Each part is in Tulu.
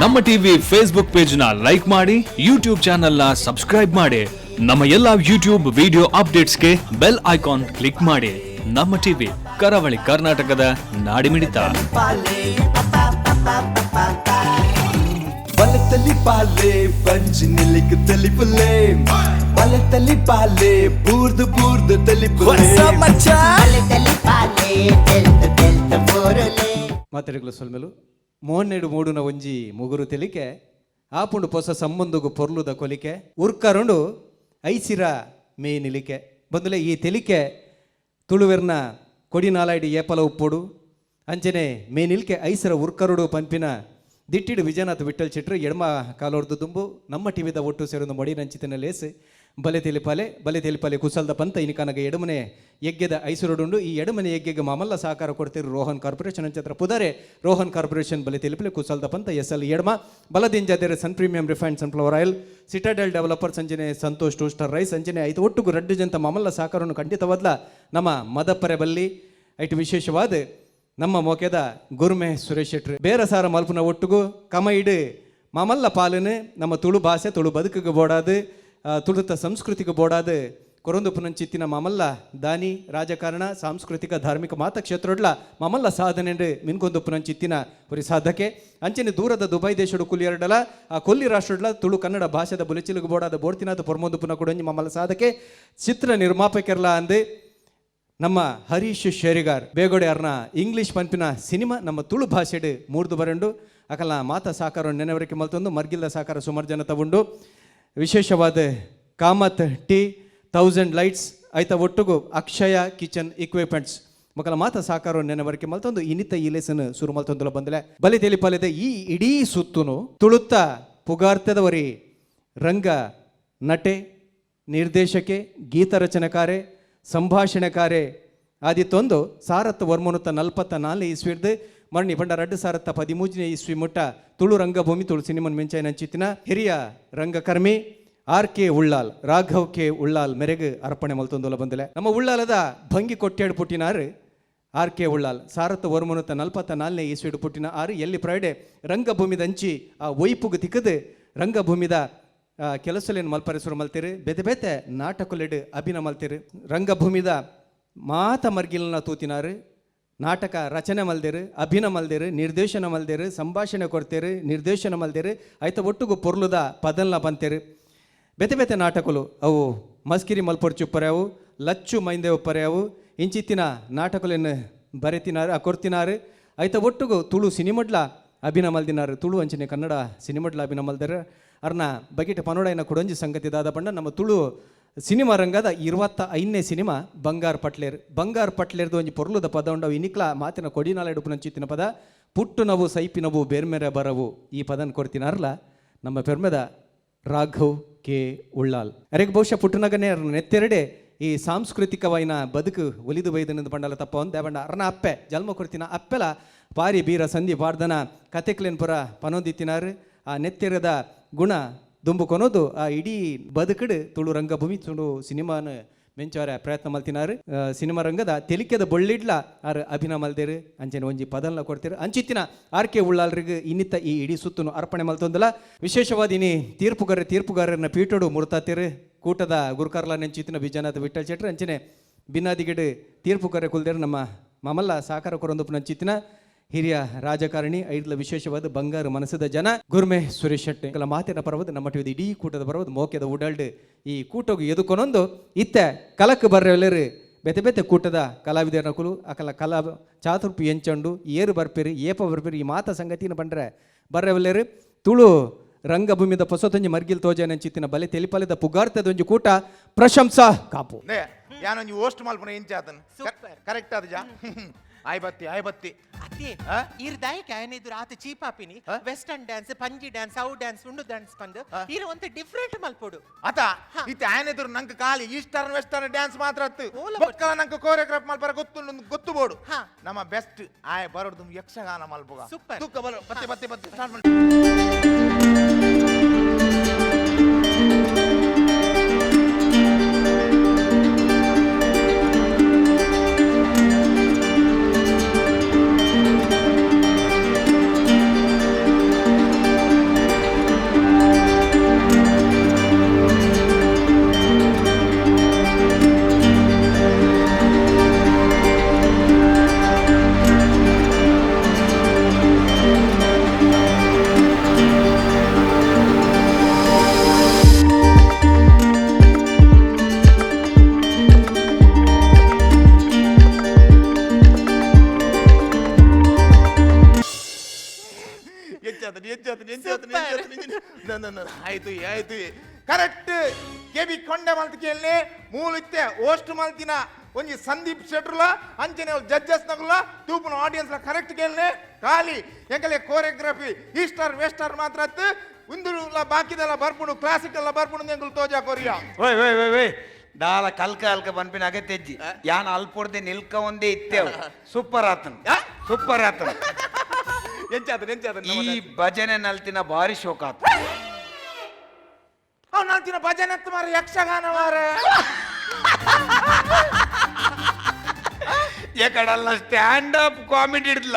ನಮ್ಮ ಟಿವಿ ಫೇಸ್ಬುಕ್ ಪೇಜ್ ನ ಲೈಕ್ ಮಾಡಿ, ಯೂಟ್ಯೂಬ್ ಚಾನೆಲ್ ನ ಸಬ್ಸ್ಕ್ರೈಬ್ ಮಾಡಿ. ನಮ್ಮ ಎಲ್ಲಾ ಯೂಟ್ಯೂಬ್ ವಿಡಿಯೋ ಅಪ್ಡೇಟ್ಸ್ಗೆ ಬೆಲ್ ಐಕಾನ್ ಕ್ಲಿಕ್ ಮಾಡಿ. ನಮ್ಮ ಟಿವಿ, ಕರಾವಳಿ ಕರ್ನಾಟಕದ ನಾಡಿಮಿಡಿತ. ಬಲತಲಿ ಪಾಲೆ ಬಂಜಿ ನಿಲಿಕ್ ತಲಿಪುಲೆ, ಬಲತಲಿ ಪಾಲೆ ಬೂರ್ದು ಬೂರ್ದು ತಲಿಪುಲೆ. ಮಾತೆರೆಗ್ಲ ಸೊಲ್ಮೆಲು. ಮೋನೆಡು ಮೂಡುನ ಒಂಜಿ ಮುಗುರು ತೆಲಿಕೆ, ಆಪುಂಡು ಪೊಸ ಸಂಬಂಧಗು ಪೊರ್ಲುದ ಕೊಲಿಕೆ, ಉರ್ಕರುಂಡು ಐಸಿರ ಮೇ ನಿಲಿಕೆ. ಬಂದುಲೆ ಈ ತೆಲಿಕೆ ತುಳುವೆರ್ನ ಕೊಡಿ ನಾಲಾಯ್ಡು ಏಪಲ ಉಪ್ಪೊಡು. ಅಂಚನೆ ಮೇ ನಿಲ್ಕೆ ಐಸಿರ ಉರ್ಕರುಡು ಪನ್ಪಿನ ದಿಟ್ಟಿಡು ವಿಜಯನಾಥ್ ವಿಠಲ್ ಚಿಟ್ರು ಎಡಮ ಕಾಲೋರ್ದು ದುಂಬು ನಮ್ಮ ಟಿವಿದ ಒಟ್ಟು ಸೇರೊಂದು ಮಡಿ ನಂಚಿತನ ಲೇಸ್. ಬಲೆ ತೆಲಿಪಾಲೆ, ಬಲೆ ತೆಲಿಪಾಲೆ ಕುಸಲ್ದ ಪಂತ ಇನಿಕನಗ ಎಡಮನೆ ಯಜ್ಞದ ಐಸುರುಡುಂಡು. ಈ ಎಡಮನೆ ಯಜ್ಞಗೆ ಮಾಮಲ್ಲ ಸಹಕಾರ ಕೊಡ್ತಿರು ರೋಹನ್ ಕಾರ್ಪೊರೇಷನ್ ಅಂಚತ್ರ ಪುದರೆ ರೋಹನ್ ಕಾರ್ಪೊರೇಷನ್, ಬಲೆ ತೆಲಿಪಲೆ ಕುಸಲ್ದ ಪಂತ ಎಸ್ ಎಲ್ ಎಡಮ. ಬಲದಿಂಜಾದರೆ Sun Premium refined sunflower oil, Citadel developer ಸಂಜನೆ ಸಂತೋಷ್ ಟೋಸ್ಟರ್ ರೈಸ್ ಅಂಚನೆ ಐದು ಒಟ್ಟುಗು ರಡ್ಡು ಜಂತ ಮಾಮಲ್ಲ ಸಹಕಾರವನ್ನು ಖಂಡಿತವಾದ್ಲ ನಮ್ಮ ಮದಪ್ಪರೆ ಬಲ್ಲಿ. ಐಟು ವಿಶೇಷವಾದ ನಮ್ಮ ಮೋಕೆದ ಗುರುಮೆ ಸುರೇಶ್ ಶೆಟ್ರು ಬೇರೆ ಸಾರ ಮಲ್ಪುನ ಒಟ್ಟುಗು ಕಮೈಡು ಮಾಮಲ್ಲ ಪಾಲನೆ ನಮ್ಮ ತುಳು ಭಾಷೆ ತುಳು ಬದುಕಿಗೆ ಬೋಡಾದು, ತುಳುತ ಸಂಸ್ಕೃತಿಗೆ ಬೋಡಾದು ಕೊರೊಂದು ಪುನಂಚಿತ್ತಿನ ಮಾಮಲ್ಲ ದಾನಿ. ರಾಜಕಾರಣ, ಸಾಂಸ್ಕೃತಿಕ, ಧಾರ್ಮಿಕ ಮಾತ ಕ್ಷೇತ್ರಡ್ಲ ಮಾಮಲ್ಲ ಸಾಧನೆ ಮಿನ್ಕೊಂದು ಪುನಂಚಿತ್ತಿನ ಒರಿ ಸಾಧಕೆ. ಅಂಚನೆ ದೂರದ ದುಬೈ ದೇಶಡು ಕುಲಿಯರಡಲ, ಆ ಕೊಲ್ಲಿ ರಾಷ್ಟ್ರಡ್ಲ ತುಳು ಕನ್ನಡ ಭಾಷೆದ ಬುಲೆಚಿಲಿಗೆ ಬೋಡಾದ ಬೋಡ್ತಿನಾದ ಪೊರ್ಮೊಂದು ಪುನ ಕೊಡೊಂಜಿ ಮಾಮಲ್ಲ ಸಾಧಕೆ, ಚಿತ್ರ ನಿರ್ಮಾಪಕರ್ಲ ಅಂದು ನಮ್ಮ ಹರೀಶ್ ಶೇರಿಗಾರ್ ಬೇಗೋಡೆ ಅರ್ನ ಇಂಗ್ಲಿಷ್ ಪನ್ಪಿನ ಸಿನಿಮಾ ನಮ್ಮ ತುಳು ಭಾಷೆಡ್ ಮೂರ್ದು ಬರಂಡು. ಅಕಲ ಮಾತ ಸಾಕಾರ ನೆನವರಿಕೆ ಮಲ್ತೊಂದು ಮರ್ಗಿಲ್ದ ಸಾಕಾರ ಸುಮಾರು ಜನ ತಗೊಂಡು. ವಿಶೇಷವಾದ ಕಾಮತ್ ಟೀ, ತೌಸಂಡ್ ಲೈಟ್ಸ್, ಐತ ಒಟ್ಟುಗು ಅಕ್ಷಯ ಕಿಚನ್ ಇಕ್ವಿಪ್ಮೆಂಟ್ಸ್ ಮಕ್ಕಳ ಮಾತ ಸಾಕಾರ ನೆನವರಿಕೆ ಮಲ್ತೊಂದು ಇನ್ನಿತ ಈ ಲೇಸನ್ ಸುರು ಮಲ್ತೊಂದುಲ ಬಂದಲೆ. ಬಲಿ ತೆಲಿಪಾಲಿದೆ ಈ ಇಡೀ ಸುತ್ತುನು ತುಳುತ್ತ ಪುಗಾರ್ತದವರಿ ರಂಗ ನಟೆ, ನಿರ್ದೇಶಕೆ, ಗೀತ ರಚನೆಕಾರೆ, ಸಂಭಾಷಣೆಕಾರೆ ಆದಿತ್ತೊಂದು ಸಾರತ್ತ ವರ್ಮನುತ್ತ 44 ಇಸ್ವಿರ್ದು ಮರಣಿ ಪಂಡ 2013ನೇ ಇಸ್ವಿ ಮುಟ್ಟ ತುಳು ರಂಗಭೂಮಿ, ತುಳು ಸಿನಿಮನ್ ಮಿಂಚಾಯಿನ ಅಂಚಿತ್ತಿನ ಹಿರಿಯ ರಂಗಕರ್ಮಿ ಆರ್ ಕೆ ಉಳ್ಳಾಲ್, ರಾಘವ್ ಕೆ ಉಳ್ಳಾಲ್ ಮೆರೆಗ್ ಅರ್ಪಣೆ ಮಲ್ತೊಂದುಲ ಬಂದಲೆ. ನಮ್ಮ ಉಳ್ಳಾಲದ ಭಂಗಿ ಕೊಟ್ಟೇಡು ಪುಟ್ಟಿನಾರು ಆರ್ ಕೆ ಉಳ್ಳಾಲ್. ಸಾರತ್ತ ವರ್ಮನುತ್ತ 44ನೇ ಇಸ್ವಿಡು ಪುಟ್ಟಿನ ಆರು ಎಲ್ಲಿ ಪ್ರೈಡೆ ರಂಗಭೂಮಿದಂಚಿ ಆ ಒಯ್ಪುಗು ತಿಕ್ಕದು ರಂಗಭೂಮಿದ ಕೆಲಸಲೇನು ಮಲ್ಪರೆ ಮಲ್ತಿರು. ಬೇತೆ ಬೇತೆ ನಾಟಕಲೆಡು ಅಭಿನಯ ಮಲ್ತಿರು. ರಂಗಭೂಮಿದ ಮಾತ ಮರ್ಗಿಲ್ನ ತೂತಿನಾರು. ನಾಟಕ ರಚನೆ ಮಲ್ದಿರು, ಅಭಿನಯ ಮಲ್ದಿರು, ನಿರ್ದೇಶನ ಮಲ್ದಿರು, ಸಂಭಾಷಣೆ ಕೊಡ್ತೇರು, ನಿರ್ದೇಶನ ಮಲ್ದಿರು. ಐತ ಒಟ್ಟುಗು ಪೊರ್ಲುದ ಪದಲ್ನ ಬಂತೇರು. ಬೇತೆ ಬೇತೆ ನಾಟಕಲು ಅವು ಮಸ್ಕಿರಿ ಮಲ್ಪೊರ್ಚು ಉಪ್ಪರ್ಯಾವು, ಲಚ್ಚು ಮೈಂದೆ ಉಪ್ಪರ್ಯಾವು, ಇಂಚಿತ್ತಿನ ನಾಟಕಲೆನ್ನು ಬರೆತಿನಾರು, ಕೊರ್ತಿನಾರು. ಐತ ಒಟ್ಟುಗು ತುಳು ಸಿನಿಮಡ್ಲ ಅಭಿನಯ ಮಲ್ದಿನಾರು. ತುಳು ಅಂಚನೆ ಕನ್ನಡ ಸಿನಿಮಡ್ಲ ಅಭಿನಯ ಮಲ್ದಾರ. ಅರ್ನ ಬಗೆಟ್ ಪನೋಡೈನ ಕೊಡೊಂಜಿ ಸಂಗತಿ ದಾದ ಪಂಡ, ನಮ್ಮ ತುಳು ಸಿನಿಮಾ ರಂಗದ 25ನೇ ಸಿನಿಮಾ ಬಂಗಾರ್ ಪಟ್ಲೇರ್. ಬಂಗಾರ್ ಪಟ್ಲೇರ್ದು ಒಂಜಿ ಪೊರ್ಲುದ ಪದ ಉಂಡವು. ಇನಿಕ್ಲ ಮಾತಿನ ಕೊಡಿನಾಲ ಎಡುಪುನಂಚಿತ್ತಿನ ಪದ, ಪುಟ್ಟು ನವು ಸೈಪಿನವು ಬೇರ್ಮೆರೆ ಬರವು. ಈ ಪದನ ಕೊಡ್ತಿನಾರಲ್ಲ ನಮ್ಮ ಪೆರ್ಮೆದ ರಾಘವ್ ಕೆ ಉಳ್ಳಾಲ್. ಅರೆಗ್ ಬಹುಶಃ ಪುಟ್ಟನಗನೇ ನೆತ್ತೆರಡೆ ಈ ಸಾಂಸ್ಕೃತಿಕವಾಯಿನ ಬದುಕು ಒಲಿದು ಬೈದನೆಂದು ಪಂಡಲ ತಪ್ಪ ಒಂದೇ ಬಂಡ. ಅರ್ನ ಅಪ್ಪೆ, ಜನ್ಮ ಕೊಡ್ತಿನ ಅಪ್ಪೆಲ ಪಾರಿ ಬೀರ ಸಂಧಿ ಪಾಡ್ದನ ಕತೆಕ್ಲೇನ್ ಪುರ ಪನೊಂದಿತ್ತಿನಾರು. ಆ ನೆತ್ತೆರದ ಗುಣ ದುಂಬು ಕೊನೋದು ಆ ಇಡೀ ಬದುಕಡು ತುಳು ರಂಗಭೂಮಿ, ತುಳು ಸಿನಿಮಾನ ಮೆಂಚವರ ಪ್ರಯತ್ನ ಮಲ್ತಿನಾರು. ಸಿನಿಮಾ ರಂಗದ ತೆಲಿಕೆದ ಬೊಳ್ಳಿಡ್ಲ ಆರ್ ಅಭಿನಯ ಮಲ್ದೇರು. ಅಂಚನೆ ಒಂಜಿ ಪದಲ್ನ ಕೊಡ್ತೀರು. ಅಂಚಿತ್ತಿನ ಆರ್ ಕೆ ಉಳ್ಳಾಲ್ರಿಗೆ ಇನ್ನಿತ್ತ ಈ ಇಡೀ ಸುತ್ತುನು ಅರ್ಪಣೆ ಮಲ್ತೊಂದಲ. ವಿಶೇಷವಾದ ಇನಿ ತೀರ್ಪುಗಾರರನ್ನ ಪೀಠೋಡು ಮುರ್ತಾತಿರು ಕೂಟದ ಗುರುಕಾರ್ಲ ನೆಂಚಿತ್ತಿನ ವಿಜಯನಾಥ ವಿಠಲ್ ಶೆಟ್ರು. ಅಂಚನೆ ಬಿನ್ನಾದಿಗಿಡು ತೀರ್ಪುಗಾರ ಕುಲ್ದೇರು ನಮ್ಮ ಮಾಮಲ್ಲ ಸಾಕಾರ ಕೊರೊಂದು ನಂಚಿತ್ತಿನ ಹಿರಿಯ ರಾಜಕಾರಣಿ, ಐದ್ಲ ವಿಶೇಷವಾದ ಬಂಗಾರು ಮನಸ್ಸದ ಜನ ಗುರ್ಮೆ ಸುರೇಶ್ ಶೆಟ್ಟಿ. ಕೆಲ ಮಾತಿನ ಪರ್ವದ, ನಮ್ಮ ಟಿವಿದ ಇಡೀ ಕೂಟದ ಪರ್ವದ, ಮೋಕೆದ ಉಡಲ್ಡ್ ಈ ಕೂಟಗು ಎದುಕೊನೊಂದು ಇತ್ತೆ ಕಲಕ್ ಬರ್ರೆಲ್ಲರು ಬೇತೆ ಬೇತೆ ಕೂಟದ ಕಲಾವಿದರ ಕುಲು ಅಕಲ ಕಲಾ ಚಾತುರ್ಪು ಎಂಚಂಡು, ಏರು ಬರ್ಪಿರಿ, ಏಪ ಬರ್ಪಿರಿ, ಈ ಮಾತ ಸಂಗತಿನ ಬಂಡ್ರೆ ಬರ್ರೆವಲ್ಲೇರು. ತುಳು ರಂಗಭೂಮಿದ ಪೊಸತೊಂಜಿ ಮರ್ಗಿಲ್ ತೋಜನಂಚಿತ್ತಿನ ಬಲೆ ತೆಲಿಪಲೆದ ಪುಗಾರ್ತದೊಂಜಿ ಕೂಟ ಪ್ರಶಂಸಾ ಕಾಪು. ಯಾನೊಂಜಿ ಓಸ್ಟ್ ಮಲ್ಪುನ ಇಂಚಾತನ್. ಸೂಪರ್. ಕರೆಕ್ಟ್ ಅದು ಜಾ. ಆಯ್ ಬತ್ತಿ, ಆಯ್ ಬತ್ತಿ. ಅತ್ತೆ. ಆ? ಇರ್ ದಾಯಕ ಆಯನ ಆತ ಚೀಪಾಪಿನಿ. ಆ? ವೆಸ್ಟರ್ನ್ ಡ್ಯಾನ್ಸ್, ಪಂಜಿ ಡ್ಯಾನ್ಸ್, ಅವು ಡ್ಯಾನ್ಸ್, ಉಂಡು ಡ್ಯಾನ್ಸ್ ಬಂದು ಆ? ಇರ್ ಒಂತೆ ಡಿಫ್ರೆಂಟ್ ಮಲ್ಪೊಡು. ಅತ ಇತ್ತೆ ಆಯನ ಎದುರು ನಂಗೆ ಖಾಲಿ ಈಸ್ಟರ್ನ್ ವೆಸ್ಟರ್ನ್ ಡ್ಯಾನ್ಸ್ ಮಾತ್ರ ಅತ್ತು. ಓಲ. ಬೊಕ್ಕಲ ನಂಗೆ ಕೋರಿಯೋಗ್ರಾಫ್ ಮಲ್ಪರ ಗೊತ್ತುಂಡು, ಗೊತ್ತು ಬೋಡು. ನಮ್ಮ ಬೆಸ್ಟ್ ಆಯ್ ಬರೋದು ಯಕ್ಷಗಾನ ಮಲ್ಪುಗ. ಸೂಪರ್. ತುಕ್ಕ ಬರೋ, ಬತ್ತಿ ಬತ್ತಿ ಬತ್ತಿ, ಸ್ಟಾರ್ಟ್ ಮಾಡಿ. ಎಂಚಾತನ ಎಂಚಾತನ ಎಂಚಾತನ ಎಂಚಾತನ. ಆಯ್ತು ಆಯ್ತು, ಕರೆಕ್ಟ್. ಕೆಬಿ ಕೊಂಡೆ ಮಲ್ತ್ ಕೇಳನೆ ಮೂಲಿತ್ತೆ ಓಸ್ಟ್ ಮಲ್ತಿನ ಒಂಜಿ ಸಂದೀಪ್ ಶೆಟ್ರುಲ ಅಂಚನೆ ಜಡ್ಜಸ್ ನಗುಲ ತೂಪುನ ಆಡಿಯನ್ಸ್ ಲ ಕರೆಕ್ಟ್ ಕೇಳನೆ. ಖಾಲಿ ಎಂಕಲೆ ಕೋರಿಯೋಗ್ರಫಿ ಈ ಸ್ಟಾರ್ ವೆಸ್ಟ್ ಸ್ಟಾರ್ ಮಾತ್ರ ಅತ್ತು ಉಂದುಲ ಬಾಕಿದೆಲ್ಲ ಬರ್ಪುಂಡು, ಕ್ಲಾಸಿಕ್ ಎಲ್ಲ ಬರ್ಪುಂಡು ಎಂಕುಲು ತೋಜಾ ಕೊರಿಯಾ. ಓಯ್ ಓಯ್ ಓಯ್ ಓಯ್, ದಾಲ ಕಲ್ಕ ಅಲ್ಕ ಪನ್ಪಿನ ಅಗತ್ಯಜ್ಜಿ. ಯಾನ್ ಅಲ್ಪೊಡ್ದೆ ನಿಲ್ಕ ಒಂದೇ ಇತ್ತೇವ್. Super ಆತನ್, super ಆತನ್. ಎಂಚಾತನ ಎಂಚಾತನ. ಈ ಭಜನೆ ನಲ್ತಿನ ಭಾರಿ ಶೋಕ ಆತ. ಅವ್ನು ನಲ್ತಿನ ಭಜನೆ ಅತ್ತು ಮಾರ, ಯಕ್ಷಗಾನ ಮಾರ. ಎಕಡಲ್ಲ ಸ್ಟ್ಯಾಂಡ್ ಅಪ್ ಕಾಮಿಡಿ ಇಡ್ಲ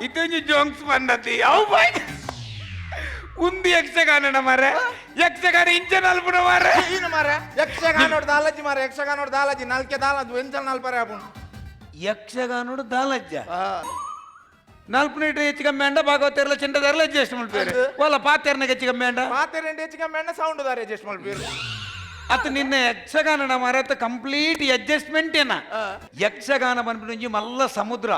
ಇದೊಂಜಿ ಜೋಂಕ್ಸ್ ಬಂದತಿ ಅವು ಬಾಯ್. ಉಂದು ಯಕ್ಷಗಾನ ಮಾರೆ, ಯಕ್ಷಗಾನ ಇಂಚ ನಲ್ಪುನ ಮಾರೆ. ಏನು ಮಾರ, ಯಕ್ಷಗಾನ ದಾಲಜಿ ಮಾರ, ಯಕ್ಷಗಾನ ದಾಲಜಿ ನಾಲ್ಕೆ ದಾಲಜಿ ಎಂಚಲ್ ನಾಲ್ಪರೆ ಆಪುಂಡು. ಯಕ್ಷಗಾನೋಡು ದಾಲಜ್ಜ ನಲ್ಪುನ ಇಟ್ಟು ಹೆಚ್ಚು ಕಮ್ಮಿ ಅಂಡ ಭಾಗವತಿರ್ಲ ಚೆಂಡದಾರ್ಲ ಅಡ್ಜಸ್ಟ್ ಮಲ್ಪೇರು ಒಲ್ಲ ಪಾತೆರ್ನಾಗ ಹೆಚ್ಚು ಕಮ್ಮಿ ಅಂಡ. ಪಾತೆ ರೆಂಡು ಹೆಚ್ಚು ಕಮ್ಮಿ ಅಂಡ ಸೌಂಡ್ ದಾರೆ ಅಡ್ಜಸ್ಟ್ ಮಲ್ಪೇರು. ಅತ್ ನಿನ್ನ ಯಕ್ಷಗಾನ ಮಾರತ್ತ ಕಂಪ್ಲೀಟ್ ಅಡ್ಜಸ್ಟ್ಮೆಂಟ್ ಏನ. ಯಕ್ಷಗಾನ ಬಂದ್ಬಿಟ್ಟು ಮಲ್ಲ ಸಮುದ್ರ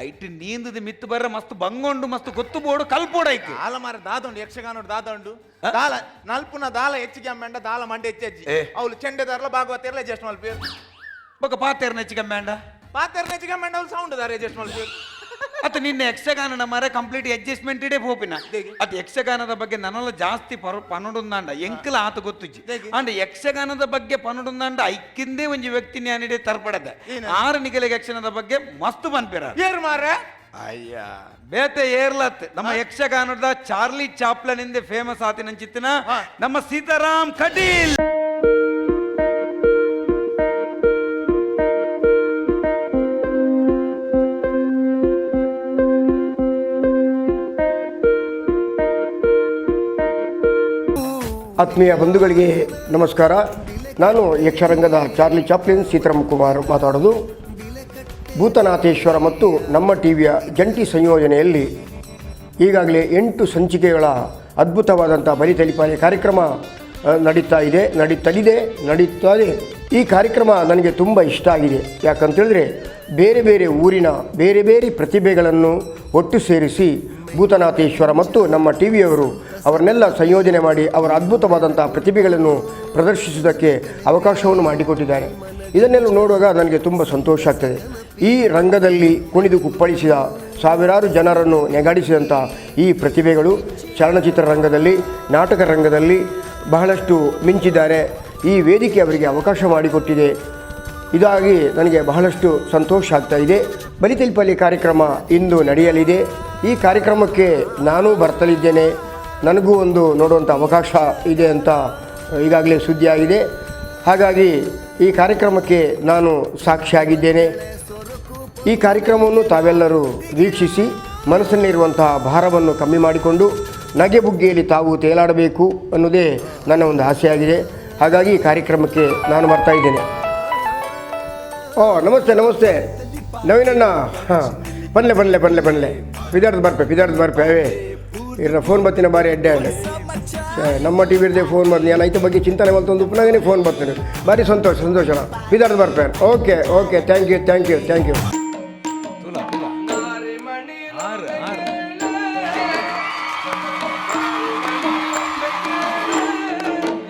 ಐಟ್ ನೀಂದದ ಮಿತ್ತು ಬರ್ರ ಮಸ್ತ್ ಬಂಗೊಂಡು ಮಸ್ತ್ ಗೊತ್ತು ಬೋಡು ಕಲ್ಪೋಡು ಐಕ್. ದಾಲ ಮಾರ ದಾದಂಡು, ಯಕ್ಷಗಾನ ದಾದಂಡು. ದಾಲ ನಲ್ಪುನ ದಾಲ ಹೆಚ್ಚಿಗೆ ಅಮ್ಮೆಂಡ ದಾಲ ಮಂಡೆ ಹೆಚ್ಚಿ. ಏ. ಅವಳು ಚೆಂಡೆದಾರ್ಲ ಭಾಗವತಿರ್ಲ ಅಡ್ಜಸ್ಟ್ ಮಲ್ಪೇರು. ಬೊಕ ಪಾತೆರ್ನ ಹೆಚ್ಚು ಕಮ್ಮಿ ಅಂಡ. ಪಾತೆರ್ನ ಹೆಚ್ಚಿಗೆ ಅಮ್ಮೆಂಡ ಅವಳು ಸೌಂಡ್ ದಾರೆ ಅಡ್ಜಸ್ಟ್ ಮಲ್ಪೇರು. ಅತ್ ನಿನ್ನ ಯಕ್ಷಗಾನ ಮಾರ ಕಂಪ್ಲೀಟ್ ಅಡ್ಜಸ್ಟ್ಮೆಂಟ್ ಇಡೇ ಪೋಪಿನ. ದೇಗಿ. ಅತ್ ಯಕ್ಷಗಾನದ ಬಗ್ಗೆ ನನಲ ಜಾಸ್ತಿ ಪರ ಪನಡುಂದಾಂಡ ಎಂಕಲ ಆತ ಗೊತ್ತುಜ್ಜಿ. ದೇಗಿ. ಅಂಡ ಯಕ್ಷಗಾನದ ಬಗ್ಗೆ ಪನಡುಂದಾಂಡ ಐಕ್ಕಿಂದೇ ಒಂಜಿ ವ್ಯಕ್ತಿ ಜ್ಞಾನಿಡೆ ತರ್ಪಡದ. ಏನ? ಆರು ನಿಗಲಿಗೆ ಯಕ್ಷಗಾನದ ಬಗ್ಗೆ ಮಸ್ತ್ ಪನ್ಪಿರ. ಏರು ಮಾರ. ಅಯ್ಯ ಬೇತೆ ಏರ್ಲತ್ ನಮ್ಮ ಯಕ್ಷಗಾನದ ಚಾರ್ಲಿ ಚಾಪ್ಲನ್ ಎಂದೇ ಫೇಮಸ್ ಆತಿನಂಚಿತ್ತಿನ ನಮ್ಮ ಸೀತಾರಾಮ್ ಕಟೀಲ್. ಆತ್ಮೀಯ ಬಂಧುಗಳಿಗೆ ನಮಸ್ಕಾರ. ನಾನು ಯಕ್ಷರಂಗದ ಚಾರ್ಲಿ ಚಾಪ್ಲಿನ್ ಸೀತಾರಾಮ್ ಕುಮಾರ್ ಮಾತಾಡೋದು. ಭೂತನಾಥೇಶ್ವರ ಮತ್ತು ನಮ್ಮ ಟಿವಿಯ ಜಂಟಿ ಸಂಯೋಜನೆಯಲ್ಲಿ ಈಗಾಗಲೇ 8 ಸಂಚಿಕೆಗಳ ಅದ್ಭುತವಾದಂಥ ಬಲಿತಲಿಪಾಲಿ ಕಾರ್ಯಕ್ರಮ ನಡೀತಾ ಇದೆ, ನಡೀತಲಿದೆ, ನಡೀತದೆ. ಈ ಕಾರ್ಯಕ್ರಮ ನನಗೆ ತುಂಬ ಇಷ್ಟ ಆಗಿದೆ. ಯಾಕಂತೇಳಿದ್ರೆ ಬೇರೆ ಬೇರೆ ಊರಿನ ಬೇರೆ ಬೇರೆ ಪ್ರತಿಭೆಗಳನ್ನು ಒಟ್ಟು ಸೇರಿಸಿ ಭೂತನಾಥೇಶ್ವರ ಮತ್ತು ನಮ್ಮ ಟಿ ವಿಯವರು ಅವರನ್ನೆಲ್ಲ ಸಂಯೋಜನೆ ಮಾಡಿ ಅವರ ಅದ್ಭುತವಾದಂಥ ಪ್ರತಿಭೆಗಳನ್ನು ಪ್ರದರ್ಶಿಸುವುದಕ್ಕೆ ಅವಕಾಶವನ್ನು ಮಾಡಿಕೊಟ್ಟಿದ್ದಾರೆ. ಇದನ್ನೆಲ್ಲ ನೋಡುವಾಗ ನನಗೆ ತುಂಬ ಸಂತೋಷ ಆಗ್ತದೆ. ಈ ರಂಗದಲ್ಲಿ ಕುಣಿದು ಕುಪ್ಪಳಿಸಿದ ಸಾವಿರಾರು ಜನರನ್ನು ನೆಗಾಡಿಸಿದಂಥ ಈ ಪ್ರತಿಭೆಗಳು ಚಲನಚಿತ್ರ ರಂಗದಲ್ಲಿ, ನಾಟಕ ರಂಗದಲ್ಲಿ ಬಹಳಷ್ಟು ಮಿಂಚಿದ್ದಾರೆ. ಈ ವೇದಿಕೆ ಅವರಿಗೆ ಅವಕಾಶ ಮಾಡಿಕೊಟ್ಟಿದೆ. ಇದಾಗಿ ನನಗೆ ಬಹಳಷ್ಟು ಸಂತೋಷ ಆಗ್ತಾ ಇದೆ. ಬಲಿತೆಲ್ಪಲ್ಲಿ ಕಾರ್ಯಕ್ರಮ ಇಂದು ನಡೆಯಲಿದೆ. ಈ ಕಾರ್ಯಕ್ರಮಕ್ಕೆ ನಾನೂ ಬರ್ತಲಿದ್ದೇನೆ. ನನಗೂ ಒಂದು ನೋಡುವಂಥ ಅವಕಾಶ ಇದೆ ಅಂತ ಈಗಾಗಲೇ ಸುದ್ದಿಯಾಗಿದೆ. ಹಾಗಾಗಿ ಈ ಕಾರ್ಯಕ್ರಮಕ್ಕೆ ನಾನು ಸಾಕ್ಷಿಯಾಗಿದ್ದೇನೆ. ಈ ಕಾರ್ಯಕ್ರಮವನ್ನು ತಾವೆಲ್ಲರೂ ವೀಕ್ಷಿಸಿ ಮನಸ್ಸಿನಲ್ಲಿರುವಂತಹ ಭಾರವನ್ನು ಕಮ್ಮಿ ಮಾಡಿಕೊಂಡು ನಗೆಬುಗ್ಗೆಯಲ್ಲಿ ತಾವು ತೇಲಾಡಬೇಕು ಅನ್ನೋದೇ ನನ್ನ ಒಂದು ಆಸೆಯಾಗಿದೆ. ಹಾಗಾಗಿ ಈ ಕಾರ್ಯಕ್ರಮಕ್ಕೆ ನಾನು ಬರ್ತಾ ಇದ್ದೇನೆ. ಓ ನಮಸ್ತೆ ನಮಸ್ತೆ ನವೀನಣ್ಣ. ಹಾಂ ಬನ್ಲೆ ಬನ್ಲೆ ಬನ್ಲೆ ಬನ್ಲೆ ಪಿದಾರ್ದು ಬರ್ಪೆ ಪಿದಾರ್ದು ಬರ್ಪೆ. ಅವೇ ಇರ ಫೋನ್ ಬರ್ತೀನಿ ಬಾರಿ ಅಡ್ಡೆ ಅಡ್ಡೆ. ನಮ್ಮ ಟಿ ವಿ ಇರದೆ ಫೋನ್ ಬರ್ತೀನಿ ನಾನು ಐತ ಬಗ್ಗೆ ಚಿಂತನೆ ಮಲ್ತೊಂದು ಉಪನಾಗನೇ ಫೋನ್ ಬರ್ತೀನಿ. ಭಾರಿ ಸಂತೋಷ ಸಂತೋಷ ಪಿದಾರ್ದು ಬರ್ಪೆ. Okay okay, thank you thank you thank you. ತುಲಾ ತುಲಾ ಆರು ಆರು.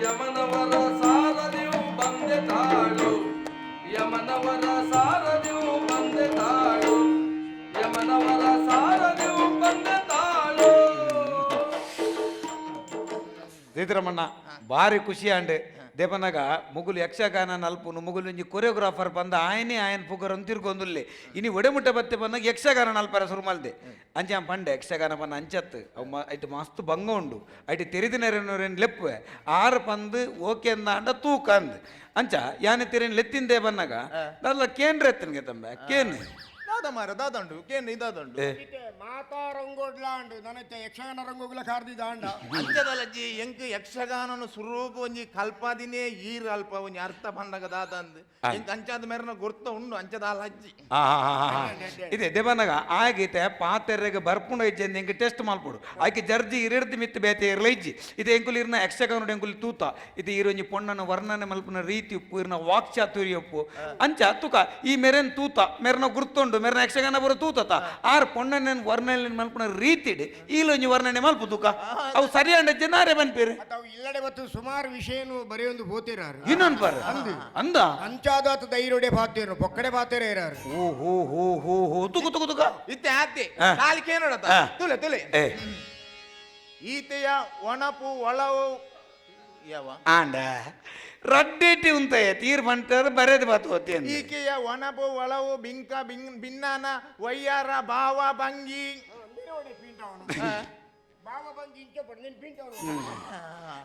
ಯಮನವರ ಸಾರದಿಯು ಬಂದೆ ತಾಳು, ಯಮನವರ ಸಾರದಿಯು ಬಂದೆ ತಾಳು, ಯಮನವರ ಸಾರದಿಯು ಬಂದೆ ತಾಳು. ಸೀತಾರಾಮಣ್ಣ ಭಾರಿ ಖುಷಿ ಅಂಡ್ ದೇಪನಾಗ ಮುಗುಲು ಯಕ್ಷಗಾನ ನಲ್ಪುನು ಮುಗುಲು ಒಂಜಿ ಕೊರಿಯೋಗ್ರಾಫರ್ ಬಂದ ಆಯನೇ ಆಯನ್ ಪುಗರ್ ತಿರ್ಗೊಂದುಲ್ಲೆ. ಇನಿ ಒಡೆಮುಟ್ಟ ಬತ್ತೆ ಬಂದಾಗ ಯಕ್ಷಗಾನ ನಲ್ಪರ ಶುರು ಮಲ್ದೆ. ಅಂಚೆ ಆ ಪಂಡೆ ಯಕ್ಷಗಾನ ಪನ್ನ ಅಂಚತ್ತು ಅವು ಐಟ್ ಮಸ್ತ್ ಭಂಗ ಉಂಡು ಐಟ್ ತೆರಿದಿನರೇನು ಲೆಪ್ಪುವೆ ಆರು ಪಂದು ಓಕೆ ಅಂದ ತೂಕ ಅಂದ್ ಅಂಚ ಯಾನೆ ತೆರೇನು ಲೆತ್ತಿಂದೆ ಬನ್ನಾಗ ದಲ್ಲ ಕೇಂದ್ರ ಎತ್ತನ್ಗೆ ತಂಬೆ ಕೇನ್ ದಾದ ಮಾರ ದಾದಂಡು ಕೇನ್ ಇದಾದಂಡು. ಮಾತಾ ರಂಗೋಡ್ಲಾಂಡ್ ನನಗೆ ಯಕ್ಷಗಾನ ರಂಗೋಗ್ಲ ಕಾರ್ದಿದಾಂಡ. ಅಂಚದಲಜ್ಜಿ ಎಂಕ್ ಯಕ್ಷಗಾನನು ಸುರೂಪ ಒಂಜಿ ಕಲ್ಪಾದಿನೇ ಈರ್ ಅಲ್ಪ ಒಂಜಿ ಅರ್ಥ ಬಂದಾಗ ದಾದಂದು ಎಂಕ್ ಅಂಚಾದ ಮೇರನ ಗುರ್ತ ಉಂಡು ಅಂಚದಾಲ ಅಜ್ಜಿ. ಆ, ಆ, ಆ, ಆ, ಆ. ಇದೆ ದೇವನಾಗ ಆಗೀತೆ ಪಾತೆರೆಗೆ ಬರ್ಪುಂಡ ಇಜ್ಜೆ ಎಂಕ್ ಟೆಸ್ಟ್ ಮಲ್ಪೊಡು. ಆಕೆ ಜರ್ಜಿ ಇರಿರ್ದು ಮಿತ್ತು ಬೇತೆ ಇರ್ಲ ಇಜ್ಜಿ. ಇದು ಎಂಕುಲು ಇರ್ನ ಯಕ್ಷಗಾನಡು ಎಂಕುಲು ತೂತ ಇದು ಇರೊಂಜಿ ಪೊಣ್ಣನ ವರ್ಣನೆ ಮಲ್ಪುನ ರೀತಿ ಉಪ್ಪು ಇರ್ನ ವಾಕ್ಚಾತುರ್ಯ ಉಪ್ಪು ಅಂಚ ತುಕ ಈ ಮೆರೆನ್ ತೂತ ಮೆರೆನ ಗುರ್ತುಂಡು. ಗೊತ್ತುಂಡು ಮೆರ್ನ ಯಕ್ಷಗಾನ ಬರೋ ತೂತತ ಆರ್ ಪೊಣ್ಣನ ವರ್ಣನೆ ಮಲ್ಪುನ ರೀತಿಡ್ ಈಲೊಂಜಿ ವರ್ಣನೆ ಮಲ್ಪು ತೂಕ ಅವು ಸರಿಯಾಂಡ ಜನಾರೆ ಬನ್ಪೇರು. ಅವು ಇಲ್ಲಡೆ ಮತ್ತು ಸುಮಾರು ವಿಷಯನು ಬರೆಯೊಂದು ಪೋತಿರಾರು. ಇನ್ನೊಂದು ಪಾರ ಅಂದ. ಅಂಚಾದಾತ ಧೈರ್ಯಡೆ ಪಾತೇರು ಪೊಕ್ಕಡೆ ಪಾತೇರೆ ಇರಾರು. ಓ ಹೋ ಹೋ ಹೋ ಹೋ, ತುಕು ತುಕು ತುಕ. ಇತ್ತೆ ಆತೆ. ಕಾಲಿ ಕೇನೋಡತ. ತುಲೆ ತುಲೆ. ಏ. ಈತೆಯ ಒಣಪು ಒಳವು ಯಾವ ಆಂಡ ರಡ್ಡೇಟಿ ಉಂತಯ ತೀರ್ ಬಂಟಾರ ಬರೇದು ಬಾತು ಹೋತಿ. ಈಕೆಯ ಒಣಪು ಒಳವು ಬಿಂಕ ಬಿಂಗ್ ಭಿನ್ನಾನ ವಯ್ಯಾರ ಭಾವ ಭಂಗಿ.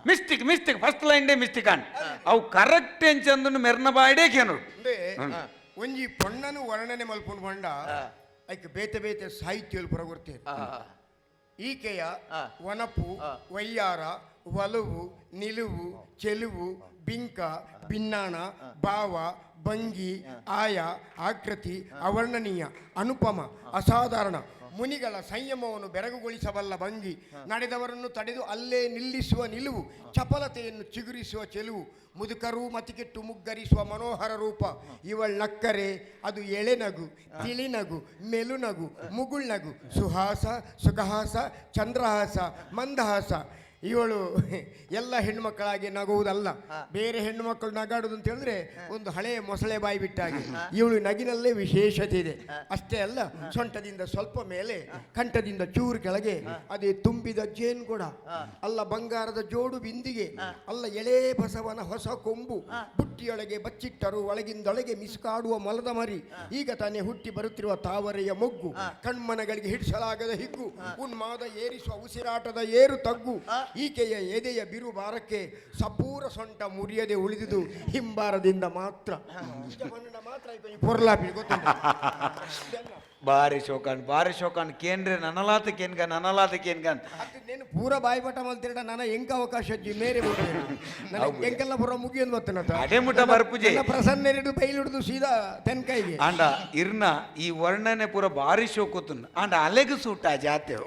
Mystic mystic first line day mystic ಅನ್ ಅವು ಕರೆಕ್ಟ್ ಎಂಚಂದು ಮೆರ್ನ ಬಾಯ್ಡೇ ಕೇನು. ಒಂಜಿ ಪೊಣ್ಣನು ವರ್ಣನೆ ಮಲ್ಪುನ್ ಪಂಡ ಐಕ್ ಬೇತೆ ಬೇತೆ ಸಾಹಿತ್ಯలు ಪುರಗುರ್ತೇವೆ. ಈಕೆಯ ವನಪು ವಯ್ಯಾರ ಒಲವು ನಿಲುವು ಚೆಲುವು ಬಿಂಕ ಭಿನ್ನಾಣ ಭಾವ ಭಂಗಿ ಆಯ ಆಕೃತಿ ಅವರ್ಣನೀಯ ಅನುಪಮ ಅಸಾಧಾರಣ ಮುನಿಗಳ ಸಂಯಮವನ್ನು ಬೆರಗುಗೊಳಿಸಬಲ್ಲ ಭಂಗಿ, ನಡೆದವರನ್ನು ತಡೆದು ಅಲ್ಲೇ ನಿಲ್ಲಿಸುವ ನಿಲುವು, ಚಪಲತೆಯನ್ನು ಚಿಗುರಿಸುವ ಚೆಲುವು, ಮುದುಕರೂ ಮತಿಕೆಟ್ಟು ಮುಗ್ಗರಿಸುವ ಮನೋಹರ ರೂಪ. ಇವಳ ನಕ್ಕರೆ ಅದು ಎಳೆನಗು, ತಿಳಿನಗು, ಮೆಲುನಗು, ಮುಗುಳ್ನಗು, ಸುಹಾಸ, ಸುಖಹಾಸ, ಚಂದ್ರಹಾಸ, ಮಂದಹಾಸ. ಇವಳು ಎಲ್ಲ ಹೆಣ್ಣುಮಕ್ಕಳಾಗಿ ನಗುವುದಲ್ಲ. ಬೇರೆ ಹೆಣ್ಣು ಮಕ್ಕಳು ನಗಾಡುದು ಅಂತ ಹೇಳಿದ್ರೆ ಒಂದು ಹಳೆಯ ಮೊಸಳೆ ಬಾಯಿ ಬಿಟ್ಟಾಗೆ. ಇವಳು ನಗಿನಲ್ಲೇ ವಿಶೇಷತೆ ಇದೆ. ಅಷ್ಟೇ ಅಲ್ಲ, ಸೊಂಟದಿಂದ ಸ್ವಲ್ಪ ಮೇಲೆ, ಕಂಠದಿಂದ ಚೂರು ಕೆಳಗೆ ಅದೇ ತುಂಬಿದ ಜೇನುಗೊಡ ಅಲ್ಲ, ಬಂಗಾರದ ಜೋಡು ಬಿಂದಿಗೆ ಅಲ್ಲ, ಎಳೆ ಬಸವನ ಹೊಸ ಕೊಂಬು, ಬುಟ್ಟಿಯೊಳಗೆ ಬಚ್ಚಿಟ್ಟರು ಒಳಗಿಂದೊಳಗೆ ಮಿಸುಕಾಡುವ ಮೊಲದ ಮರಿ, ಈಗ ತಾನೇ ಹುಟ್ಟಿ ಬರುತ್ತಿರುವ ತಾವರೆಯ ಮೊಗ್ಗು, ಕಣ್ಮನಗಳಿಗೆ ಹಿಡಿಸಲಾಗದ ಹಿಗ್ಗು, ಉನ್ಮಾದ ಏರಿಸುವ ಉಸಿರಾಟದ ಏರು ತಗ್ಗು. ಈಕೆಯ ಎದೆಯ ಬಿರು ಭಾರಕ್ಕೆ ಸಪೂರ ಸೊಂಟ ಮುರಿಯದೆ ಉಳಿದುದು ಹಿಂಬಾರದಿಂದ ಮಾತ್ರ. ಮಾತ್ರ ಪೊರ್ಲಾಪಿ ಗೊತ್ತುಂಟು. ಬಾರಿ ಶೋಕಾನ್, ಬಾರಿ ಶೋಕಾನ್ ಕೇಂದ್ರ ನನಲಾತ ಕೇನ್ಗ ನನಲಾತ ಕೇನ್ಗನ್. ಅದು ನೇನು ಪೂರ ಬಾಯ್ಪಾಟ ಮಲ್ತಿರಡ ನನ್ನ ಎಂಕ ಅವಕಾಶ ಅಜ್ಜಿ ಮೇರೆ ನನಗೆ ಎಂಕೆಲ್ಲ ಪೂರ ಮುಗಿಯೊಂದು ಬತ್ತನತ. ಅದೇ ಮುಟ್ಟ ಬರ್ಪುಜೆ. ಪ್ರಸನ್ನ ಹಿಡಿದು ಬೈಲಿಡಿದು ಸೀದಾ ತೆನ್ಕೈಗೆ. ಆಂಡ ಇರ್ನ ಈ ವರ್ಣನೆ ಪೂರ ಬಾರಿ ಶೋಕುತ್ತುನ್ ಆಂಡ ಅಲೆಗು ಸೂಟ ಜಾತೆ.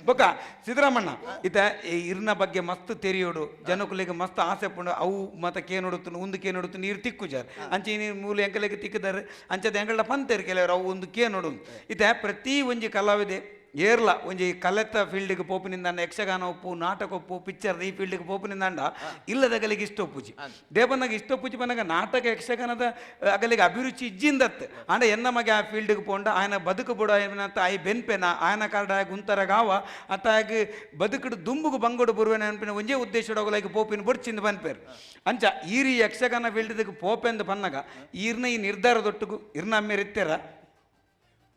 ಬೊಕ್ಕ ಸಿದ್ದರಾಮಣ್ಣ, ಇತ ಈ ಇರ್ನ ಬಗ್ಗೆ ಮಸ್ತ್ ತೆರಿಯೋಡು, ಜನಕುಲಿಗೆ ಮಸ್ತ್ ಆಸೆ ಪುಂಡು ಅವು ಮತ ಕೇನೊಡುತ್ತುನು ಉಂದು ಕೇನೊಡುತ್ತು ನೀರು ತಿಕ್ಕುಜಾರ್ ಅಂಚೆ ನೀರು ಮೂಲ ಎಂಕಲೆಗೆ ತಿಕ್ಕದಾರೆ ಅಂಚದ ಎಂಕಲ್ಡ ಪಂತೇರು ಕೆಲವರು ಅವು ಒಂದು ಕೇನೊಡು. ಇತ ಪ್ರತಿ ಒಂಜಿ ಕಲಾವಿದೆ ಏರ್ಲ ಒಂಜಿ ಕಲೆತ ಫೀಲ್ಡ್ಗೆ ಪೋಪಿನಿಂದ ಯಕ್ಷಗಾನ ಒಪ್ಪು, ನಾಟಕ ಒಪ್ಪು, ಪಿಕ್ಚರ್ ಈ ಫೀಲ್ಡ್ಗೆ ಪೋಪಿನಿಂದ ಇಲ್ಲದಗಲಿಗೆ ಇಷ್ಟ ಒಪ್ಪುಜಿ ದೇವನಾಗ ಇಷ್ಟ ಒಪ್ಪುಜಿ ಬನ್ನಾಗ ನಾಟಕ ಯಕ್ಷಗಾನದ ಅಗಲಿಗೆ ಅಭಿರುಚಿ ಇಜ್ಜಿಂದತ್ತು. ಆಂಡ ಎನ್ನ ಮಗೆ ಆ ಫೀಲ್ಡ್ಗೆ ಪೋಂಡ ಆಯನ ಬದುಕು ಬುಡ ಅಂತ ಆಯ್ ಬೆನ್ಪೆನ ಆಯನ ಕಾರ್ಡ ಆಗ ಉಂತರ ಗಾವ ಅತ್ತ ಆಗ ಬದುಕುಡು ದುಂಬುಗು ಬಂಗೋಡು ಬರುವೆನ ಅನ್ಪಿನ ಒಂಜೇ ಉದ್ದೇಶ ಪೋಪಿನ ಬೊಡ್ಚಿಂದ ಬನ್ಪೇರು. ಅಂಚ ಈರಿ ಯಕ್ಷಗಾನ ಫೀಲ್ಡ್ಗೆ ಪೋಪೆಂದು ಬನ್ನಾಗ ಈರ್ನ ಈ ನಿರ್ಧಾರ ದೊಟ್ಟುಗು ಇರ್ನ ಅಮ್ಮೇರಿತ್ತೆರ.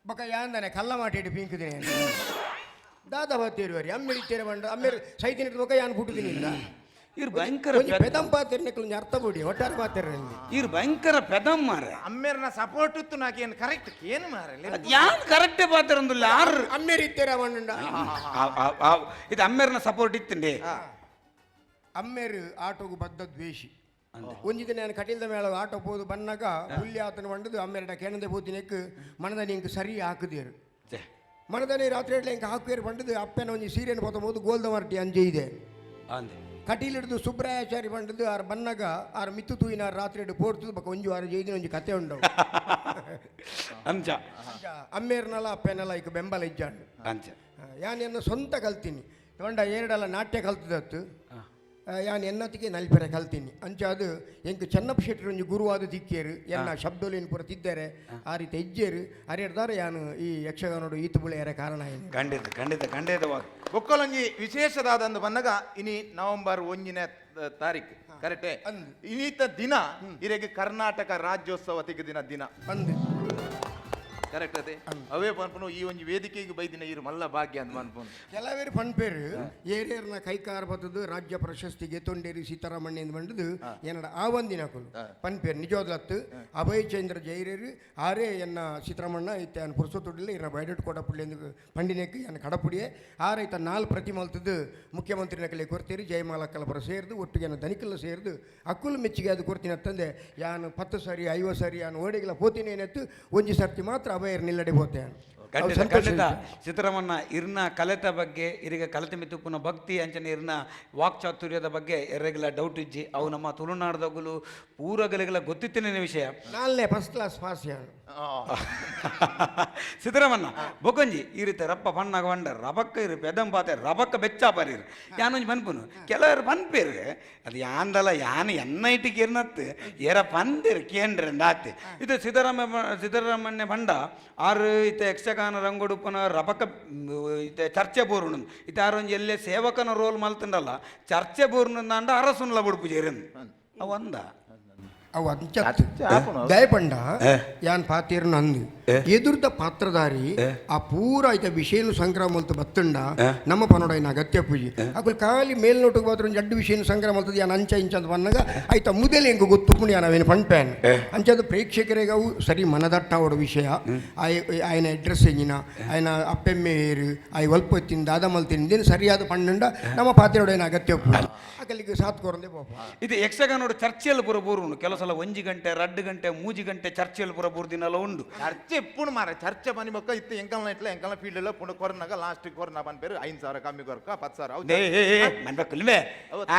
ಬೊಕ ಯಾಂದನೆ ಕಲ್ಲ ಮಾಟಿಡು ಪಿಂಕುದಿನಿ ದಾದ ಬಾತೇರುವರಿ ಅಮ್ಮೇರಿ ಇತ್ತೇರೆ ಬಂಡ ಅಮ್ಮೇರು ಸೈತಿನ ಬೊಕ ಯಾನ್ ಪುಟ್ಟುದಿನಿ ಇಲ್ಲ. ಇರ್ ಭಯಂಕರ ಒಂಜಿ ಪೆದಂ ಪಾತೆರ್ನೆಕ್ಲು ಒಂಜಿ ಅರ್ಥ ಬುಡಿ ಒಟ್ಟಾರೆ ಪಾತೆರ. ಇರ್ ಭಯಂಕರ ಪೆದಂ ಮಾರೆ. ಅಮ್ಮೇರ್ನ ಸಪೋರ್ಟ್ ಇತ್ತು ನಾಕೇನು ಕರೆಕ್ಟ್ ಏನು ಮಾರೆ. ಯಾನ್ ಕರೆಕ್ಟೇ ಪಾತೆರಂದುಲ್ಲ ಆರ್ ಅಮ್ಮೇರಿ ಇತ್ತೇರ ಬಂಡ. ಇದು ಅಮ್ಮೇರ್ನ ಸಪೋರ್ಟ್ ಇತ್ತಂಡೆ. ಅಮ್ಮೇರು ಆಟೋಗು ಬದ್ದ ದ್ವೇಷಿ. ಒಂಜಿ ದಿನ ನಾನು ಕಟೀಲ್ದ ಮೇಳ ಆಟೋ ಪೋದು ಬನ್ನಾಗ ಹುಲ್ಲಿ ಆತನ ಬಂಡದು ಅಮ್ಮೇರಡ ಕೇಣಂದೆ ಪೋತಿನೆಕ್ ಮನದ ನಿಂಕ್ ಸರಿ ಹಾಕುದೇರು. ಮನದನೆ ರಾತ್ರಿ ಎಡ್ಲೆ ಇಂಕ ಹಾಕುವೇರು ಬಂಡದು ಅಪ್ಪನ ಒಂಜಿ ಸೀರೆಯನ್ನು ಪೋತ ಗೋಲ್ದ ಮರಟಿ ಅಂಜೆ ಇದೆ. ಕಟೀಲ್ ಹಿಡಿದು ಸುಬ್ರಾಯಾಚಾರಿ ಬಂಡದು ಆರ್ ಬನ್ನಾಗ ಆರ್ ಮಿತ್ತು ತೂಯಿನ ರಾತ್ರಿ ಹಿಡಿದು ಪೋಡ್ತದು ಬೊಕ ಒಂಜಿ ವಾರ ಜೈದಿನ ಒಂಜಿ ಕತೆ ಉಂಡವು. ಅಂಚ ಅಮ್ಮೇರ್ನಲ ಅಪ್ಪನಲ ಈಗ ಬೆಂಬಲ ಇಜ್ಜಾಂಡು. ಅಂಚ ಯಾನ್ ಎನ್ನ ಸ್ವಂತ ಕಲ್ತೀನಿ ತೊಂಡ ಏರಡಲ ನಾಟ್ಯ ಕಲ್ತದತ್ತು ಯಾನ್ ಎನ್ನತಿಗೆ ನಲ್ಪೆರೆ ಕಲ್ತೀನಿ. ಅಂಚ ಅದು ಎಂಕ್ ಚೆನ್ನಪ್ಪ ಶೆಟ್ಟರು ಒಂಜಿ ಗುರುವಾದ ದಿಕ್ಕೇರು ಎನ್ನ ಶಬ್ದೋಲೇನು ಪೂರ ತಿದ್ದಾರೆ ಆ ರೀತಿ ಹೆಜ್ಜೇರು ಅರೆಡ್ದಾರೆ ಯಾನು ಈ ಯಕ್ಷಗಾನೋಡು ಈತು ಬುಳೆಯರ ಕಾರಣ ಏನು. ಖಂಡಿತ ಖಂಡಿತ ಖಂಡಿತವಾಗಿ. ಬೊಕ್ಕಲೊಂಜಿ ವಿಶೇಷದಾದಂದು ಬಂದಾಗ ಇನಿ ನವೆಂಬರ್ 1ನೇ ತಾರೀಕು ಕರೆಕ್ಟೇ ಇನ್ನೀತ ದಿನ ಇರೆಗೆ ಕರ್ನಾಟಕ ರಾಜ್ಯೋತ್ಸವ ತೆಗೆದಿನ ದಿನ ಅಂದು ಕರೆಕ್ಟ್ ಅದೇ ಅವೇ ಪನ್ಪುನು ಈ ಒಂಜಿ ವೇದಿಕೆಗೆ ಬೈದಿನ ಇರು ಮಲ್ಲ ಭಾಗ್ಯ ಅಂದ್ ಪನ್ಪುನು. ಕೆಲವರು ಪನ್ಪೇರು ಏರೇರ್ನ ಕೈಕಾರ ಬತ್ತದು ರಾಜ್ಯ ಪ್ರಶಸ್ತಿಗೆ ತೊಂಡೇರಿ ಸೀತಾರಾಮಣ್ಣ ಎಂದು ಬಂಡದು ಏನಡ ಆ ಒಂದಿನ ಅಕುಲು ಪನ್ಪೇರು ನಿಜೋದ್ಲತ್ತು ಅಭಯಚಂದ್ರ ಜೈರೇರು ಆರೇ ಎನ್ನ ಸೀತಾರಾಮಣ್ಣ ಇತ್ತೆ ಅನ್ ಪುರ್ಸೊತ್ತುಡಿಲ್ಲ ಇರ ಬೈಡೆಟ್ ಕೊಡಪುಳ್ಳಿ ಎಂದು ಪಂಡಿನೆಕ್ ಎನ್ನ ಕಡಪುಡಿಯೇ ಆರೈತ ನಾಲ್ ಪ್ರತಿ ಮಲ್ತದ್ದು ಮುಖ್ಯಮಂತ್ರಿ ನಕಲೆ ಕೊರ್ತೀರಿ ಜಯಮಾಲಕ್ಕಲ ಪರ ಸೇರ್ದು ಒಟ್ಟಿಗೆ ಎನ್ನ ದನಿಕಲ್ಲ ಸೇರ್ದು ಅಕ್ಕುಲು ಮೆಚ್ಚಿಗೆ ಅದು ಕೊರ್ತೀನಿ ಅಂತಂದೆ ಯಾನು 10 ಸಾರಿ 50 ಸಾರಿ ಯಾನು ಓಡಿಗೆಲ್ಲ ಪೋತೀನಿ ಏನೆತ್ತು ಒಂಜಿ ಸರ್ತಿ ಮಾತ್ರ ಅಭಯರ್ ನಿಲ್ಲಡೆ ಪೋತೆ. ಖಂಡಿತ ಸಂತೋಷ ಖಂಡಿತ ಸಿದ್ದರಾಮಣ್ಣ ಇರ್ನ ಕಲೆತ ಬಗ್ಗೆ ಇರಿಗ ಕಲೆತ ಮಿತ್ತುಪ್ಪುನ ಭಕ್ತಿ ಅಂಚನೆ ಇರ್ನ ವಾಕ್ಚಾತುರ್ಯದ ಬಗ್ಗೆ ಎರೆಗ್ಲ ಡೌಟ್ ಇಜ್ಜಿ. ಅವು ನಮ್ಮ ತುಳುನಾಡದಗುಲು ಪೂರಗಲಿಗೆಲ್ಲ ಗೊತ್ತಿತ್ತಿನ ವಿಷಯ. ನಾಲ್ನೇ ಫಸ್ಟ್ ಕ್ಲಾಸ್ ಪಾಸ್ ಯಾನು. ಸಿದ್ದರಾಮಣ್ಣ ಬೊಕೊಂಜಿ ಈ ರೀತಿ ರಪ್ಪ ಪಣ್ಣಾಗ ಬಂಡ ರಬಕ್ಕ ಇರು ಪೆದಂ ಪಾತೆ ರಬಕ್ಕ ಬೆಚ್ಚ ಬರೀರು ಯಾನೊಂಜಿ ಪನ್ಪುನು ಕೆಲವರು ಪನ್ಪೇರು ಅದು ಯಾಂದಲ ಯಾನ್ ಎನ್ನ ಇಟ್ಟಿಗೆ ಇರ್ನತ್ತು ಏರ ಪಂದಿರು ಕೇಂದ್ರ ಆತೆ. ಇದು ಸಿದ್ದರಾಮಣ್ಯ ಬಂಡ ಆರು ಇತ್ತ ಯಕ್ಷಗಾನ ರಂಗೋಡುಪ್ಪನ ರಬಕ ಇತ್ತೆ ಚರ್ಚೆ ಬೋರುಣು ಇತ್ತೆ ಆರೊಂಜಿ ಎಲ್ಲೇ ಸೇವಕನ ರೋಲ್ ಮಲ್ತಂಡಲ್ಲ ಚರ್ಚೆ ಬೋರುಣಂದಾಂಡ ಅರಸುನ್ಲ ಬುಡುಪು ಜೇರನ್ ಅವು ಅಂದ ಅವು ಅಂಚತ್ತು ದಯಪಂಡ ಯಾನ್ ಪಾತೇರ್ನ ಅಂದು ಎದುರ್ದ ಪಾತ್ರಧಾರಿ ಆ ಪೂರ ಐತ ವಿಷಯನು ಸಂಗ್ರಹ ಮಲ್ತು ಬತ್ತುಂಡ ನಮ್ಮ ಪನೋಡೈನ ಅಗತ್ಯ ಪೂಜೆ ಅಕುಲ್ ಖಾಲಿ ಮೇಲ್ನೋಟಕ್ಕೆ ಮಾತ್ರ ಒಂಜಿ ಅಡ್ಡು ವಿಷಯನು ಸಂಗ್ರಹ ಮಲ್ತದ ಯಾನ್ ಅಂಚ ಇಂಚ ಅಂತ ಬಂದಾಗ ಐತ ಮುದೆಲೆ ಎಂಕ್ ಗೊತ್ತುಪ್ಪುಂಡು ಯಾನ್ ಅವೇನು ಪಣ್ಪ್ಯಾನ್ ಅಂಚದ ಪ್ರೇಕ್ಷಕರಿಗೆ ಅವು ಸರಿ ಮನದಟ್ಟ ಅವಡ ವಿಷಯ. ಆಯನ ಅಡ್ರೆಸ್ ಎಂಜಿನ ಆಯನ ಅಪ್ಪೆಮ್ಮೆ ಏರು ಆಯ್ ಒಲ್ಪ ದಾದ ಮಲ್ತಿನ ಸರಿಯಾದ ಪಣ್ಣುಂಡ ನಮ್ಮ ಪಾತ್ರೆಯೋಡೈನ ಅಗತ್ಯ ಪೂಜೆ ಅಕಲಿಗೆ ಸಾತ್ ಕೊರಂದೆ ಪಾಪ. ಇದು ಯಕ್ಷಗಾನೋಡು ಚರ್ಚೆಯಲ್ಲಿ ಪೂರ ಬೋರುಂಡು ಕೆಲವು ಸಲ ಒಂಜಿ ಗಂಟೆ ರಡ್ಡು ಗಂಟೆ ಮೂಜಿ ಗಂಟೆ ಚರ್ಚೆಯಲ್ಲಿ ಪೂರ ಬೋರ್ದಿನಲ್ಲ ಉಂಡು. ಚರ್ಚೆ ಇಪ್ಪುಣು ಮಾರ ಚರ್ಚೆ ಬನ್ನಿ ಬೊಕ್ಕ ಇತ್ತು ಎಂಕಲ್ನ ಇಟ್ಲ ಎಂಕಲ್ನ ಫೀಲ್ಡ್ ಎಲ್ಲ ಪುಂಡ ಕೊರ್ನಾಗ ಲಾಸ್ಟ್ ಕೊರ್ನ ಪನ್ ಪೇರು 5,000 ಕಮ್ಮಿ ಕೊರ್ಕ 10,000 ಅವು ಮನ್ಬೇಕಲ್ವೇ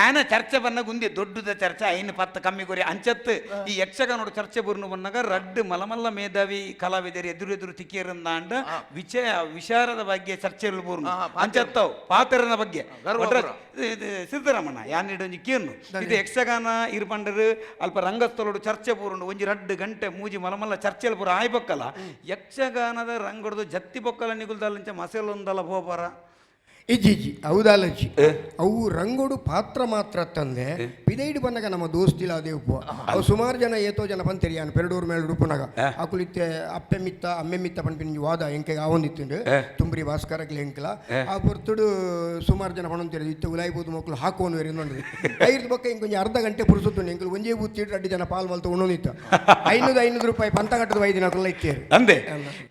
ಆನ ಚರ್ಚೆ ಬನ್ನಾಗ ಉಂದಿ ದೊಡ್ಡದ ಚರ್ಚೆ ಐನು ಪತ್ತು ಕಮ್ಮಿ ಕೊರಿ ಅಂಚತ್ತು. ಈ ಯಕ್ಷಗಾನೋಡು ಚರ್ಚೆ ಬುರ್ನು ಬನ್ನಾಗ ರಡ್ಡು ಮಲಮಲ್ಲ ಮೇಧಾವಿ ಕಲಾವಿದರು ಎದುರು ಎದುರು ತಿಕ್ಕಿರಂದಾಂಡ ವಿಚಯ ವಿಚಾರದ ಬಗ್ಗೆ ಚರ್ಚೆಯಲ್ಲಿ ಬೂರ್ನು ಅಂಚತ್ತವು ಪಾತ್ರನ ಬಗ್ಗೆ. ಗರ್ವ ಒಟ್ರಾಶಿ ಪೂರ. ಇದು ಸಿದ್ದರಾಮಣ್ಣ ಯಾನ್ ಒಂಜಿ ಕೇನು ಇದು ಯಕ್ಷಗಾನ ಇರ್ಪಂಡರು ಅಲ್ಪ ರಂಗಸ್ಥಳೋಡು ಚರ್ಚೆ ಪೂರುಂಡು ಒಂಜಿ ರಡ್ಡು ಗಂಟೆ ಮೂಜಿ ಮಲಮಲ್ಲ ಚರ್ಚೆಲ್ ಪೂರ ಆಯ್ಬೊಕ್ಕಲ್ಲ ಯಕ್ಷಗಾನದ ರಂಗಡ್ದು ಜತ್ತಿ ಬೊಕ್ಕಲ ನಿಗುಲ್ದಲ್ಲಂಚ ಮಸೆಲೊಂದಲ್ಲ ಪೋಪರ. ಇಜ್ಜಿ ಇಜ್ಜಿ ಹೌದಾಲಜ್ಜಿ ಅವು ರಂಗೋಡು ಪಾತ್ರ ಮಾತ್ರ ತಂದೆ ಪಿದೈಡು ಬಂದಾಗ ನಮ್ಮ ದೋಸ್ತಿಲ ಅದೇ ಉಪ್ಪು ಅವು ಸುಮಾರು ಜನ ಏತೋ ಜನ ಪಂತೆರಿ ಯಾನ್ ಪೆರಡೂರು ಮೇಲೆ ಉಡುಪುನಾಗ ಅಕುಲಿತ್ತೆ ಅಪ್ಪೆ ಮಿತ್ತ ಅಮ್ಮೆ ಮಿತ್ತ ಪನ್ಪಿನ ವಾದ ಎಂಕೆ ಆವೊಂದಿತ್ತುಂಡು ತುಂಬ್ರಿ ಭಾಸ್ಕರಗ್ಲಿ ಎಂಕಲ ಆ ಪೊರ್ತುಡು ಸುಮಾರು ಜನ ಪಣಂತೀರಿ ಇತ್ತೆ ಉಲಾಯ್ಬೋದು ಮಕ್ಕಳು ಹಾಕೋನು ನೋಡಿದ್ರಿ ಐದು ಬೊಕ್ಕ ಇಂಕೊಂಜಿ ಅರ್ಧ ಗಂಟೆ ಪುರುಸುತ್ತು ಎಂಕಲು ಒಂಜೇ ಬೂತಿಟ್ಟು ಅಡ್ಡಿ ಜನ ಪಾಲ್ ಮಲ್ತು ಉಣ್ಣೊಂದಿತ್ತು 500 500 ರೂಪಾಯಿ ಪಂತ ಕಟ್ಟದ ವೈದಿನ ಅಕುಲ ಇತ್ತೇರು. ಅಂದೆ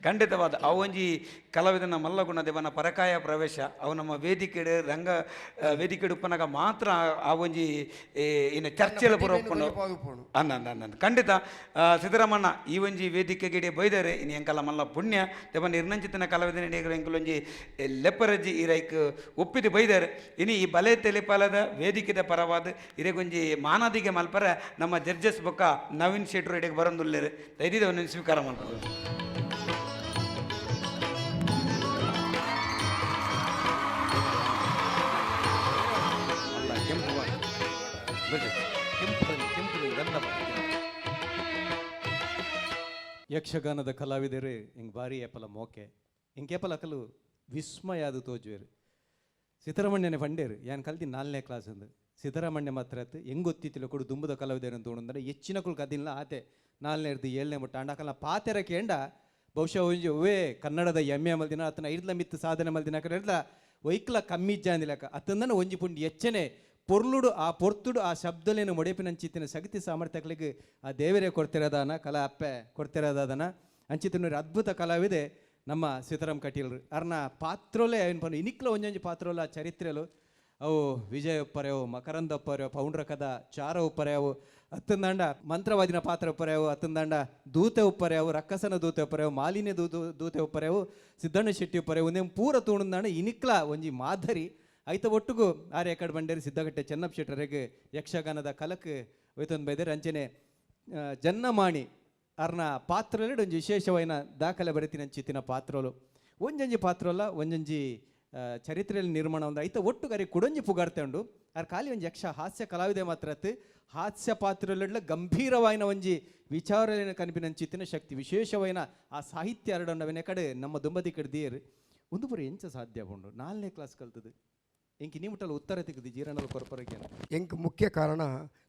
ಖಂಡಿತವಾದ ಅವು ಒಂಜಿ ಕಲಾವಿದನ ಮಲ್ಲಗುಣ ದೇವನ ಪರಕಾಯ ಪ್ರವೇಶ ಅವು ನಮ್ಮ ವೇದಿಕೆಡು ರಂಗ ವೇದಿಕೆಡು ಉಪ್ಪನಾಗ ಮಾತ್ರ ಆ ಒಂಜಿ ಇನ್ನು ಚರ್ಚೆಲ ಪೂರ ಉಪ್ಪುಂಡು. ಅಂದ ಅಂದ ಅಂದ ಖಂಡಿತ ಸಿದ್ದರಾಮಣ್ಣ ಈ ಒಂಜಿ ವೇದಿಕೆಗೆ ಬೈದರೆ ಇನ್ನು ಎಂಕಲ ಮಲ್ಲ ಪುಣ್ಯ ದೇವನ ಇರ್ನಂಚಿತನ ಕಲಾವಿದನ ಎಂಕಲೊಂಜಿ ಲೆಪ್ಪರಜ್ಜಿ ಈ ರೈಕ್ ಒಪ್ಪಿದು ಬೈದರೆ ಇನಿ ಈ ಬಲೆ ತೆಲಿಪಾಲದ ವೇದಿಕೆದ ಪರವಾದ ಇರೆಗೊಂಜಿ ಮಾನಾದಿಗೆ ಮಲ್ಪರ ನಮ್ಮ ಜಡ್ಜಸ್ ಬೊಕ್ಕ ನವೀನ್ ಶೆಟ್ರು ಇಡೆಗೆ ಬರಂದುಲ್ಲೇರು ದೈದಿದವನ್ನ ಸ್ವೀಕಾರ ಮಲ್ಪರು. ಅಲ್ಲ ಕೆಂಪು ಬಣ್ಣ. ಬಿಡ್ರಿ. ಕೆಂಪು ಬಣ್ಣ, ಕೆಂಪು ಗಂಧ ಬಣ್ಣ. ಯಕ್ಷಗಾನದ ಕಲಾವಿದರು ಹಿಂಗೆ ಭಾರಿ ಏಪಲ ಮೋಕೆ ಹಿಂಗೇಪಲ ಅಕಲು ವಿಸ್ಮಯ ಅದು ತೋಜುವೆರು. ಸಿದ್ದರಾಮಣ್ಯನೇ ಪಂಡೇರು ಯಾನ್ ಕಲ್ತಿ 4ನೇ ಕ್ಲಾಸ್ ಅಂದು ಸಿದ್ದರಾಮಣ್ಯ ಮಾತ್ರ ಆತು ಹೆಂಗ್ ಗೊತ್ತಿತ್ತಿಲ್ಲ ಕೊಡು ದುಂಬುದ ಕಲಾವಿದರು ಅಂತ ಅಂದ್ರೆ ಹೆಚ್ಚಿನ ಕುಲ್ ಕದಿಲ್ಲ ಆತೆ 4ನೇ ಇರ್ದು 7ನೇ ಮುಟ್ಟ ಅಂಡ ಅಕಲ್ನ ಪಾತೆರ ಕೇಂಡ ಬಹುಶಃ ಒಂಜಿ ಒವೇ ಕನ್ನಡದ ಎಮ್ಮೆ ಮಲ್ದಿನ ಆತನ ಐಡ್ಲ ಮಿತ್ತು ಸಾಧನೆ ಮಲ್ದಿನ ಕಡೆ ಇರ್ಲ ವೈಕ್ಲ ಕಮ್ಮಿ ಇಜ್ಜಾಂದಿಲಕ ಅತ್ತಂದನ ಒಂಜಿ ಪುಂಡಿ ಎಚ್ಚನೆ ಪೊರ್ಲುಡು ಆ ಪೊರ್ತುಡು ಆ ಶಬ್ದಲೇನು ಮೊಡೆಪಿನಂಚಿತ್ತಿನ ಶಕ್ತಿ ಸಾಮರ್ಥ್ಯಗಳಿಗೆ ಆ ದೇವರೇ ಕೊಡ್ತಿರೋದಾನ ಕಲಾ ಅಪ್ಪೆ ಕೊಡ್ತಿರೋದಾದನ ಅಂಚಿತ್ತಿನ ಅದ್ಭುತ ಕಲಾವಿದೆ ನಮ್ಮ ಸೀತಾರಾಮ್ ಕಟೀಲ್ರು. ಅರ್ನ ಪಾತ್ರಲೇ ಏನು ಪನ್ನು ಇನಿಕ್ಲ ಒಂಜೊಂಜಿ ಪಾತ್ರೋಲ ಚರಿತ್ರೆಲು ಅವು ವಿಜಯ ಉಪ್ಪರೆವು ಮಕರಂದ ಉಪ್ಪರೆವು ಪೌಂಡ್ರಕದ ಚಾರ ಉಪ್ಪರೆವು ಅತ್ತಂದಾಂಡ ಮಂತ್ರವಾದಿನ ಪಾತ್ರ ಉಪ್ಪರೆವು ಅತ್ತಂದಾಂಡ ದೂತೆ ಉಪ್ಪರೆವು ರಕ್ಕಸನ ದೂತೆ ಉಪ್ಪರೆವು ಮಾಲಿನ್ಯ ದೂತೆ ಉಪ್ಪರೆವು ಸಿದ್ದಣ್ಣ ಶೆಟ್ಟಿ ಉಪ್ಪರೆವು ಒಂದೇ ಪೂರ ತೂಣಂದಾಂಡ ಇನಿಕ್ಲ ಒಂಜಿ ಮಾದರಿ ಐತ ಒಟ್ಟುಗು ಆರ್ಯ ಕಡೆ ಬಂಡೇರಿ ಸಿದ್ದಗಟ್ಟೆ ಚೆನ್ನಪ್ಪ ಶೆಟ್ಟರಿಗೆ ಯಕ್ಷಗಾನದ ಕಲಕ್ ಒಯ್ತೊಂದು ಬೈದರೆ ಅಂಚನೆ ಜನ್ನಮಾಣಿ ಅರ್ನ ಪಾತ್ರಲೆಡ್ ಒಂಜಿ ವಿಶೇಷವಾಯಿನ ದಾಖಲೆ ಬರೆತಿನಂಚಿತ್ತಿನ ಪಾತ್ರಲು ಒಂಜೊಂಜಿ ಪಾತ್ರಲ್ಲ ಒಂಜೊಂಜಿ ಚರಿತ್ರೆಯಲ್ಲಿ ನಿರ್ಮಾಣ ಒಂದು ಐತ ಒಟ್ಟು ಕರಿ ಕುಡೊಂಜಿ ಪುಗಾರ್ತೆ ಉಂಡು. ಆರ್ ಖಾಲಿ ಒಂಜಿ ಯಕ್ಷ ಹಾಸ್ಯ ಕಲಾವಿದೆ ಮಾತ್ರ ಅತ್ತು ಹಾಸ್ಯ ಪಾತ್ರಲೆಡ್ಲ ಗಂಭೀರವಾಯಿನ ಒಂಜಿ ವಿಚಾರಲೇನ ಕನಿಪಿನಂಚಿತ್ತಿನ ಶಕ್ತಿ ವಿಶೇಷವಾಯಿನ ಆ ಸಾಹಿತ್ಯ ಅರಡೊಂಡವನೆ ಕಡೆ ನಮ್ಮ ದುಂಬದಿ ಕಡೆ ದಿಯರ್ ಒಂದು ಪುರ ಎಂಚ ಸಾಧ್ಯ ಉಂಡು 4ನೇ ಕ್ಲಾಸ್ ಕಲ್ತದು ಎಂಕಿ ನಿಮಟಲ ಉತ್ತರ ತಿಕ್ಕದು ಜೀರಣದ ಕೊರಪರಕ್ಕೆ. ಎಂಕ್ ಮುಖ್ಯ ಕಾರಣ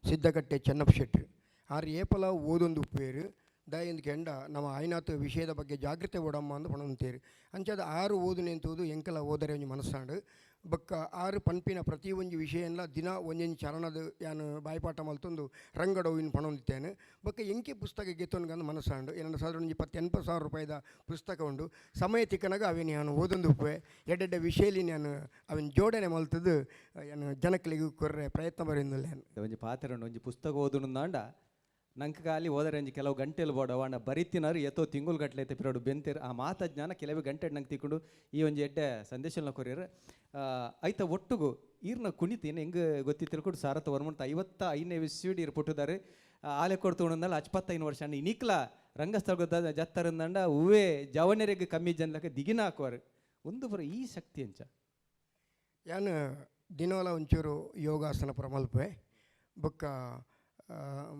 ಸಿದ್ದಗಟ್ಟೆ ಚೆನ್ನಪ್ಪ ಶೆಟ್ರು ಆರ್ ಏಪಲ ಓದೊಂದು ಉಪ್ಪೇರು ದಯಂದು ಕೆಂಡ ನಮ್ಮ ಆಯ್ನಾತ್ ವಿಷಯದ ಬಗ್ಗೆ ಜಾಗೃತೆ ಓಡಮ್ಮ ಅಂದು ಪಣಂತೇರು ಅಂಚಾದ ಆರು ಓದು ನಿಂತುವುದು ಎಂಕಲ ಓದರೆ ಒಂಜಿ ಮನಸ್ಸಾಂಡು ಬೊಕ್ಕ ಆರು ಪನ್ಪಿನ ಪ್ರತಿ ಒಂಜಿ ವಿಷಯನ್ಲ ದಿನ ಒಂಜೊಂಜಿ ಚರಣದ ಯಾನು ಬಾಯ್ಪಾಠ ಮಲ್ತೊಂದು ರಂಗಡೋವಿನ ಪಣೊಂದಿತ್ತೇನೆ ಬೊಕ್ಕ ಎಂಕೆ ಪುಸ್ತಕ ಗೆತ್ತೊನ್ಗಂದು ಮನಸ್ಸಾಂಡು ಏನಂದ್ರೆ ಸಾಧಾರಣ ಒಂಜಿ 80,000 ರೂಪಾಯಿದ ಪುಸ್ತಕ ಉಂಡು ಸಮಯ ತಿಕ್ಕನಾಗ ಅವೇನು ಯಾನು ಓದೊಂದು ಉಪ್ಪೆ ಎಡ್ಡೆಡ್ಡೆ ವಿಷಯಲಿ ನಾನು ಅವಿನ ಜೋಡಣೆ ಮಲ್ತದ್ದು ಯಾನು ಜನಕ್ಕಲಿಗೆ ಕೊರ್ರೆ ಪ್ರಯತ್ನ ಬರೆಯೊಂದಿಲ್ಲ. ಒಂಜಿ ಪಾತ್ರ ಉಂಡು ಒಂಜಿ ಪುಸ್ತಕ ಓದುನುಂದಾಂಡ ನಂಗೆ ಖಾಲಿ ಹೋದರೆ ಅಂಜಿ ಕೆಲವು ಗಂಟೆಲು ಬೋಡವ ಅಣ್ಣ ಬರಿತಿನಾರು ಏತೋ ತಿಂಗುಲ್ ಗಟ್ಟಲೆ ಐತೆ ಪಿರೋಡು ಬೆಂತೇರು ಆ ಮಾತ ಜ್ಞಾನ ಕೆಲವೇ ಗಂಟೆ ನಂಗೆ ತಿಕ್ಕೊಂಡು ಈ ಒಂಜಿ ಎಡ್ಡೆ ಸಂದೇಶನ ಕೊರಿಯರ್. ಐತ ಒಟ್ಟುಗು ಈರ್ನ ಕುಣಿತ ಏನು ಹೆಂಗೆ ಗೊತ್ತಿ ತಿಳ್ಕೊಂಡು ಸಾರತ ವರ್ಮಂತ 55ನೇ ವಿಶ್ವಡ್ ಇರ್ ಪುಟ್ಟುದಾರೆ ಆಲೆ ಕೊಡ್ತು ಉಂಡಲ್ಲ 25 ವರ್ಷ ಅಣ್ಣ ಇನಿಕ್ಲ ರಂಗಸ್ಥಳ ಜತ್ತರಂದಂಡ ಹೂವೇ ಜವನರಿಗೆ ಕಮ್ಮಿ ಜನಲಕ ದಿಗಿನ ಹಾಕುವಾರು ಒಂದು ಬರ ಈ ಶಕ್ತಿ ಅಂಚ. ಯಾನ್ ದಿನೋಲ ಒಂಚೂರು ಯೋಗಾಸನ ಪೂರ ಮಲ್ಪೆ ಬೊಕ್ಕ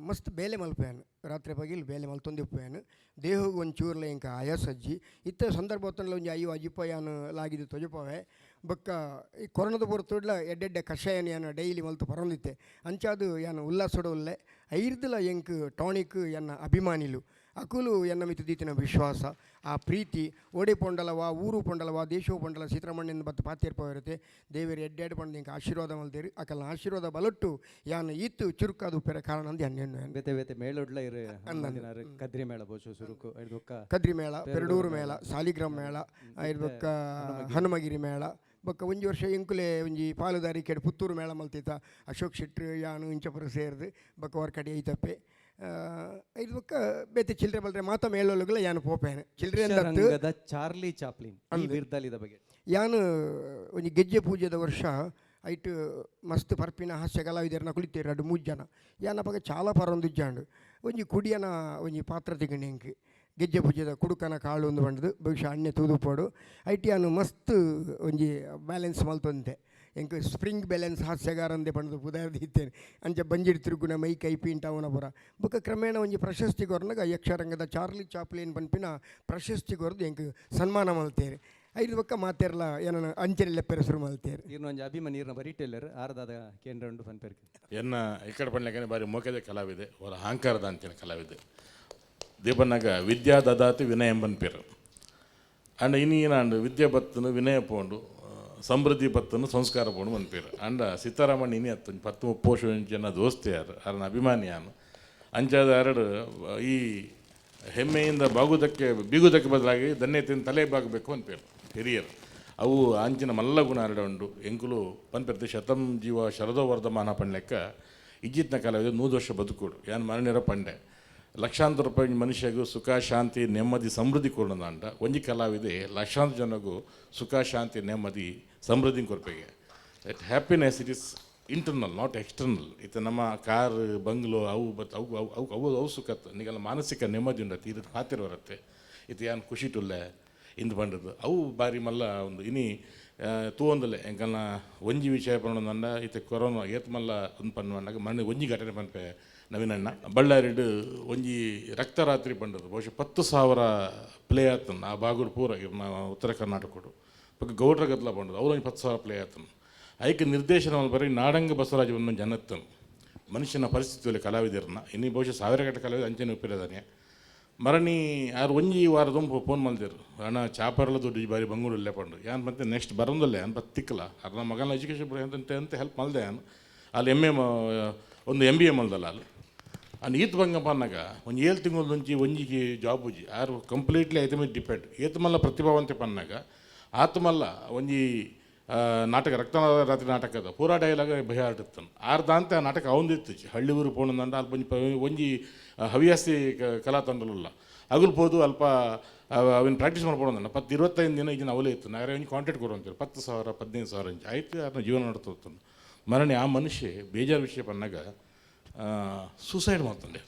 ಮಸ್ತ್ ಬೇಲೆ ಮಲ್ಪೆಯಾನು ರಾತ್ರಿ ಪಗಿಲ್ ಬೇಲೆ ಮಲ್ತೊಂದಿಪ್ಪೆಯಾನು ದೇಹಗ್ ಒಂಚೂರ್ಲ ಎಂಕ ಆಯಾಸ ಅಜ್ಜಿ ಇತ್ತ ಸಂದರ್ಭ ಹೊತ್ತನ್ಲ ಒಂಜಿ ಐವ ಅಜಿಪ ಯಾನ್ ಲಾಗಿದ್ದು ತೊಜಪವೆ ಬೊಕ್ಕ ಈ ಕೊರೋನಾದ ಪೊರ್ತುಡ್ಲ ಎಡ್ಡೆಡ್ಡೆ ಕಷಾಯನ ಯಾನ್ ಡೈಲಿ ಮಲ್ತು ಪರೊಂದಿತ್ತೆ ಅಂಚಾದು ಯಾನ್ ಉಲ್ಲಾಸೊಡು ಉಲ್ಲೆ ಐರ್ದಲ ಎಂಕ್ ಟಾನಿಕ್ ಎನ್ನ ಅಭಿಮಾನಿಲು ಅಕುಲು ಎನ್ನ ಮಿತ್ತು ದೀತಿನ ವಿಶ್ವಾಸ ಆ ಪ್ರೀತಿ ಓಡೆ ಪೊಂಡಲವ ಊರು ಪೊಂಡಲವ ದೇಶವು ಪೊಂಡಲ ಸೀತಾರಮಣ್ಣಿಂದ ಬತ್ತು ಪಾತಿರ್ಪವಿರುತ್ತೆ ದೇವರು ಎಡ್ಡೆಡ್ ಪಂಡ ಎಂಕ್ ಆಶೀರ್ವಾದ ಮಲ್ತೇರು ಅಕಲ್ನ ಆಶೀರ್ವಾದ ಬಲೊಟ್ಟು ಯಾನ್ ಈತು ಚುರುಕಾದ ಉಪ್ಪೆರೆ ಕಾರಣ ಅಂದ್ ಯಾನ್ ಎಣ್ಣುವೆ. ಬೇತೆ ಬೇತೆ ಮೇಳೊಡ್ಲ ಇರು ಕದ್ರಿ ಮೇಳ ಬೋಸು ಸುರುಕು ಬೊಕ್ಕ ಕದ್ರಿ ಮೇಳ, ಪೆರಡೂರು ಮೇಳ, ಸಾಲಿಗ್ರಾಮ ಮೇಳ, ಐದು ಬೊಕ್ಕ ಹನುಮಗಿರಿ ಮೇಳ ಬೊಕ್ಕ ಒಂಜಿ ವರ್ಷ ಎಂಕುಲೆ ಒಂಜಿ ಪಾಲುದಾರಿಕೆಡ್ ಪುತ್ತೂರು ಮೇಳ ಮಲ್ತಿತ್ತ ಅಶೋಕ್ ಶೆಟ್ರು ಯಾನು ಇಂಚಪುರ ಸೇರ್ದು ಬೊಕ್ಕ ಹೊರ್ಕಡೆ ಐತಪ್ಪೆ ಐದು ಬೊಕ್ಕ ಬೇತೆ ಚಿಲ್ಡ್ರೆ ಬಲ್ರೆ ಮಾತ ಮೇಳೊಲುಗಳ ಯಾನು ಪೋಪೇನೆ ಚಿಲ್ಡ್ರೆ ಅಂದತ್ತು ರಂಗದ ಚಾರ್ಲಿ ಚಾಪ್ಲಿನ್ ಈ ಬಿರ್ದಲಿದ ಬಗ್ಗೆ. ಯಾನು ಒಂಜಿ ಗೆಜ್ಜೆ ಪೂಜೆದ ವರ್ಷ ಐಟ್ ಮಸ್ತ್ ಪರ್ಪಿನ ಹಾಸ್ಯ ಕಲಾವಿದರನ್ನ ಕುಳಿತೇರು ಎರಡು ಮೂರು ಜನ ಯಾನಪಗ ಚಾಲ ಪರೊಂದಿಜ್ಜಾಂಡು ಒಂಜಿ ಕುಡಿಯನ ಒಂಜಿ ಪಾತ್ರ ತಿಗಣಿ ಎಂಕ್ ಗೆಜ್ಜೆ ಪೂಜೆದ ಕುಡುಕನ ಕಾಳು ಒಂದು ಬಂಡದು ಬಹುಶಃ ಅಣ್ಣೆ ತೂದು ಪೋಡು ಐಟ್ ಯಾನು ಮಸ್ತ್ ಒಂಜಿ ಬ್ಯಾಲೆನ್ಸ್ ಮಲ್ತೊಂತೆ ಎಂಕ್ ಸ್ಪ್ರಿಂಗ್ ಬ್ಯಾಲೆನ್ಸ್ ಹಾಸ್ಯಗಾರಂದೆ ಪಂಡದು ಪುದಾರ್ ದೀತೇನೆ ಅಂಚ ಬಂಜಿಡ್ ತಿರುಗುನ ಮೈ ಕೈ ಪೀಂಟ ಅವನ ಪುರ ಬೊಕ್ಕ ಕ್ರಮೇಣ ಒಂಜಿ ಪ್ರಶಸ್ತಿ ಕೊರ್ನಗ ಯಕ್ಷರಂಗದ ಚಾರ್ಲಿ ಚಾಪ್ಲಿನ್ ಪನ್ಪಿನ ಪ್ರಶಸ್ತಿ ಕೊರ್ದು ಎಂಕ್ ಸನ್ಮಾನ ಮಲ್ತೇರು ಐದು ಬೊಕ್ಕ ಮಾತೇರ್ಲ ಏನನ ಅಂಚನೆ ಲೆಪ್ಪೆರೆ ಶುರು ಮಲ್ತೇರು. ಈರ್ನ ಒಂಜಿ ಅಭಿಮಾನಿ ಈರ್ನ ಬರಿಟೆಲ್ಲರ್ ಆರದಾದ ಕೇಂದ್ರ ಉಂಡು ಪನ್ಪೆರ್ಗೆ. ಎನ್ನ ಇಕ್ಕಡ ಪಣ್ಲೆಕನೆ ಬಾರಿ ಮೋಕೆದ ಕಲಾವಿದೆ ಅವರ ಅಹಂಕಾರದ ಅಂಚಿನ ಕಲಾವಿದೆ ದೀಪನಾಗ ವಿದ್ಯಾ ದದಾತಿ ವಿನಯ ಪನ್ಪೇರು ಅಂಡ ಇನಿ ಏನಾಂಡು ವಿದ್ಯೆ ಬತ್ತನು ವಿನಯ ಪೋಂಡು ಸಮೃದ್ಧಿ ಬತ್ತನು ಸಂಸ್ಕಾರ ಪೋಂಡು ಪನ್ಪೇರು ಅಂಡ ಸೀತಾರಾಮಣ್ಣ ಇನಿ ಅತ್ತು ಪತ್ತು ಮುಪ್ಪೋಷ ಜನ ದೋಸ್ತಿಯಾರು ಅರನ ಅಭಿಮಾನಿಯಾನು ಅಂಚಾದ ಎರಡು ಈ ಹೆಮ್ಮೆಯಿಂದ ಬಾಗುವುದಕ್ಕೆ ಬೀಗುವುದಕ್ಕೆ ಬದಲಾಗಿ ಧನ್ಯತೆಯಿಂದ ತಲೆ ಬಾಗಬೇಕು ಅನ್ಪೇರು ಹಿರಿಯರು ಅವು ಅಂಚಿನ ಮಲ್ಲ ಗುಣ ಹರಡ ಉಂಡು ಎಂಕುಲು ಪನ್ಪೆರ್ತಿ ಶತಂ ಜೀವ ಶರದೋ ವರ್ಧಮಾನ ಪಣ್ಲೆಕ್ಕ ಇಜ್ಜಿತ್ನ ಕಲಾವಿದ 100 ವರ್ಷ ಬದುಕುಡು ಯಾನ್ ಮರಣಿರ ಪಂಡೆ ಲಕ್ಷಾಂತರ ರೂಪಾಯಿ ಮನುಷ್ಯಗೂ ಸುಖ ಶಾಂತಿ ನೆಮ್ಮದಿ ಸಮೃದ್ಧಿ ಕೊಡೋದಂಡ ಒಂಜಿ ಕಲಾವಿದೆ ಲಕ್ಷಾಂತರ ಜನಗೂ ಸುಖ ಶಾಂತಿ ನೆಮ್ಮದಿ ಸಮೃದ್ಧಿ ಕೊರ್ಪೆಗೆ that happiness it is internal not external. ಇತ್ತ ನಮ್ಮ ಕಾರ್ ಬಂಗ್ಲೋ ಅವು ಬತ್ ಅವು ಅವು ಅವು ಅವು ಅವು ಸುಖತ್ ನಿಗಲ್ಲ ಮಾನಸಿಕ ನೆಮ್ಮದಿ ಉಂಡತ್ತೆ ಇದು ಪಾತಿರ ಬರುತ್ತೆ ಇದು ಯಾನ್ ಖುಷಿ ಟುಲ್ಲೆ ಇಂದು ಬಂಡದ್ದು ಅವು ಬಾರಿ ಮಲ್ಲ ಒಂದು ಇನಿ ತೂವೊಂದಲೆ ಎಂಕಲ್ನ ಒಂಜಿ ವಿಷಯ ಪನ್ನೊಂದಂಡ ಇತ್ತೆ ಕೊರೋನಾ ಏತ್ ಮಲ್ಲ ಒಂದು ಪನ್ನುವಂಡಾಗ ಮಣ್ಣು ಒಂಜಿ ಘಟನೆ ಪನ್ಪೆ ನವೀನಣ್ಣ ಬಳ್ಳಾರಿಡ್ ಒಂಜಿ ರಕ್ತರಾತ್ರಿ ಪಂಡದು ಬಹುಶಃ 10,000 ಪ್ಲೇ ಆತನ ಆ ಬಾಗುಡು ಪೂರ ಇರ್ನ ಉತ್ತರ ಕರ್ನಾಟಕಡು ಬೊಕ್ಕ ಗೌಡ್ರ ಗದ್ದಲ ಪಂಡದು ಅವ್ರು ಒಂಜಿ 10,000 ಪ್ಲೇ ಆತನ ಐಕ್ ನಿರ್ದೇಶನ ಬರೀ ನಾಡಂಗ ಬಸವರಾಜ ಒಂದು ಜನತ್ತನು ಮನುಷ್ಯನ ಪರಿಸ್ಥಿತಿಯಲ್ಲಿ ಕಲಾವಿದರನ್ನ ಇನ್ನು ಬಹುಶಃ ಸಾವಿರ ಗಟ್ಟಲೆ ಕಲಾವಿದ ಅಂಚನೆ ಉಪ್ಪಿರದಾನೆ ಮರಣಿ ಆರು ಒಂಜಿ ವಾರ ದುಂಪು ಫೋನ್ ಮಲ್ದಿರು ಅಣ್ಣ ಚಾಪರ್ಲ ದುಡ್ಡು ಈ ಬಾರಿ ಬಂಗೂರು ಪಂಡು ಯಾನ್ ಮತ್ತೆ ನೆಕ್ಸ್ಟ್ ಬರಂದಲ್ಲೇ ಅನ್ ತಿಕ್ಕಲ ಅರ್ನ ಮಗನ ಎಜುಕೇಷನ್ ಅಂತ ಅಂತ ಹೆಲ್ಪ್ ಮಲ್ದೆ ಯಾನು ಅಲ್ಲಿ ಎಮ್ ಎ ಒಂದು ಎಮ್ ಬಿ ಎ ಮಲ್ದಲ್ಲ ಅಲ್ಲಿ ಅಂಡ್ ಈತ್ ಬಂಗಪ್ಪ ಅನ್ನಾಗ ಒಂಜಿ ಏಳು ತಿಂಗಳು ಒಂಜಿ ಒಂಜಿಗೆ ಜಾಬ್ ಉಜ್ಜಿ ಆರು ಕಂಪ್ಲೀಟ್ಲಿ ಐತೆ ಮೇಲೆ ಡಿಪೆಂಡ್ ಏತ್ ಮಲ್ಲ ಪ್ರತಿಭಾವಂತೆ ಪನ್ನಾಗ ಆತ್ಮಲ್ಲ ಒಂಜಿ ನಾಟಕ ರಕ್ತರಾತ್ರಿ ನಾಟಕದ ಪೂರಾ ಡೈಲಾಗ್ ಭಯ ಆಡುತ್ತಾನೆ ಆರ್ದ ಅಂತ ಆ ನಾಟಕ ಅವಂದಿತ್ತು ಹಳ್ಳಿ ಊರು ಪೋಣಂದಂಡ ಅಲ್ಪ ಒಂಜಿ ಒಂಜಿ ಹವ್ಯಾಸಿ ಕಲಾ ತಂಡಲುಲ್ಲ ಅಗುಲ್ ಪೋದು ಅಲ್ಪ ಅವನ್ ಪ್ರಾಕ್ಟೀಸ್ ಮಾಡ್ಬೋದಂಡ 10-25 ದಿನ ಈಗಿನ ಅವಲೇ ಇತ್ತು ನಾರೇ ಒಂಜಿ ಕಾಂಟ್ಯಾಕ್ಟ್ ಕೊಡು ಅಂತೀರಿ 10,000 15,000 ಇಂಚ್ ಆಯ್ತು ಅದನ್ನ ಜೀವನ ನಡ್ತೋಗ್ತಾನೆ ಮರಣಿ ಆ ಮನುಷ್ಯ ಬೇಜಾರು ವಿಷಯ ಪನ್ನಾಗ ಸೂಸೈಡ್ ಮಾಡ್ತಂಡೆ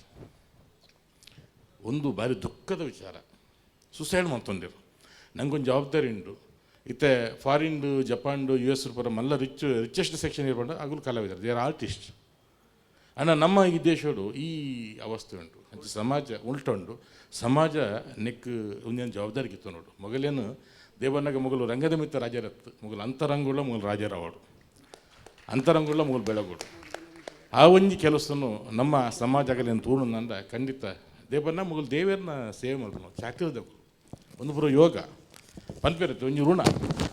ಒಂದು ಭಾರಿ ದುಃಖದ ವಿಚಾರ ಸೂಸೈಡ್ ಮಾಡ್ತಂಡಿರು ನಂಗೊಂದು ಜವಾಬ್ದಾರಿ ಉಂಟು ಇತ್ತೆ ಫಾರಿನ್ಡು ಜಪಾನ್ಡು ಯು ಎಸ್ ಪರ ಮಲ್ಲ ರಿಚೆಸ್ಟ್ ಸೆಕ್ಷನ್ ಇರ್ಬಂಡು ಅಗುಲು ಕಲಾವಿದರು they are artist ಅಣ್ಣ ನಮ್ಮ ಈ ದೇಶಡು ಈ ಅವಸ್ಥೆ ಉಂಟು ಅಂಚ ಸಮಾಜ ಉಲ್ಟುಂಡು ಸಮಾಜ ನೆಕ್ ಒಂದೇನು ಜವಾಬ್ದಾರಿ ಕಿತ್ತು ನೋಡು ಮೊಗಲೇನು ದೇವನಾಗ ಮೊಗಲು ರಂಗದ ಮಿತ್ತ ರಾಜರತ್ತು ಮೊಗಲು ಅಂತರಂಗುಳ್ಳ ಮೊಗಲು ರಾಜರವಾಡು ಅಂತರಂಗುಳ್ಳ ಮೊಗಲು ಬೆಳಗೋಡು ಆ ಒಂಜಿ ಕೆಲಸನು ನಮ್ಮ ಸಮಾಜ ತೂರ್ಣಂದ ಖಂಡಿತ ದೇವನ ಮೊಗಲು ದೇವರನ್ನ ಸೇವೆ ಮಾಡ್ಕೊಂಡು ಚಾಕ್ರಿದವು ಒಂದು ಪೂರ ಯೋಗ ಪನ್ಪೆರತ್ತೆ ಒಂಜಿ ಋಣ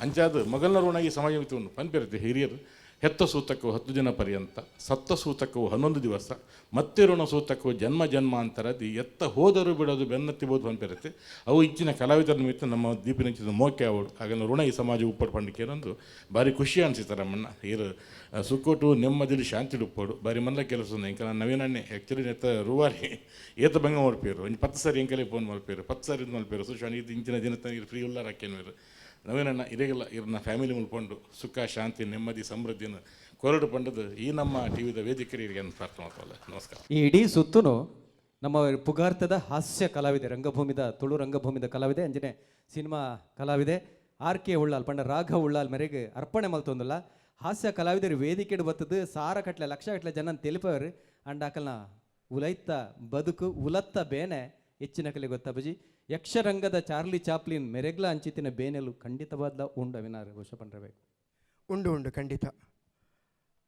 ಅಂಚಾದ ಮೊಗಲ್ನ ಋಣ ಈ ಸಮಾಜ ಮಿತ್ತು ಉಂಡು ಪನ್ಪೆರತ್ತೆ ಹಿರಿಯರು ಹೆತ್ತ ಸೂತಕವು 10 ದಿನ ಪರ್ಯಂತ, ಸತ್ತ ಸೂತಕವು 11 ದಿವಸ, ಮತ್ತೆ ಋಣ ಸೂತಕವು ಜನ್ಮ ಜನ್ಮಾಂತರದಿ ಎತ್ತ ಹೋದರೂ ಬಿಡೋದು ಬೆನ್ನತ್ತಿಬೋದು ಪನ್ಪಿರುತ್ತೆ. ಅವು ಇಂಚಿನ ಕಲಾವಿದರ ನಿಮಿತ್ತ ನಮ್ಮ ದೀಪಿನಂಚಿನ ಮೋಕೆ ಅವಳು ಹಾಗೆ ಋಣ ಈ ಸಮಾಜ ಉಪ್ಪಡು ಪಂಡಿಕೆ ಒಂದು ಭಾರಿ ಖುಷಿ ಅನಿಸುತ್ತೆ ನಮ್ಮನ್ನ. ಇರು ಸುಕ್ಕೋಟು ನೆಮ್ಮದಿಲಿ ಶಾಂತಿ ಉಪ್ಪೋಡು ಬಾರಿ ಮಲ್ಲ ಕೆಲಸ. ಎಂಕ ನವೀನಣ್ಣೆ ಆ್ಯಕ್ಚುಲಿ ನೆತ್ತ ರೂವಾರಿ ಏತ ಬಂಗ ಮಲ್ಪೇರು ಒಂಜಿ 10 ಸಾರಿ ಎಂಕಲೆ ಫೋನ್ ಮಲ್ಪೇರು, 10 ಸಾರಿ ಇದು ಮಲ್ಪೇರು. ಸುಶಾನ್ ಇದು ಇಂಚಿನ ದಿನ ತನಕ ಫ್ರೀ ಉಲ್ಲಾರ ಹಾಕೇನು ನವೀನಣ್ಣ ಇರೇಗೆಲ್ಲ ಇವ್ರನ್ನ ಫ್ಯಾಮಿಲಿ ಮುಲ್ಪೊಂಡು ಸುಖ ಶಾಂತಿ ನೆಮ್ಮದಿ ಸಮೃದ್ಧಿಯನ್ನು ಕೊರಡು ಪಂಡದು ಈ ನಮ್ಮ ಟಿ ವಿದ ವೇದಿಕೆರಿಗೆ ಪ್ರಾರ್ಥನೆ ಮಾಡ್ತಲ್ಲ. ನಮಸ್ಕಾರ. ಈ ಇಡೀ ಸುತ್ತೂ ನಮ್ಮ ಪುಗಾರ್ತದ ಹಾಸ್ಯ ಕಲಾವಿದೆ, ರಂಗಭೂಮಿದ ತುಳು ರಂಗಭೂಮಿದ ಕಲಾವಿದೆ, ಅಂಜನೆ ಸಿನಿಮಾ ಕಲಾವಿದೆ ಆರ್ ಕೆ ಉಳ್ಳಾಲ್ ಪಂಡ ರಾಘವ್ ಉಳ್ಳಾಲ್ ಮೇರೆಗೆ ಅರ್ಪಣೆ ಮಲ್ತೊಂದುಲ್ಲ. ಹಾಸ್ಯ ಕಲಾವಿದರು ವೇದಿಕೆಡು ಬತ್ತದು ಸಾರ ಕಟ್ಲೆ ಲಕ್ಷ ಕಟ್ಲೆ ಜನ ತಿಳಿಪವರು ಅಂಡ್ ಆಕಲ್ನ ಉಲೈತ ಬದುಕು ಉಲತ್ತ ಬೇನೆ ಹೆಚ್ಚಿನ ಕಲೆ ಗೊತ್ತಬಜಿ. ಯಕ್ಷರಂಗದ ಚಾರ್ಲಿ ಚಾಪ್ಲಿನ್ ಮೆರೆಗ್ಲ ಅಂಚಿತಿನ ಬೇನೆಲು ಖಂಡಿತವಾದ ಉಂಡು ಅವಿನಾರ ಘೋಷ ಪಂಡ್ರಬೇಕು. ಉಂಡು ಉಂಡು ಖಂಡಿತ.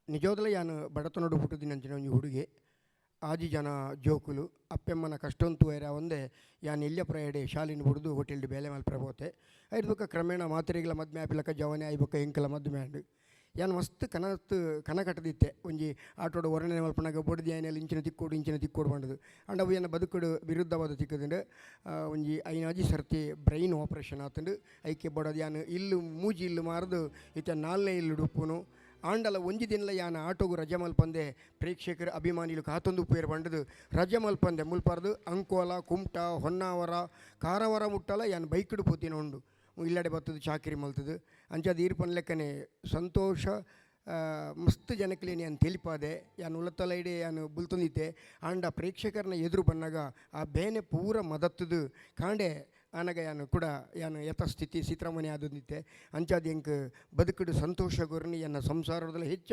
ನಿಜೋದಲ ಯಾನು ಬಡತನೊಡು ಹುಟ್ಟುದಿನಂಚಿನ ಒಂಜಿ ಹುಡುಗೆ, ಆಜಿ ಜನ ಜೋಕುಲು ಅಪ್ಪೆಮ್ಮನ ಕಷ್ಟೊಂತು ವೈರ ಒಂದೇ ಯಾನ್ ಎಲ್ಯ ಪ್ರಯಡೆ ಶಾಲಿನ ಬುಡ್ದು ಹೋಟೆಲ್ಡ್ ಬೇಲೆ ಮಲ್ಪರೆ ಪೋತೆ. ಐದು ಬೊಕ್ಕ ಕ್ರಮೇಣ ಮಾತ್ರೆಗಳ ಮದ್ಮೆ ಆಪಿಲಕ್ಕ ಜವನೆ ಆಯ್ಬೊಕ್ಕ ಎಂಕಲ ಮದ್ಮೆ ಆಂಡ್ ಯಾನ್ ಮಸ್ತ್ ಕನತ್ ಕನ ಕಟ್ಟದಿತ್ತೆ. ಒಂಜಿ ಆಟೋಡು ವರ್ಣನೆ ಮಲ್ಪನಾಗ ಬೊಡ್ದು ಆಯ್ನೆಲ್ಲ ಇಂಚಿನ ತಿಕ್ಕೋಡು ಇಂಚಿನ ತಿಕ್ಕೋಡು ಪಂಡದು ಅಂಡ ಅವು ಎನ್ನ ಬದುಕುಡು ವಿರುದ್ಧವಾದ ತಿಕ್ಕದಂಡು. ಒಂಜಿ ಐನಾಜಿ ಸರ್ತಿ ಬ್ರೈನ್ ಆಪರೇಷನ್ ಆತಂಡು. ಐಕೆ ಬಡದು ಯಾನ್ ಇಲ್ಲು ಮೂಜಿ ಇಲ್ಲು ಮಾರ್ದು ಇತ್ತ 4ನೇ ಇಲ್ಲು ಉಪ್ಪುನು ಆಂಡಲ ಒಂಜಿ ದಿನಲ ಯಾನ ಆಟೋಗು ರಜೆ ಮಲ್ಪಂದೆ ಪ್ರೇಕ್ಷಕರ ಅಭಿಮಾನಿಲು ಕಾತೊಂದು ಉಪ್ಪೇರು ಪಂಡದು ರಜೆ ಮಲ್ಪಂದೆ ಮುಲ್ಪಾರ್ದು ಅಂಕೋಲ ಕುಮಟ ಹೊನ್ನಾವರ ಕಾರವಾರ ಮುಟ್ಟಲ ಯಾನ್ ಬೈಕ್ಡು ಪೋತಿನ ಉಂಡು ಇಲ್ಲಡೆ ಬತ್ತದು ಚಾಕಿರಿ ಮಲ್ತದು ಅಂಚಾದ ಈರ್ಪನ್ ಲೆಕ್ಕನೆ ಸಂತೋಷ ಮಸ್ತ್ ಜನಕ್ಲೇನಿ ಯಾನ್ ತಿಳಿಪಾದೆ ಯಾನ್ ಉಲತ್ತಲ ಇಡೀ ಯಾನ್ ಬುಲ್ತೊಂದಿತ್ತೆ. ಆಂಡ ಪ್ರೇಕ್ಷಕರನ್ನ ಎದುರು ಬನ್ನಾಗ ಆ ಬೇನೆ ಪೂರ ಮದತ್ತದು ಕಾಂಡೆ ಆನಗ ಯಾನು ಕೂಡ ಯಾನು ಯಥಾಸ್ಥಿತಿ ಸೀತಾರಾಮನೆ ಆದೊಂದಿತ್ತೆ. ಅಂಚಾದ ಎಂಕ್ ಬದುಕುಡು ಸಂತೋಷ ಗೊರ್ನಿ ಎನ್ನ ಸಂಸಾರದಲ್ಲಿ ಹೆಚ್ಚ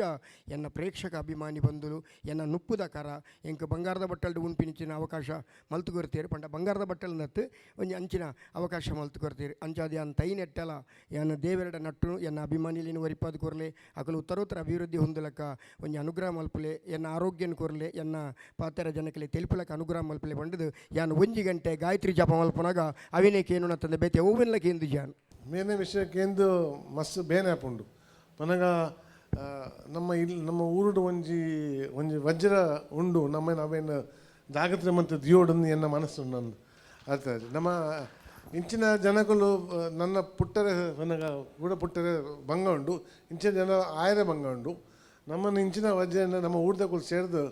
ಎನ್ನ ಪ್ರೇಕ್ಷಕ ಅಭಿಮಾನಿ ಬಂದುಲು ಎನ್ನ ನುಪ್ಪುದ ಕರ ಎಂಕ್ ಬಂಗಾರದ ಬಟ್ಟಲ್ಡು ಉಣ್ಪಿನಿಚಿನ ಅವಕಾಶ ಮಲ್ತು ಕೊರ್ತೀರು ಪಂಡ ಬಂಗಾರದ ಬಟ್ಟಲ್ ನತ್ತು ಒಂಜಿ ಅಂಚಿನ ಅವಕಾಶ ಮಲ್ತು ಕೊರ್ತೀರು. ಅಂಚಾದ ಯಾನ್ ತೈ ನೆಟ್ಟಲ ಯಾನು ದೇವರಡ ನಟ್ಟು ಎನ್ನ ಅಭಿಮಾನಿಲಿನ ಒರಿಪಾದ ಕೊರ್ಲೆ ಅಕಲು ಉತ್ತರೋತ್ತರ ಅಭಿವೃದ್ಧಿ ಹೊಂದಲಕ್ಕ ಒಂಜಿ ಅನುಗ್ರಹ ಮಲ್ಪುಲೆ ಎನ್ನ ಆರೋಗ್ಯನ ಕೊರ್ಲೆ ಎನ್ನ ಪಾತೆರ ಜನಕಲೆ ತೆಲುಪುಲಕ್ಕ ಅನುಗ್ರಹ ಮಲ್ಪುಲೆ ಪಂಡದು ಯಾನ್ ಒಂಜಿ ಗಂಟೆ ಗಾಯತ್ರಿ ಜಪ ಮಲ್ಪನಾಗ ಅವಿನೇ ಕೇನು ತಂದೆ ಬೇತೆ ಓವೆನ್ಲ ಕೇಂದು ಜಾನ್ ಮೇನೆ ವಿಷಯ ಕೇಂದು ಮಸ್ತ್ ಬೇನೆ ಆಪುಂಡು ಪನಗ ನಮ್ಮ ಇಲ್ಲಿ ನಮ್ಮ ಊರುಡು ಒಂಜಿ ಒಂಜಿ ವಜ್ರ ಉಂಡು ನಮ್ಮ ನಾವೇನು ಜಾಗತ್ರೆ ಮತ್ತು ದಿಯೋಡನ್ನು ಎನ್ನ ಮನಸ್ಸು ನಂದು ಅರ್ಥ. ನಮ್ಮ ಇಂಚಿನ ಜನಗಳು ನನ್ನ ಪುಟ್ಟರೆ ಪನಗ ಕೂಡ ಪುಟ್ಟರೆ ಭಂಗ ಉಂಡು ಇಂಚಿನ ಜನ ಆಯರೆ ಭಂಗ ಉಂಡು ನಮ್ಮನ್ನು ಇಂಚಿನ ವಜ್ರ ನಮ್ಮ ಊರ್ದಕ್ಕೂ ಸೇರಿದು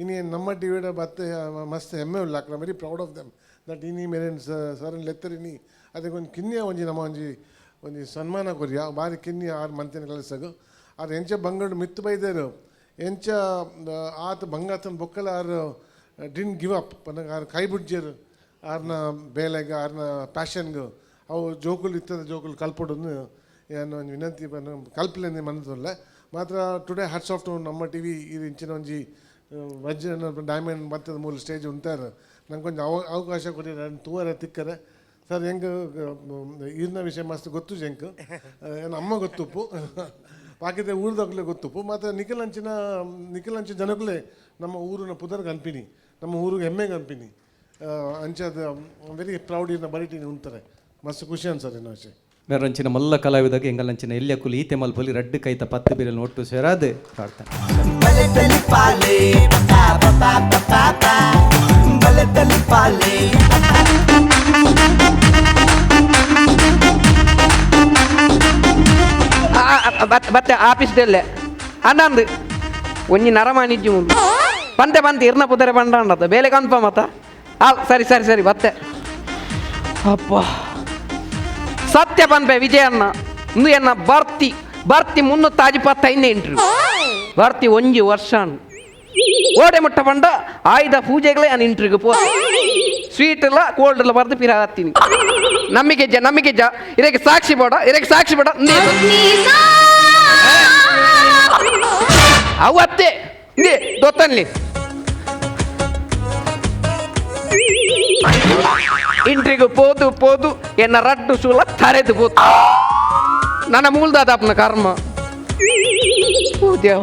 ಇನಿ ನಮ್ಮ ಟಿವಿಡ ಬತ್ತೆ ಮಸ್ತ್ ಹೆಮ್ಮೆ ಉಲ್ಲ I very proud of them that ಇನಿ ಮೇರೆನ್ ಸರ್ ಲೆತ್ತರ್ ಇನಿ ಅದಕ್ಕೆ ಒಂದು ಕಿನ್ನಿಯ ಒಂಜಿ ನಮ್ಮ ಒಂಜಿ ಒಂಜಿ ಸನ್ಮಾನ ಕೊರಿಯ ಬಾರಿ ಕಿನ್ನಿಯ ಆರು ಮಂತಿನ ಕೆಲಸಗು ಆರು ಎಂಚ ಬಂಗಡು ಮಿತ್ತು ಬೈದರು ಎಂಚ ಆತ ಬಂಗಾತನ ಬೊಕ್ಕಲ ಆರು ಡಿಂಟ್ ಗಿವ್ ಅಪ್ ಪನ್ನಗ ಆರು ಕೈ ಬುಡ್ಜರು ಆರ್ನ ಬೇಲೆಗೆ ಆರ್ನ ಪ್ಯಾಷನ್ಗೆ ಅವು ಜೋಕುಲು ಇತ್ತದ ಜೋಕುಲು ಕಲ್ಪೊಡನ್ನು ಏನು ಒಂಜಿ ವಿನಂತಿ ಕಲ್ಪಲೆ ಮನದಲ್ಲ ಮಾತ್ರ ಟುಡೇ ಹ್ಯಾಟ್ಸ್ ಆಫ್ ಟು ನಮ್ಮ ಟಿ ವಿ ಇದು ಇಂಚಿನ ಒಂಜಿ ವಜ್ರ ಡೈಮಂಡ್ ಬತ್ತದ ಮೂಲ ಸ್ಟೇಜ್ ಉಂಟಾರ ನಂಗೆ ಕೊಂಚ ಅವಕಾಶ ಕೊಡಿ ನಾನು ತೂವರೆ ತಿಕ್ಕರೆ ಸರ್ ಹೆಂಗೆ ಈರ್ನ ವಿಷಯ ಮಸ್ತ್ ಗೊತ್ತು ಎಂಕ್ ಏನು ಅಮ್ಮ ಗೊತ್ತುಪ್ಪು ಬಾಕಿದ ಊರ್ದಕ್ಲೆ ಗೊತ್ತುಪ್ಪು ಮತ್ತು ನಿಖಿಲಂಚಿನ ನಿಖಿಲಂಚಿನ ಜನಕ್ಕಲೇ ನಮ್ಮ ಊರಿನ ಪುದರ್ ಕಂಪಿನಿ ನಮ್ಮ ಊರಿಗೆ ಹೆಮ್ಮೆ ಕಂಪಿನಿ ಅಂಚಾದ ವೆರಿ ಪ್ರೌಡ್ ಇನ್ನ ಬರಿಟೀನಿ ಉಂತಾರೆ ಮಸ್ತ್ ಖುಷಿ ಅನ್ಸರ್ ಇನ್ನು ವಿಷಯ. ಮೇರಂಚಿನ ಮಲ್ಲ ಕಲಾವಿದಾಗ ಎಂಗಲಂಚಿನ ಎಲ್ಯಕುಲು ಈತೆ ಮಲ್ಪೊಲಿ ರಡ್ಡು ಕೈತ 10 ಬಿರಲ್ ಒಟ್ಟು ಸೇರಾದ ಪ್ರಾರ್ಥನೆ. ಬತ್ತೆ ಆಫೀಸ್ದಲ್ಲೇ ಅಂದಂದು ಒಂಜಿ ನರಮಾನಿಜ್ಜಿ ಮುಂದೆ ಬಂತೆ ಬಂತೆ ಇರ್ನ ಪುದರೆ ಬಂಡಾಂಡತ್ತ ಬೇಲೆ ಕನ್ಫರ್ಮ್ ಅತ್ತ ಆ ಸರಿ ಸರಿ ಸರಿ ಬತ್ತೆ ಅಪ್ಪ ಸತ್ಯ ಪನ್ಪೆ ವಿಜಯಣ್ಣ ಇಂದು ಎನ್ನ ಬರ್ತಿ ಬರ್ತಿ 325 ಇಂಟ್ರು ಬರ್ತಿ ಒಂಜಿ ವರ್ಷ ಓಡೆ ಮುಟ್ಟ ಪಂಡ ಆಯ್ದ ಪೂಜೆಗಳೇ ನಾನು ಇಂಟ್ರಿಗೆ ಪೋ ಸ್ವೀಟ್ ಇಲ್ಲ ಕೋಲ್ಡ್ ಎಲ್ಲ ಬರ್ದು ಪಿರ ಹತ್ತೀನಿ ನಂಬಿಕೆ ಜ ನಂಬಿಕೆ ಜ ಇದಕ್ಕೆ ಸಾಕ್ಷಿ ಬೇಡ ಇದಕ್ಕೆ ಸಾಕ್ಷಿ ಬೇಡ ಅವತ್ತೇ ಇಂದೇ ದೊತ್ತನ್ಲಿ ಇಂಟ್ರಿಗು ಪೋದು ಪೋದು ಎನ್ನ ರಡ್ಡು ಶೂಲ ತರೆದು ಪೋತು ನನ್ನ ಮೂಲ್ದಾದಪ್ಪನ ಕರ್ಮ ಓ ದೇವ.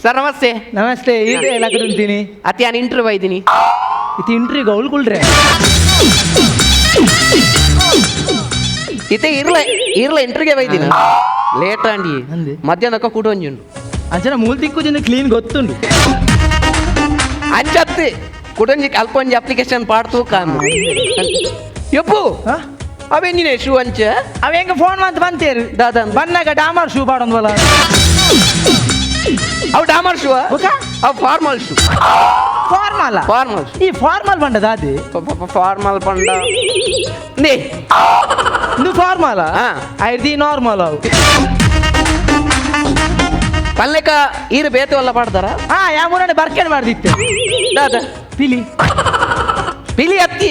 ಸರ್ ನಮಸ್ತೆ. ನಮಸ್ತೆ. ಇದೆ ಲಗಡುಂತೀನಿ ಅತಿ ನಾನು ಇಂಟರ್ವ್ಯೂ ಇದ್ದೀನಿ. ಇತ್ತೆ ಇಂಟ್ರಿ ಗೌಲ್ ಕುಲ್ರೆ ಇತ್ತೆ ಇರ್ಲ ಇರ್ಲ ಇಂಟ್ರಿಗೆ ಬೈದಿನ ಲೇಟ್ ಆಂಡಿ ಮಧ್ಯಾಹ್ನಕ್ಕ ಕೂಟ ಒಂಜಿ ಉಂಡು ಅಂಚನ ಮೂಲ ತಿಕ್ಕು ಜನ ಕ್ಲೀನ್ ಗೊತ್ತುಂಡು ಅಂಚತ್ತು ಕುಟೊಂಜಿ ಅಲ್ಪ ಒಂಜಿ ಅಪ್ಲಿಕೇಶನ್ ಪಾಡ್ತು ಕಾನು ಯಪ್ಪು ಅವೇನಿನೇ ಶೂ ಅಂಚ ಅವ ಹೆಂಗ ಫೋನ್ ಮಂತ್ ಬಂತೇರು ದಾದಾ ಬನ್ನಾಗ ಡಾಮರ್ ಶೂ ಪಾಡೊಂದ್ವಲ್ಲ ಅವು ಡಾಮರ್ ಶೂ ಅವು formal shoe formal formal ಈ ಫಾರ್ಮಲ್ ಬಂಡ ದಾದಿ ಫಾರ್ಮಲ್ ಪಂಡ ನೇ ಇದು ಫಾರ್ಮಲ್ ಐದು ನಾರ್ಮಲ್ ಅವು ಪಲ್ಲೆಕ ಈರು ಬೇತವಲ್ಲ ಪಾಡ್ತಾರ ಹಾ ಯಾ ಮುರಾಣಿ ಬರ್ಕೇನ್ ಮಾಡ್ದಿತ್ತು ದಾದ ಪಿಲಿ ಪಿಲಿ ಅತ್ತಿ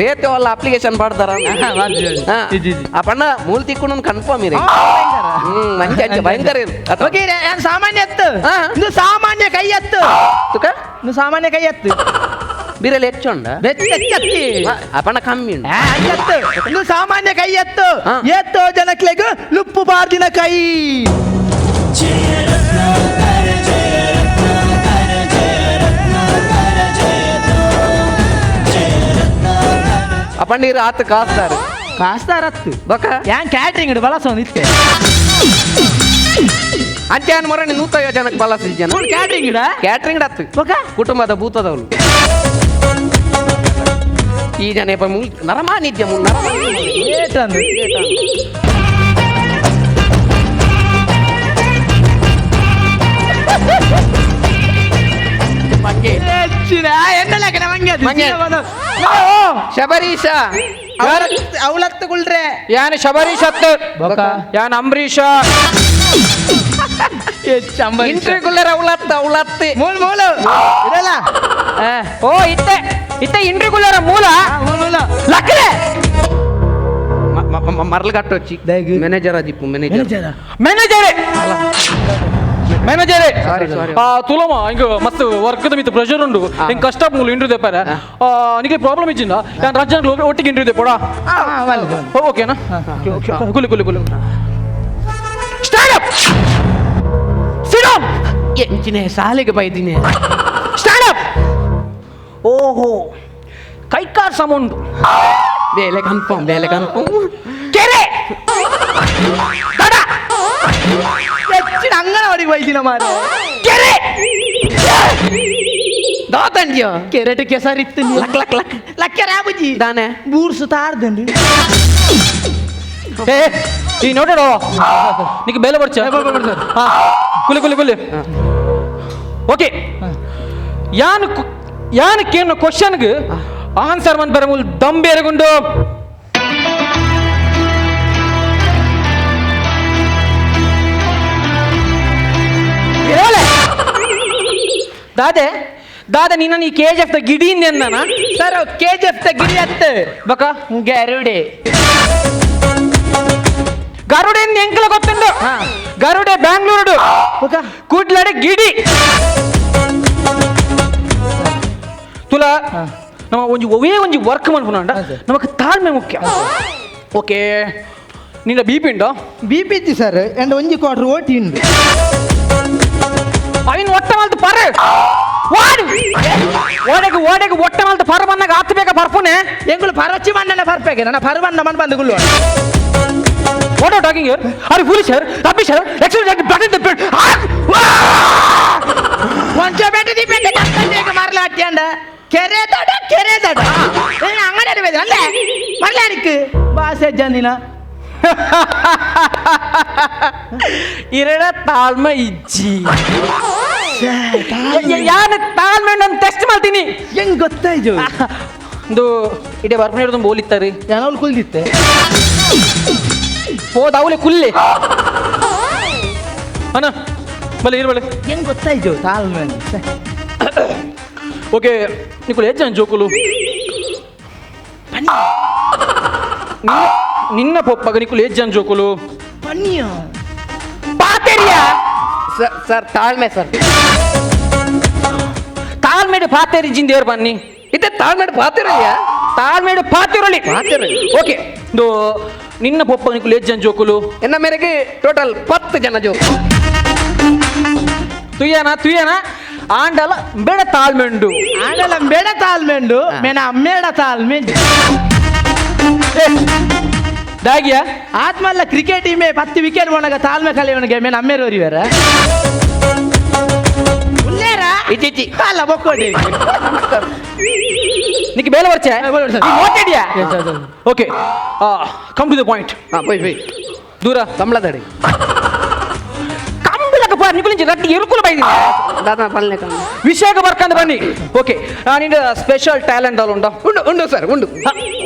ಬೇತವಲ್ಲ ಅಪ್ಲಿಕೇಶನ್ ಪಾಡ್ತಾರ ಆ ಪಣ್ಣ ಮೂಲ ತಿಕ್ಕೊಂಡು ಕನ್ಫರ್ಮ್ ಇರಿ ಅಂಚೆ ಅಂಚೆ ಭಯಂಕರ ಇರು ಓಕೆ ಯಾನ್ ಸಾಮಾನ್ಯ ಎತ್ತು ಇದು ಸಾಮಾನ್ಯ ಕೈ ಎತ್ತು ತುಕ ಇದು ಸಾಮಾನ್ಯ ಕೈ ಎತ್ತು ಬಿರಲ್ ಹೆಚ್ಚುಂಡ ಬೆಚ್ಚತ್ತಿ ಆ ಪಣ್ಣ ಕಮ್ಮಿ ಉಂಡು ಎತ್ತು ಇದು ಸಾಮಾನ್ಯ ಕೈ ಎತ್ತು ಎತ್ತೋ ಜನಕ್ಲೆಗ್ ಲುಪ್ಪು ಬಾರ್ದಿನ ಕೈ ಅಪ್ಪಣ್ಣ ನೀರು ಆತ ಕಾಸ್ತಾರ ಕಾಸ್ತಾರ ಅತ್ತು ಬೊಕ ಯಾನ್ ಕ್ಯಾಟ್ರಿಂಗ್ ಇಡು ಬಳಸೋನ್ ಇತ್ತೆ ಅಂಚೆ ಅನ್ ಮೊರನಿ ನೂತ ಜನಕ್ಕೆ ಬಲಸ ಜನ ಕ್ಯಾಟ್ರಿಂಗ್ ಇಡ ಕ್ಯಾಟ್ರಿಂಗ್ ಅತ್ತು ಬೊಕ ಕುಟುಂಬದ ಭೂತದವಳು ಈ ಜನ ಮೂಲ್ ನರಮಾನಿದ್ಯ ಮೂಲ್ ನರಮಾನಿ ಏಟಂದು ಶಬರೀಶ ಅವಲತ್ತು ಕುಳ್ರೆ ಯಾನ್ ಶಬರೀಶ್ ಅತ್ತು ಯಾನ್ ಅಂಬರೀಷ ಇಂಟ್ರಿ ಅವಲತ್ತ ಅವಲತ್ತೆ ಮೂಲ ಮೂಲ ಇರಲ್ಲ ಓ ಇತ್ತೆ ಇತ್ತೆ ಇಂಟ್ರಿ ಗುಲ್ಲರ ಮೂಲ ಮೂಲ ಲಕ್ರೆ ಮರಳು ಕಟ್ಟೊಚ್ಚಿ ಮ್ಯಾನೇಜರ್ ಅದಿಪ್ಪು manager manager manager Sorry, sorry. ತುಲಮ ಇಂಕ ಮಸ್ತ್ ವರ್ಕ್ ಮಿತ್ ಪ್ರೆಷರ್ ಉಂಡು ಇಂಕ ಕಷ್ಟ ಮೂಲು ಇಂಟ್ರಿ ದೇಪಾರ ನಿಗೆ ಪ್ರಾಬ್ಲಮ್ ಇಜ್ಜಿಂದ ಯಾನ್ ರಜಾನ್ ಒಟ್ಟಿಗೆ ಇಂಟ್ರಿ ದೇಪೋಡ ಓಕೆನಾ ಕುಲಿ ಕುಲಿ ಕುಲಿ ಸ್ಟ್ಯಾಂಡ್ ಅಪ್ ಸಿಟ್ ಡೌನ್ ಎಂಚಿನೆ ಸಾಲಿಗೆ ಬೈದಿನಿ ಸ್ಟ್ಯಾಂಡ್ ಅಪ್ ಓಹೋ ಕೈಕಾರ್ ಸಮುಂಡು ಬೇಲೆ ಕನ್ಫರ್ಮ್ ಬೇಲೆ ಕನ್ಫರ್ಮ್ ಕೆರೆ ದಡ ಹೆಚ್ಚಿನ ಅಂಗನವಾಡಿಗೆ ಬೈದಿನ ಮಾರ ಕೆರೆ ದಾತಂಜ್ಯ ಕೆರೆಟ್ ಕೆಸರಿತ್ತು luck luck luck ಲಕ್ಕೆ ರಾಬುಜಿ ದಾನೆ ಬೂರ್ಸು ತಾರ್ದಂಡು ಏ ಈ ನೋಡೋ ನಿಕ್ಕೆ ಬೇಲೆ ಬರ್ಚ ಹಾ ಕುಲಿ ಕುಲಿ ಕುಲಿ ಓಕೆ ಯಾನ್ ಯಾನ್ ಕೇನು ಕ್ವಶನ್ಗೆ ಆನ್ಸರ್ ಮನ್ ಬರಮುಲ್ ದಮ್ ಬೇರೆಗುಂಡು ಹೇಳೆ ದಾದೆ ದಾದ ನಿನ್ನ ನೀ K G F the ಗಿಡಿ ಅಂದನ sir K G F the ಗಿಡಿ ಅತ್ತು ಬಕ ಗರುಡೆ ಗರುಡೆ ಎಂಕಲ ಗೊತ್ತುಂಡು ಗರುಡೆ ಬ್ಯಾಂಗ್ಳೂರುಡು ಕೂಡ್ಲಾಡೆ ಗಿಡಿ ತುಲ ನಮ್ಮ ಒಂಜಿ ಒವೇ ಒಂಜಿ ವರ್ಕ್ ಮನ್ಪುನಾಂಡ ನಮಕ್ ತಾಳ್ಮೆ ಮುಖ್ಯ ಓಕೆ ನಿನ್ನ ಬಿ ಪಿ ಉಂಟು ಬಿ ಪಿ ಇತ್ತು ಸರ್ ಎಂಡ್ ಒಂಜಿ ಕ್ವಾರ್ಟರ್ ಓಟಿ ಉಂಡು ಅವಿನ ಒಟ್ಟ ಮಲ್ತು ಪರ ವಾಡ್ ಓಡೆಗೆ ಓಡೆಗೆ ಒಟ್ಟ ಮಲ್ತು ಪರ ಬಂದಾಗ ಆತು ಬೇಗ ಪರ್ಪುನೆ ಎಂಗುಲು ಪರಚಿ ಮಣ್ಣನ ಪರ್ಪೆಗೆ ನನ್ನ ಪರವನ್ನ ಮನ್ ಬಂದು ಗುಲ್ಲು What are you talking here? Are you foolish here? Rubbish here? Excuse me, blood in the bed. ಕೊಂಚ ಬೆಟ್ಟ the ಬೆಟ್ಟ ಕಕ್ಕಂಡೇಗ ಮರಲಾಟ್ಯಂಡ ಕೆರೆ ದಡ ಕೆರೆ ದಡ ಅಂಗಡಿ ಅಡಬೇದು ಅಲ್ಲೇ ಮರಲಾನಿಕ್ ಬಾಸೆ ಜನಿನ ಇರಡ ತಾಳ್ಮೆ ಇಜ್ಜಿ ಯಾನ ತಾಳ್ಮೆ ನಾನು ಟೆಸ್ಟ್ ಮಾಡ್ತೀನಿ ಹೆಂಗ್ ಗೊತ್ತಾಯ್ತು ಇದು ಇಡೀ ಬರ್ಪಣೆ ಹಿಡಿದು ಬೋಲಿತ್ತಾರೆ ಯಾವಳು ಕುಲ್ದಿತ್ತೆ ಹೋದ ಅವಳೆ ಕುಲ್ಲೆ ಅಣ್ಣ ಬಲೆ ಇರ್ಬಳೆ ಹೆಂಗ್ ಗೊತ್ತಾಯ್ತು ತಾಳ್ಮೆ ಓಕೆ ನಿಕುಲು ಹೆಚ್ಚು ಜೋಕುಲು ನಿನ್ನ ಪೊಪ್ಪಗ ನಿಕುಲು ಹೆಚ್ಚು ಜೋಕುಲು ಪನ್ನಿಯ ಪಾತೆರಿಯ ಸರ್ ತಾಳ್ಮೆ ಸರ್ ತಾಳ್ಮೆಡು ಪಾತೆರಿ ಜಿಂದೇವ್ರು ಬನ್ನಿ ಇತ್ತೆ ತಾಳ್ಮೆಡು ಪಾತೆರಲಿಯಾ ತಾಳ್ಮೆಡು ಪಾತೆರಲಿ ಪಾತೆರಲಿ ಓಕೆ ಇದು ನಿನ್ನ ಪೊಪ್ಪ ನಿಕುಲು ಹೆಚ್ಚು ಜನ ಜೋಕುಲು ಎನ್ನ ಮೇರೆಗೆ ಟೋಟಲ್ 10 ಜನ ಜೋಕು ತುಯ್ಯಾನ ತುಯ್ಯಾನ ಆಂಡಲ ಬೇಡ ತಾಳ್ಮೆಂಡು ಆಂಡಲ ಬೇಡ ತಾಳ್ಮೆಂಡು ಮೇನ ಅಮ್ಮೇಡ ತಾಳ್ಮೆಂಡು ದಾಗಿಯಾ ಆತ್ಮಲ್ಲ ಕ್ರಿಕೆಟ್ ಇಮೆ 10 ವಿಕೆಟ್ ಬೋಣಗ ತಾಳ್ಮೆ ಕಲಿಯವನಿಗೆ ಮೇನ ಅಮ್ಮೇರು ವರಿವರ ಉಲ್ಲೇರಾ ಇಚ್ಚಿಚ್ಚಿ ಅಲ್ಲ ಬೊಕ್ಕೋಡಿ ನಿಕ್ಕೆ ಬೇಲೆ ವರ್ಚೆ ಮೋಟೆಡಿಯಾ okay come to the point ಪೋಯ್ ಪೋಯ್ ದೂರ ಕಂಬಳದಡಿ ಕಂಬಳಕ ಪಾ ನಿಕುಲಿಂಚಿ ರಟ್ಟಿ ಎರುಕುಲ ಬೈದಿ ದಾದಾ ಪಲ್ನೆ ಕಂಬ ವಿಷಯಕ್ಕೆ ಬರ್ಕಂದ ಬನ್ನಿ ಓಕೆ ನಿನ್ನ ಸ್ಪೆಷಲ್ ಟ್ಯಾಲೆಂಟ್ ಅಲ್ಲ ಉಂಟಾ ಉಂಡು ಉಂಡು ಸರ್ ಉಂಡು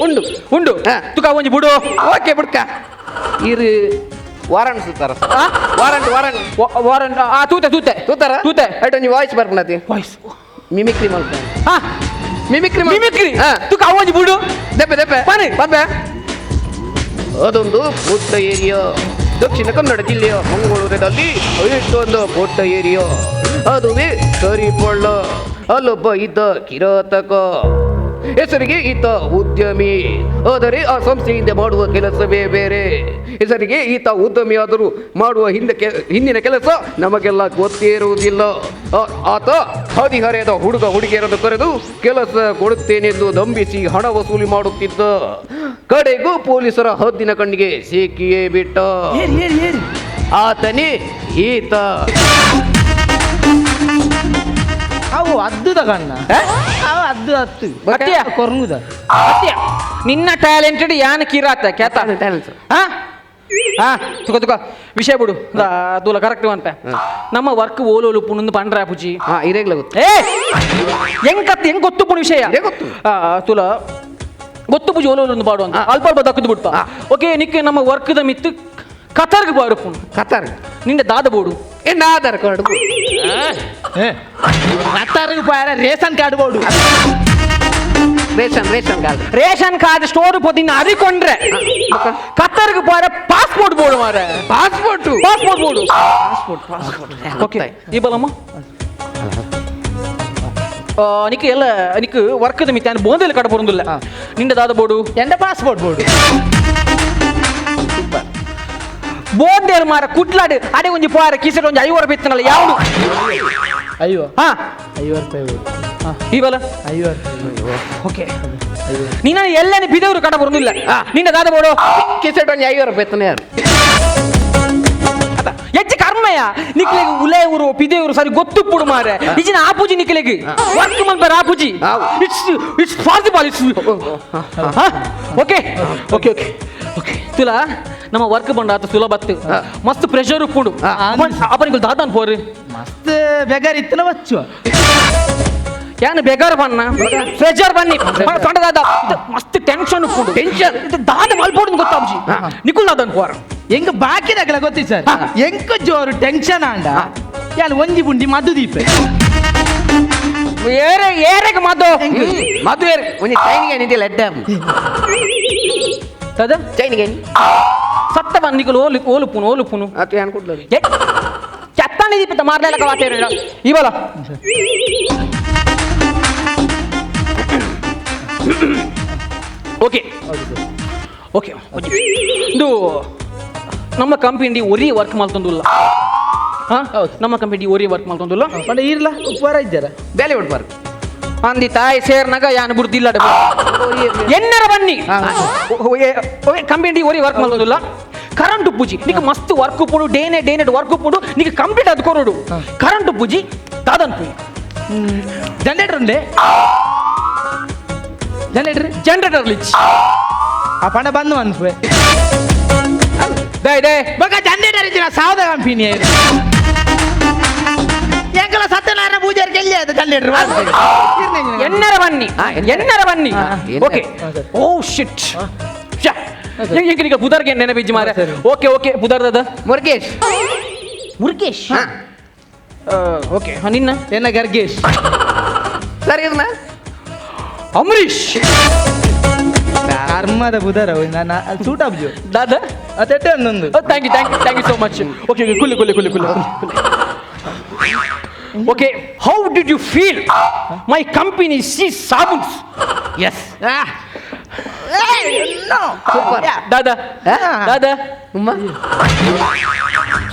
ಉಂಡು ಉಂಡು ತುಕ ಒಂಜಿ ಬುಡು ಓಕೆ ಬುಡ್ಕ ಇರು ವಾರಂಟ್ ಸುತ್ತಾರ warrant warrant warrant ಆ ತೂತೆ ತೂತೆ ತೂತಾರ ತೂತೆ ಐಟ್ ಒಂಜಿ ವಾಯ್ಸ್ ಬರ್ಪುಣತಿ ವಾಯ್ಸ್ ಮಿಮಿಕ್ರಿ ಮಲ್ಪ ಹಾ ಮಿಮಿಕ್ರಿ ಮಿಮಿಕ್ರಿ ತುಕ ಒಂಜಿ ಬುಡು ದೆಪ್ಪೆ ದೆಪ್ಪೆ ಬನ್ನಿ ಪನ್ಪೆ ಅದೊಂದು ಪುಟ್ಟ ಏರಿಯಾ ದಕ್ಷಿಣ ಕನ್ನಡ ಜಿಲ್ಲೆಯ ಮಂಗಳೂರಿನಲ್ಲಿ ಇಷ್ಟೊಂದು ಪುಟ್ಟ ಏರಿಯಾ ಅದುವೇ ಸರಿಪೊಳ್ಳ. ಅಲ್ಲೊಬ್ಬ ಇದ್ದ ಕಿರಾತಕ, ಹೆಸರಿಗೆ ಈತ ಉದ್ಯಮಿ, ಆದರೆ ಆ ಸಂಸ್ಥೆಯಿಂದ ಮಾಡುವ ಕೆಲಸವೇ ಬೇರೆ. ಹೆಸರಿಗೆ ಈತ ಉದ್ಯಮಿಯಾದರೂ ಮಾಡುವ ಹಿಂದಿನ ಕೆಲಸ ನಮಗೆಲ್ಲ ಗೊತ್ತೇ ಇರುವುದಿಲ್ಲ. ಆತ ಹದಿಹರೆಯದ ಹುಡುಗ ಹುಡುಗಿಯರನ್ನು ಕರೆದು ಕೆಲಸ ಕೊಡುತ್ತೇನೆಂದು ನಂಬಿಸಿ ಹಣ ವಸೂಲಿ ಮಾಡುತ್ತಿದ್ದ. ಕಡೆಗೂ ಪೊಲೀಸರ ಹದ್ದಿನ ಕಣ್ಣಿಗೆ ಸಿಕ್ಕಿಯೇ ಬಿಟ್ಟ. ಆತನೇ ಈತ. ಅವು ಅದ್ದುದ ಕಣ್ಣ, ಅವು ಅದ್ದು ಹತ್ತು ಕೊರಂಗುದ. ನಿನ್ನ ಟ್ಯಾಲೆಂಟೆಡ್ ಯಾನ ಕಿರಾತ ಕೇತ ಹಾ ತುಕ ತುಕ ವಿಷಯ ಬಿಡು ದೂಲ ಕರೆಕ್ಟ್ ಅಂತ. ನಮ್ಮ ವರ್ಕ್ ಓಲೋಲು ಪುಣಂದು ಪಂಡ್ರ ಪುಜಿ ಇರೇಗ್ಲ ಗೊತ್ತು. ಏ ಹೆಂಗ್ ಕತ್ ಹೆಂಗ್ ಗೊತ್ತು ಪುಣ ವಿಷಯ ಗೊತ್ತು ತುಲ ಗೊತ್ತು ಪೂಜೆ ಓಲೋಲು ಪಾಡು ಅಂತ ಅಲ್ಪ ಅಲ್ಪ ದಕ್ಕದು ಬಿಡ್ಪ. ಓಕೆ ನಿಕ್ಕೆ ನಮ್ಮ ವರ್ಕ್ದ ಮಿತ್ತು ಕತರ್ಗ್ ಬಾರು ಪುಣ್ ಕತರ್ ನಿಂದ ದಾದ ಬೋಡು ಎನ್ನ ಆಧಾರ್ ಕಾರ್ಡ್ ಕತರ್ಗ್ ಪಾರ ration card board ration ration card ration card store ಪೋತಿನ ಅರಿಕೊಂಡ್ರೆ ಕತರ್ಗ್ ಪಾರ ಪಾಸ್ಪೋರ್ಟ್ ಬೋರ್ಡು ಮಾರೆ passport passport board passport passport okay ಈ ಬಲಮ್ಮ ನಿಕ್ ಎಲ್ಲ ನಿಕ್ ವರ್ಕ್ದ ಮಿತ್ತೆ ನಾನು ಬೋಂದೆಲ್ಲ ಕಡ ಬರೋದಿಲ್ಲ. ನಿಂದ ದಾದ ಬೋರ್ಡು ಎಂದ ಪಾಸ್ಪೋರ್ಟ್ ಬೋರ್ಡು ಬೋಂದೇರು ಮಾರ ಕುಟ್ಲಾಡು ಅಡೆ ಒಂಜಿ ಪೋರ ಕಿಸೆಡ್ ಒಂಜಿ 50 ರೂಪಾಯಿ ಇತ್ತನಲ್ಲ ಯಾವುದು ಅಯ್ಯೋ ಹಾ 50 ರೂಪಾಯಿ ಈ ಬಲ 50 ರೂಪಾಯಿ ಓಕೆ ನೀನು ಎಲ್ಲನೇ ಬಿದವರು ಕಡ ಬರೋದಿಲ್ಲ. ನಿಂದ ದಾದ ಬೋಡು ಕಿಸೆಟ್ ಒಂಜಿ 50 ರೂಪಾಯಿ ಇತ್ತನ ಯಾರು ಹೆಚ್ಚು ಕರ್ಮಯ ನಿಕ್ಲೆಗ್ ಉಲೆ ಊರು ಪಿದೆಯವರು ಸರಿ ಗೊತ್ತುಪ್ಪುಡು ಮಾರೆ ಇಜಿನ ಆಪೂಜಿ ನಿಕ್ಲೆಗ್ work ಮಲ್ಪರ ಆಪೂಜಿ it's it's possible it's okay okay okay okay ತುಲಾ ನಮ್ಮ ವರ್ಕ್ ಬಂಡ ಆತ ಸುಲಭ ಬತ್ತು ಮಸ್ತ್ ಪ್ರೆಷರ್ ಉಪ್ಪುಂಡು ಅಪನಿಗಳು ದಾದಾನ್ ಪೋರು ಮಸ್ತ್ ಬೆಗಾರ್ ಇತ್ತನ ಬಚ್ಚು ಯಾನು ಬೇಗಾರ ಬಣ್ಣ ಪ್ರೆಷರ್ ಬನ್ನಿ ದಾದ ಮಸ್ತ್ ಟೆನ್ಷನ್ ಉಪ್ಪುಂಡು ಟೆನ್ಷನ್ ದಾದ ಮಲ್ಪೋಡು ಗೊತ್ತಾಪುಜಿ ನಿಕುಲ್ ದಾದಾನ್ ಪೋರ್ ಎಂಗ ಬಾಕಿದಾಗಲ ಗೊತ್ತಿ ಸರ್ ಎಂಕ ಜೋರು ಟೆನ್ಷನ್ ಆಂಡ ಯಾನ್ ಒಂಜಿ ಬುಂಡಿ ಮದ್ದು ದೀಪ ಏರೆ ಏರೆಗೆ ಮದ್ದು ಮದ್ದು ಏರೆ ಒಂಜಿ ಚೈನಿಗೆ ನಿಂತಿಲ್ಲ ಎಡ್ಡೆ ತದ ಚೈನಿಗೆ ಸತ್ತ ಬಂದಿಕಲು ಓಲು ಓಲುಪುನು ಓಲುಪುನು ಅದು ಯಾನ್ ಕುಡ್ಲರಿ ಚತ್ತಾನೆ ದೀಪ ಮಾರ್ಲೆಲ್ಲ ಕವಾತೇರ ಇವಲ ಓಕೆ ಓಕೆ ಇದು ನಮ್ಮ ಕಂಪನಿ ಒರಿ ವರ್ಕ್ ಮಾಡ್ತಂದುಲ್ಲ. ಹಾ ನಮ್ಮ ಕಂಪನಿ ಒರಿ ವರ್ಕ್ ಮಾಡ್ತಂದುಲ್ಲ ಪಂಡ ಈರ್ಲ ಉಪ್ಪಾರ ಇದ್ದಾರ ಬೇಲೆ ಉಡ್ಬಾರ್ದು ಅಂದಿ ತಾಯಿ ಸೇರ್ನಾಗ ಯಾನು ಬಿಡ್ದಿಲ್ಲ ಎನ್ನರ ಬನ್ನಿ ಕಂಪನಿ ಒರಿ ವರ್ಕ್ ಮಾಡ್ತಂದುಲ್ಲ ಕರೆಂಟ್ ಪೂಜಿ ನಿಕ್ ಮಸ್ತ್ ವರ್ಕ್ ಪುಡು ಡೇನೆ ಡೇನೆ ವರ್ಕ್ ಪುಡು ನಿಕ್ ಕಂಪ್ಲೀಟ್ ಅದು ಕೊರಡು ಕರೆಂಟ್ ಪೂಜಿ ದಾದನ್ ಪೂಜಿ ಜನರೇಟರ್ ಉಂಡೆ generator generator ಲಿಚ್ ಆ ಪಂಡ ಬಂದು ಅನ್ಪೆ ಡೇ ಡೇ ಬಗ ಜನರೇಟರ್ ಇದ್ದಿನ ಸಾವದ ಕಂಪನಿ ಎಂಕಲ ಸತ್ಯನಾರಾಯಣ ಪೂಜಾರಿ ಗೆಲ್ಲಿ ಅದು ಜನರೇಟರ್ ಎನ್ನರ ಬನ್ನಿ ಎನ್ನರ ಬನ್ನಿ ಓಕೆ ಓ ಶಿಟ್ ಎಂಕ ಪುದರ್ಗೆ ನೆನಪಿಜ್ಜಿ ಮಾರೆ ಓಕೆ ಓಕೆ ಪುದರ್ ದಾದ ಮುರುಗೇಶ್ ಮುರುಗೇಶ್ ಓಕೆ ನಿನ್ನ ಎನ್ನ ಗರ್ಗೇಶ್ ಸರಿ ಇದನ್ನ ಅಂಬರೀಶ್ ಕರ್ಮದ ಬುಧರ ನಾನು ಸೂಟ್ ಆಬ್ಜು ದಾದ ಅದೆಟ್ಟೆ ಒಂದೊಂದು thank you thank you thank you so much okay ಕುಲ್ಲಿ ಕುಲ್ಲಿ ಕುಲ್ಲಿ ಕುಲ್ಲಿ okay how did you feel my company C ಸಾಬೂನ್ಸ್ S super ದಾದಾ ದಾದಾ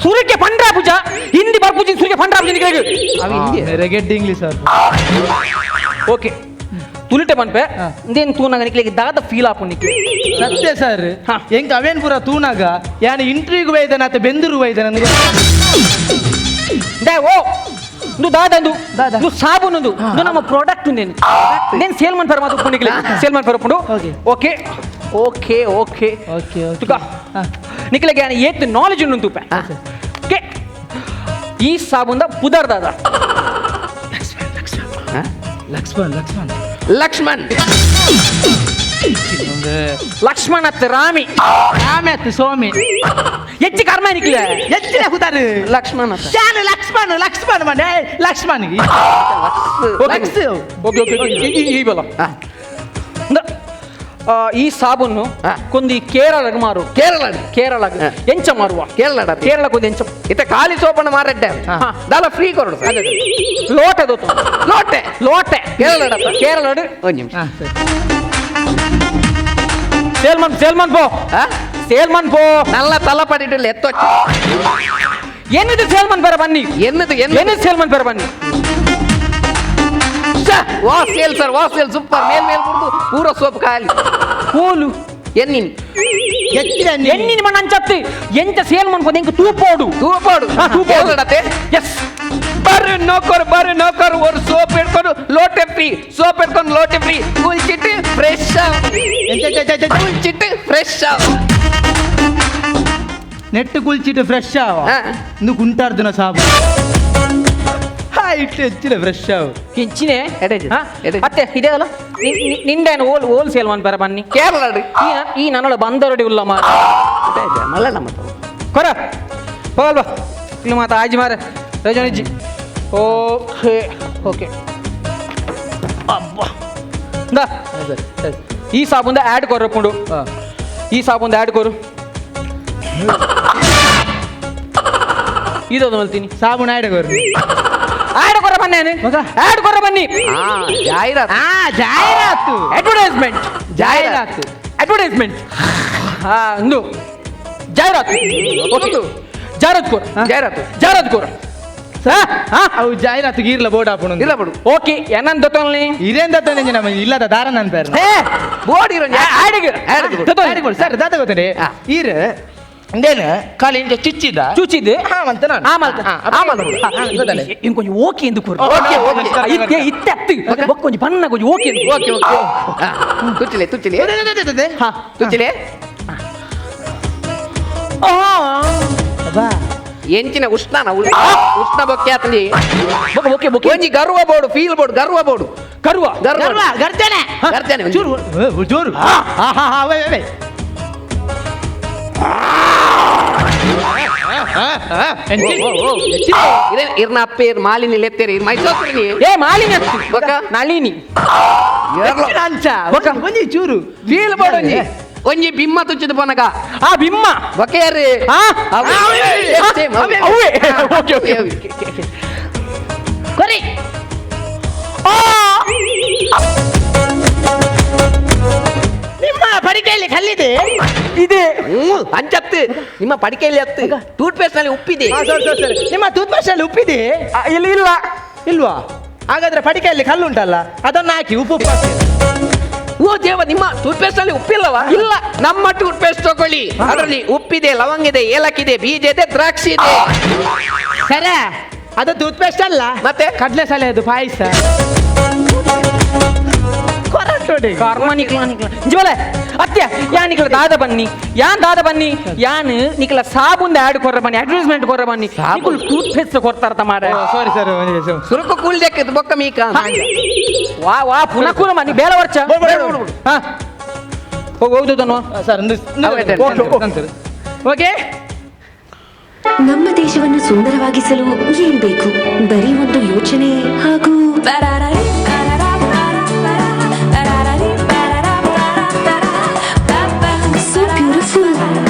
ಸುರಕ್ಕೆ ಪಂಡ್ರಾ ಪೂಜಾ ಹಿಂದಿ ಬರ್ಪೂಜಿ ಸುರಕ್ಕೆ ಪಂಡ್ರಾ ಪೂಜೆ ನಿಕಲೆಗ್ ರೆಗೆಡ್ ಇಂಗ್ಲಿಷ್ ಓಕೆ ತುಲಿಟೆ ಪನ್ಪೆ ಇಂದೇನ್ ತೂನಾಗ ನಿಕ್ಲೆಗ್ ದಾದ ಫೀಲ್ ಆಪು ನಿಕ್ಲೆ ಸತ್ಯ ಸರ್ ಎಂಕ್ ಅವೇನ್ ಪೂರ ತೂನಾಗ ಯಾನ್ ಇಂಟ್ರಿಗ್ ವೈದನ ಅತ್ತ ಬೆಂದೂರು ವೈದನ they ಓ ನು ದಾದಂದು ನು ಸಾಬೂನಂದು ನು ನಮ್ಮ ಪ್ರಾಡಕ್ಟ್ ನೇನು ನೇನು ಸೇಲ್ ಮನ್ ಪರ ಮಾತು ನಿಕ್ಲೆ ಸೇಲ್ ಮನ್ ಪರ ಪುಂಡು. ಓಕೆ ಓಕೆ ಓಕೆ ಓಕೆ ತುಕ ನಿಕ್ಲೆಗ್ ಯಾನ್ ಏತ್ ನಾಲೆಜ್ ಉಂಡು ತೂಪೆ. ಓಕೆ ಈ ಸಾಬೂಂದ ಪುದರ್ ದಾದ ಲಕ್ಷ್ಮಣ್ ಲಕ್ಷ್ಮಣ್ ಲಕ್ಷ್ಮಣ್ ಲಕ್ಷ್ಮಣ ಅತ್ತ ರಾಮಿ ರಾಮಿ ಅತ್ತ ಸ್ವಾಮಿ ಹೆಚ್ಚು ಕರ್ಮ ನಿಕ್ಲೆ ಹೆಚ್ಚಿನ ಹುದಾರು ಲಕ್ಷ್ಮಣ ಯಾನು ಲಕ್ಷ್ಮಣ ಲಕ್ಷ್ಮಣ ಮನೆ ಲಕ್ಷ್ಮಣ ಓಕೆ ಓಕೆ ಈ ಬಲ ಈ ಸಾಬೂನು ಕೊಂದಿ ಕೇರಳಗ್ ಮಾರು ಕೇರಳ ಕೇರಳ ಎಂಚ ಮಾರುವ ಕೇರಳ ಕೇರಳ ಕೊಂದು ಎಂಚ ಇತ್ತ ಖಾಲಿ ಸೋಪಣ್ಣ ಮಾರಡ್ಡೆ ದಾಲ ಫ್ರೀ ಕೊರಡು ಲೋಟೆ ದೋತು ಲೋಟೆ ಲೋಟೆ ಕೇರಳ ಕೇರಳ ಒಂದು ನಿಮಿಷ. ಸೇಲ್ಮನ್ ಸೇಲ್ಮನ್ ಪೋ ಸೇಲ್ಮನ್ ಪೋ ನಲ್ಲ ತಲಪಡಿಟ್ಟು ಎತ್ತೊಚ್ಚ ಎನ್ನದು ಸೇಲ್ಮನ್ ಬೇರೆ ಬನ್ನಿ ಎನ್ನದು ಎನ್ನದು ಸೇಲ್ಮನ್ ಬೇರೆ ಬನ್ನಿ. ವಾ ಸೇಲ್ ಸರ್ ವಾ ಸೇಲ್ ಸೂಪರ್ ಮೇಲ್ ಮೇಲ್ ಕುಡ್ದು ಪೂರ ಸೋಪ್ ಖಾಲಿ ಹೋಲು ಎನ್ನಿನಿ ಎನ್ನಿನಿ ಮಣ್ಣ ಅಂಚತ್ತಿ ಎಂಚ ಸೇಲ್ ಮನ್ಪೋದು ಎಂಕ್ ತೂಪೋಡು ತೂಪೋಡು ತೂಪೋಡು ಎಸ್ ಬರ್ರಿ ನೌಕರ್ ಬರ್ರಿ ನೌಕರ್ ಒಂದು ಸೋಪ್ ಹಿಡ್ಕೊಂಡು ಲೋಟೆ ಫ್ರೀ ಸೋಪ್ ಹಿಡ್ಕೊಂಡು ಲೋಟೆ ಫ್ರೀ ಕುಲ್ಚಿಟ್ಟು ಫ್ರೆಶ್ ಕುಲ್ಚಿಟ್ಟು ಫ್ರೆಶ್ ನೆಟ್ ಕುಲ್ಚಿಟ್ಟು ಫ್ರೆಶ್ ಆವ ಇಂದು ಕುಂಟಾರ್ದುನ ಸಾಬು ಇಟ್ಟು ಹೆಚ್ಚಿನ ಫ್ರೆಶ್ ಆವು ಹೆಂಚಿನೇ ಅತ್ತೆ ಇದೆ ಅಲ್ಲ ನಿಂಡೇನು ಹೋಲ್ ಹೋಲ್ಸೇಲ್ ಮನ್ಪರ ಬನ್ನಿ ಕೇರಳ ಈ ನನ್ನೊಳ ಬಂದರಡಿ ಉಲ್ಲ ಮಾರ ಮಲ್ಲಣ್ಣ ಮತ್ತು ಕೊರ ಹೋಗಲ್ವಾ ಇಲ್ಲಿ ಮಾತಾ ಆಜಿ ಮಾರ ರಜನಿಜ್ಜಿ. ಓಕೆ ಓಕೆ ಅಬ್ಬಾ ಇಂದಾ ಈ ಸಾಬೂಂದ ಆ್ಯಡ್ ಕೊರಪುಂಡು ಈ ಸಾಬೂಂದ ಆ್ಯಡ್ ಕೊರು ಇದೊಂದು ಮಲ್ತೀನಿ ಸಾಬೂನು ಆ್ಯಡ್ ಕೊರು ಆ್ಯಡ್ ಕೊರ ಬನ್ನಿ ಆ್ಯಡ್ ಕೊರ ಬನ್ನಿ ಜಾಹೀರಾತು ಜಾಹೀರಾತು ಅಡ್ವರ್ಟೈಸ್ಮೆಂಟ್ ಜಾಹೀರಾತು ಅಡ್ವರ್ಟೈಸ್ಮೆಂಟ್ ಹಾ ಒಂದು ಜಾಹೀರಾತು ಓಕೆ ಜಾಹೀರಾತು ಕೊರ ಜಾಹೀರಾತು ಜಾಹೀರಾತು ಕೊರ ಅವು ಜಾಹೀರಾತು ಗೀರ್ಲ ಬೋರ್ಡ್ ಹಾಪುಣ ಇಲ್ಲ ಬಿಡು. ಓಕೆ ಏನಂತ ದೊತ್ತೊನ್ಲಿ ಇದೇನ್ ದತ್ತೊಂದು ನಮ್ಮ ಇಲ್ಲದ ದಾರ ನನ್ ಪೇರ್ ಬೋರ್ಡ್ ಇರೋ ಆ್ಯಡ್ ಸರ್ ದಾತ ಗೊತ್ತೇ ಈರ್ ಇಂದೇನು ಖಾಲಿ ಇಂಚ ಚಿಚ್ಚಿದ ಚುಚ್ಚಿದ್ದೆ ಆ ಮಂತ ನಾನು ಆ ಮಲ್ತ ಆ ಮಲ್ತ ಇನ್ ಕೊಂಚ ಓಕೆ ಎಂದು ಕೊರು. Okay, okay. ಇತ್ತೆ ಇತ್ತೆ ಅತ್ತು ಒಕ್ಕ ಕೊಂಚ ಬಣ್ಣ ಕೊಂಚ ಓಕೆ ಎಂದು. ಓಕೆ ಓಕೆ ತುಚ್ಚಿಲೆ ತುಚ್ಚಿಲೆ ಹಾ ತುಚ್ಚಿಲೆ ಎಂಚಿನ ಉಷ್ಣನ ಉಷ್ಣ ಬೊಕ್ಕೆ ಆತಲಿ ಓಕೆ ಓಕೆ ಒಂಜಿ ಗರ್ವ ಬೋರ್ಡು ಫೀಲ್ ಬೋರ್ಡ್ ಗರ್ವ ಬೋರ್ಡು ಗರ್ವ ಗರ್ವ ಗರ್ಜನೆ ಗರ್ಜನೆ ಜೋರು ಜೋರು ಹಾ ಹಾ ಹಾ ಅವೇ ಅವೇ ಇರ್ನ ಅಪ್ಪೇರ್ ಮಾಲಿನಿ ಲೆತ್ತೇರಿ ಮೈಸೂರು ಏ ಮಾಲಿನಿ ಅತ್ತು ನಳಿನಿ ಒಂಜಿ ಚೂರು ಫೀಲ್ ಬೋರ್ಡ್ ಒಂಜಿ ಒಂಜಿ ಬಿಮ್ಮ ತುಚ್ಚಿದ ಪೋನಗ ಆ ಬಿಮ್ಮ ಬೊಕೆಯರ್ ಅವೇ ಓಕೆ ಓಕೆ ಕೊರಿ ನಿಮ್ಮ ಪಡಿಕೆಯಲ್ಲಿ ಕಲ್ಲಿದೆ ಇದೆ ಅಂಚತ್ತು ನಿಮ್ಮ ಪಡಿಕೆಯಲ್ಲಿ ಹತ್ತು ಟೂತ್ ಪೇಸ್ಟ್ ನಲ್ಲಿ ಉಪ್ಪಿದೆ. ನಿಮ್ಮ ಟೂತ್ ಪೇಸ್ಟ್ ಅಲ್ಲಿ ಉಪ್ಪಿದೆ? ಇಲ್ಲಿ ಇಲ್ಲ. ಇಲ್ವಾ? ಹಾಗಾದ್ರೆ ಪಡಿಕೆಯಲ್ಲಿ ಕಲ್ಲು ಉಂಟಲ್ಲ ಅದನ್ನು ಹಾಕಿ ಉಪ್ಪು ಉಪ್ಪು ಹಾಕಿ. ಓ ದೇವ, ನಿಮ್ಮ ಟೂತ್ ಪೇಸ್ಟ್ ಅಲ್ಲಿ ಉಪ್ಪಿಲ್ಲವಾ? ಇಲ್ಲ, ನಮ್ಮ ಟೂತ್ ಪೇಸ್ಟ್ ತಗೊಳ್ಳಿ, ಅದರಲ್ಲಿ ಉಪ್ಪಿದೆ, ಲವಂಗ ಇದೆ, ಏಲಕ್ಕಿದೆ, ಬೀಜ ಇದೆ, ದ್ರಾಕ್ಷಿ ಇದೆ. ಸರ ಅದು ಟೂತ್ ಪೇಸ್ಟ್ ಅಲ್ಲ, ಮತ್ತೆ ಕಡಲೆ ಸಲೆ ಅದು ಪಾಯಸ. ಕರ್ಮ ನಿಕ್ಲ ನಿಕ್ಲ ಜೋಲೆ ಅತ್ಯ ಯಾ ನಿಕ್ಲ ದಾದ ಬನ್ನಿ ಯಾನ್ ದಾದ ಬನ್ನಿ ಯಾನ್ ನಿಕ್ಲ ಸಾಬುಂದ ಆಡ್ ಕೊರ್ರ ಬನ್ನಿ ಅಡ್ವರ್ಟೈಸ್ಮೆಂಟ್ ಕೊರ್ರ ಬನ್ನಿ ನಿಕುಲ್ ಟೂತ್ ಪೇಸ್ಟ್ ಕೊರ್ತಾರ ಮಾರೆ. ಸಾರಿ ಸರ್, ಸುರುಕು ಕೂಲ್ ದೆಕ್ಕದು ಬೊಕ್ಕ ಮೀಕ ವಾ ವಾ ಪುನಃ ಕೂಲ ಮನಿ ಬೇರೆ ವರ್ಷ. ಹಾ ಹೋಗಿ ಹೋಗ್ದು ಸರ್. ಓಕೆ. ನಮ್ಮ ದೇಶವನ್ನು ಸುಂದರವಾಗಿಸಲು ಏನ್ ಬೇಕು? ಬರೀ ಒಂದು ಯೋಚನೆ ಹಾಗೂ ಸೊ ಬ್ಯೂಟಿಫುಲ್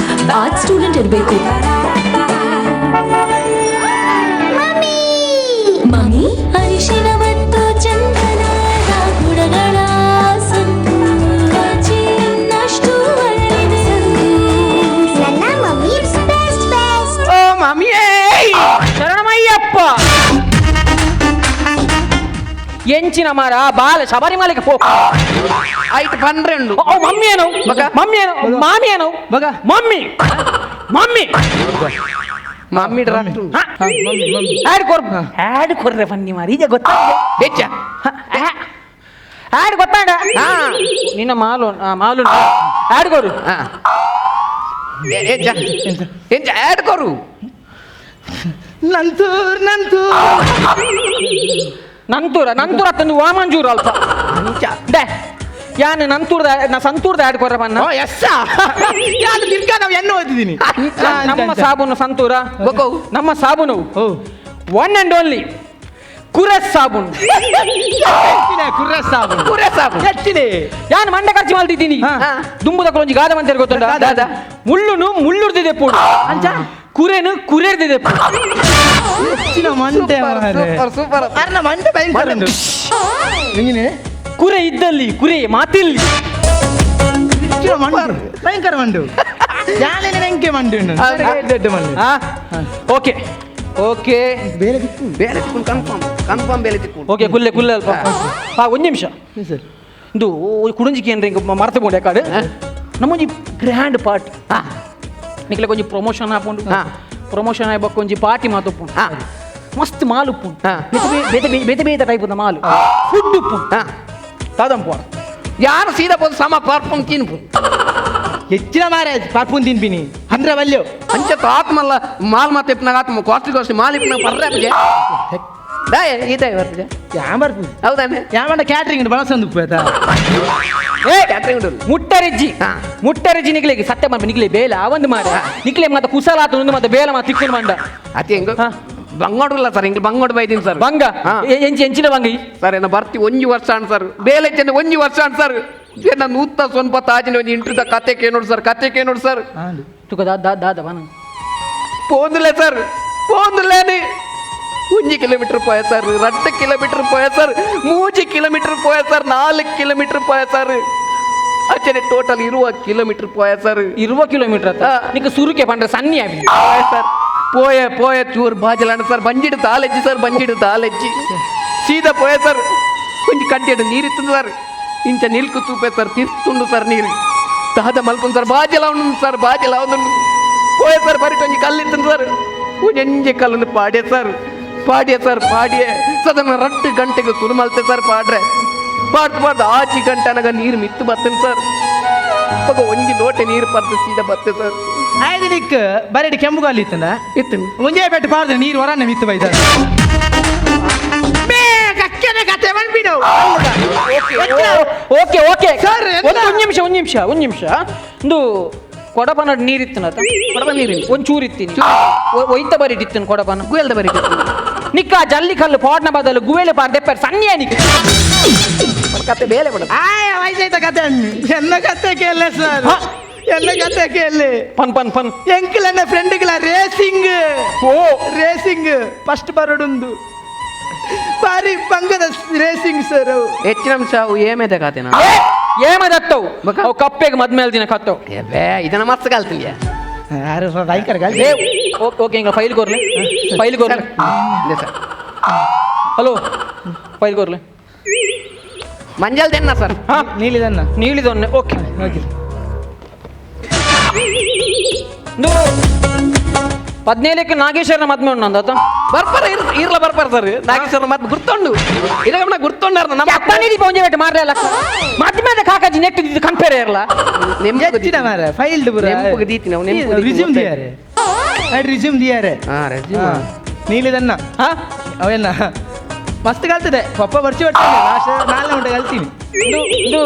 ಆರ್ಟ್ ಸ್ಟೂಡೆಂಟ್ ಇರಬೇಕು. ಮಮ್ಮಿ ಅರಿಶಿನ ಮತ್ತು ಚಂದನ ಗುಣಗಳ ಓ ಮಮ್ಮಿಯೇ ಎಂಚಿನ ಮಾರ ಬಾಲ ಶಬರಿಮಲೆಗೆ ಪೋ ಐಟ್ ಪನ್ರೆಂಡು ಓ ಮಮ್ಮಿ ಏನೋ ಮಮ್ಮಿ ಏನೋ ಮಾಮಿ ಏನೋ ಬಗ mummy mummy mummy add ಕೊರ್ ಆಡ್ ಕೊರ್ರೆ ಬನ್ನಿ ಮಾರಿ ಈಗ ಗೊತ್ತಾಗಿದೆ ಹೆಚ್ಚ ಆಡ್ ಗೊತ್ತಾಡ ನಿನ್ನ ಮಾಲು ಮಾಲು ಆಡ್ ಕೊರು ಎಂಚ ಆಡ್ ಕೊರು ನಂತೂರ್ ನಂತೂರ್ ನಂತೂರ ನಂತೂರ ತಂದು ವಾಮಂಜೂರು ಅಲ್ಪ they ಯಾನು ನಂತೂರ್ದ ನಾ ಸಂತೂರ್ದ ಆಡ್ ಕೊರ್ರೆ ಬನ್ನ ಎಸ್ ಯಾನು ತಿರ್ಗಾ ನಾವು ಎಣ್ಣೆ ಓದಿದ್ದೀನಿ ನಮ್ಮ ಸಾಬೂನು ಸಂತೂರ ನಮ್ಮ ಸಾಬೂನು one and only ಕುರಸ್ ಸಾಬೂನು ಕುರ್ರಸ್ ಸಾಬೂನು ಕುರ್ರಸ್ ಸಾಬೂನು ಎಚ್ಚಿದೆ ಯಾನು ಮಂಡೆ ಖರ್ಚು ಮಾಡ್ತಿದ್ದೀನಿ ದುಂಬುದ ಒಂಜಿ ಗಾದ ಮಂತೆ ಗೊತ್ತುಂಟ ಮುಳ್ಳುನು ಮುಳ್ಳುರ್ದಿದೆ ಪೂಡು ಕುರೆನು ಕುರೆರ್ದಿದೆ ಹೆಚ್ಚಿನ ಮಂಡೆ ಸೂಪರ್ ಸೂಪರ್ ಅರ್ನ ಮಂಡೆ ಭಯಂಕರ ಹೆಂಗಿನೇ ಕುರೆ ಇದ್ದಲ್ಲಿ ಕುರೆ ಮಾತಿಲ್ಲಿ ಹೆಚ್ಚಿನ ಮಂಡು ಭಯಂಕರ ಮಂಡು ಯಾನೇನೆ ಎಂಕೆ ಮಂಡು ದೊಡ್ಡ ಮಂಡು ಓಕೆ ಓಕೆ ಬೇರೆ ತಿಕ್ಕು ಬೇರೆ ತಿಕ್ಕು ಕನ್ಫರ್ಮ್ ಕನ್ಫರ್ಮ್ ಬೇರೆ ತಿಕ್ಕು ಓಕೆ ಕುಲ್ಲೆ ಕುಲ್ಲೆ ಅಲ್ಪ ಹಾ ಒಂದು ನಿಮಿಷ ಸರ್ ಇದು ಕುಡುಂಜಿಕೆ ಏನ್ರಿ ಹಿಂಗೆ ಮರ್ತು ಬೋಂಡೆ ಕಾಡು ನಮ್ಮೊಂಜಿ ಗ್ರ್ಯಾಂಡ್ ಪಾರ್ಟಿ ನಿಕ್ಲೆ ಕೊಂಚ ಪ್ರಮೋಷನ್ ಹಾಕೊಂಡು ಪ್ರಮೋಷನ್ ಆಯ್ಬೇಕು ಒಂಜಿ ಪಾರ್ಟಿ ಮಾತುಪ್ಪು ಮಸ್ತ್ ಮಾಲ್ ಉಪ್ಪು ಬೇತೆ ಬೇತೆ ಬೇತೆ ಟೈಪ್ ಮಾಲು ಫುಡ್ ಉಪ್ಪು ತಾದಂಪು ಯಾರು ಸೀದಾ ಪೋದು ಸಮ ಪರ್ಫ್ಯೂಮ್ ತಿನ್ಪು ಹೆಚ್ಚಿನ ಮಾರೆ ಪರ್ಫ್ಯೂಮ್ ತಿನ್ಪಿನಿ ಅಂದ್ರೆ ವಲ್ಯೋ ಅಂಚೆ ಆತ್ಮಲ್ಲ ಮಾಲ್ ಮಾತು ಇಪ್ಪನಾಗ ಆತ್ಮ ಕಾಸ್ಟ್ಲಿ ಕಾಸ್ಟ್ಲಿ ಮಾಲ್ ಇಪ್ಪನಾಗ ಪರ್ರೆ ದಾಯ ಈತಾಯ ಬರ್ತದೆ ಯಾ ಬರ್ಪು ಹೌದಾನೆ ಯಾವಂಡ ಕ್ಯಾಟ್ರಿಂಗ್ ಬಳಸೊಂದು ಉಪ್ಪು ಆಯ್ತಾ ಏ ಮುಟ್ಟರೆಜ್ಜಿ ಮುಟ್ಟರೆಜ್ಜಿ ನಿಕ್ಲೆಗೆ ಸತ್ಯ ಮಾಡ್ಬಿ ನಿಕ್ಲೆ ಬೇಲ ಒಂದು ಮಾರ ನಿಕ್ಲೆ ಮತ್ತೆ ಕುಸಲ ಆತು ಒಂದು ಮತ್ತೆ ಬೇಲ ಮಾತು ತಿಕ್ಕೊಂಡು ಮಂಡ ಅತಿ ಹೆಂಗ ಬಂಗೋಡುಲ್ಲ ಸರ್ ಹಿಂಗೆ ಬಂಗೋಡು ಬೈದೀನಿ ಸರ್ ಬಂಗ ಎಂಚಿ ಎಂಚಿನ ಬಂಗ ಸರ್ ಏನ ಬರ್ತಿ ಒಂಜಿ ವರ್ಷ ಅಣ್ ಸರ್ ಬೇಲೆ ಚೆನ್ನ ಒಂಜಿ ವರ್ಷ ಅಣ್ ಸರ್ ಏನ ನೂತ ಸ್ವಲ್ಪ ತಾಜಿನ ಒಂಜಿ ಇಂಟ್ರದ ಕತೆ ಕೇನೋಡು ಸರ್ ಕತೆ ಕೇನೋಡು ಸರ್ ತುಕ ದಾ ದಾ ದಾದ ಬನ ಪೋಂದುಲೆ ಸರ್ ಪೋಂದುಲೇನಿ ಒಂಜಿ ಕಿಲೋಮೀಟರ್ ಪೋಯ ಸರ್ 2 ಕಿಲೋಮೀಟರ್ ಪೋಯ ಸರ್ 3 ಕಿಲೋಮೀಟರ್ ಪೋಯ ಸರ್ 4 ಕಿಲೋಮೀಟರ್ ಪೋಯ ಸರ್ ಆಚೆನೆ ಟೋಟಲ್ 20 ಕಿಲೋಮೀಟರ್ ಪೋಯ ಸರ್ 20 ಕಿಲೋಮೀಟರ್ ಆತ ನಿಕ್ಕ ಸುರುಕೆ ಪಂಡ್ರೆ ಸನ್ನಿ ಆಗಿ ಸರ್ ಪೋಯ ಪೋಯ ಚೂರು ಬಾಜಲಾಣ ಸರ್ ಬಂಜಿಡು ತಾಲೆಜ್ಜಿ ಸರ್ ಬಂಜಿಡು ತಾಲೆಜ್ಜಿ ಸೀದಾ ಪೋಯ ಸರ್ ಒಂಜಿ ಕಡ್ಡಿಡು ನೀರಿತ್ತು ಸರ್ ಇಂಚ ನಿಲ್ಕು ತೂಪೆ ಸರ್ ತಿರ್ತುಂಡು ಸರ್ ನೀರು ದಾದ ಮಲ್ಪುನ್ ಸರ್ ಬಾಜಲ ಉಂಡು ಸರ್ ಬಾಜಲ ಉಂಡು ಪೋಯ ಸರ್ ಬರಿಟ್ ಒಂಜಿ ಕಲ್ಲಿತ್ತು ಸರ್ ಒಂಜಿ ಕಲ್ಲನ್ನು ಪಾಡ್ಯ ಸರ್ ಪಾಡ್ಯ ಸರ್ ಪಾಡ್ಯ ಸದನ 2 ಗಂಟೆಗೆ ತುರು ಮಲ್ತೆ ಸರ್ ಪಾಡ್ರೆ ಪಾಡ್ದು ಪಾಡ್ದು ಆಚಿ ಗಂಟೆ ಅನಗ ನೀರು ಮಿತ್ತು ಬರ್ತೇನೆ ಸರ್ ಪಗ ಒಂಜಿ ಲೋಟೆ ನೀರು ಪರ್ದು ಸೀದಾ ಬತ್ತೆ ಸರ್ ಆಯ್ತು ದಿಕ್ ಬರೀ ಕೆಂಪುಗಾಲಿ ಇತ್ತಂದ ಇತ್ತು ಒಂಜೇ ಪೆಟ್ಟು ಪಾಡ್ದು ನೀರು ಹೊರನೆ ಮಿತ್ತು ಬೈದ okay okay sir ಒಂದು ನಿಮಿಷ ಒಂದು ನಿಮಿಷ ಒಂದು ನಿಮಿಷ ಒಂದು ಕೊಡಪನ ನೀರಿತ್ತು ಕೊಡಪ ನೀರು ಒಂದು ಚೂರು ಇತ್ತೀನಿ ಒಯ್ತ ಬರೀಟ್ ಇತ್ತು ಕೊಡಪನ ಗುವೆಲ್ದ ಬರೀಟ್ ನಿಕ್ಕ ಜಲ್ಲಿ ಕಲ್ಲು ಪಾಡ್ನ ಬದಲು ಗುವೆಲೆ ಪಾಡ್ ದೆಪ್ಪರ್ ಸನ್ನಿಯ ನಿಕ್ಕ ಕತೆ ಬೇಲೆ ಬಿಡ ಆಯ ವಯಸ್ಸಾಯ್ತ ಕತೆ ಎಲ್ಲ ಕತೆ ಕೇಳ ಸರ್ ಎಲ್ಲ ಕತೆ ಕೇಳಿ ಪನ್ ಪನ್ ಪನ್ ಎಂಕಲ್ ಫ್ರೆಂಡ್ಗಳ ರೇಸಿಂಗ್ ಓ ರೇಸಿಂಗ್ ಫಸ್ಟ್ ಬರೋಡುಂದು ಬಾರಿ ಬಂಗದ ರೇಸಿಂಗ್ ಸರ್ ಹೆಚ್ಚಿನ ಅಂಶ ಅವು ಏಮೇದ ಕತೆನ ಏಮದತ್ತವು ಅವು ಕಪ್ಪೆಗೆ ಮದ್ಮೇಲೆ ದಿನ ಕತ್ತವು ಬೇ ಇದನ್ನ ಮಸ್ತ್ ಕಲ್ತಿಲ್ಲ ಯಾರು ಭಯಂಕರ ಓಕೆ ಹಿಂಗ ಫೈಲ್ ಕೊರ್ಲಿ ಫೈಲ್ ಕೊರ್ಲಿ sir hello file ಕೊರ್ಲಿ ಮಂಜಲ್ ದೆನ್ನ ಸರ್ ಹಾಂ ನೀಲಿದನ್ನ ನೀಲಿದೊನ್ನೆ ಓಕೆ ಓಕೆ 17ಕ್ಕೆ ನಾಗೇಶ್ವರನ ಮದ್ಮೆ ಉಂಟು ನಂದು ಬರ್ಪಾರ ಇರ್ಲ ಬರ್ಪಾರ ಸರ್ ನಾಗೇಶ್ವರನ ಮದ್ಮೆ ಗುರ್ತೊಂಡು ಇದಕ್ಕೆ ಗುರ್ತೊಂಡು ನಮ್ಮ ಅಪ್ಪನಿದಿ ಪೌಂಜೆ ಬೆಟ್ಟು ಮಾರ್ಲೆ ಮದ್ಮೆದ ಕಾಕಾಜಿ ನೆಟ್ ಇದ್ದು ಕಂಪೇರ್ ಇರಲ್ಲ ಹೆಚ್ಚಿನ ಮಾರ ಫೈಲ್ಡ್ ಬುರ ನೆಂಪುಗೆ ದೀತಿ ನಾವು ನೆಂಪುಗೆ ರಿಸ್ಯೂಮ್ ದಿಯಾರೆ ರಿಸ್ಯೂಮ್ ದಿಯಾರೆ ಹಾ ರೆಸ್ಯೂಮ್ ನೀಲಿದನ್ನ ಹಾ ಅವೆಲ್ಲ ಮಸ್ತ್ ಕಲ್ತದೆ ಪಪ್ಪ ಬರ್ಚಿ ಹೊಟ್ಟೆ ಲಾಸ್ಟ್ ನಾಲ್ನೇ ಉಂಟೆ ಕಲ್ತೀನಿ ಇದು ಇದು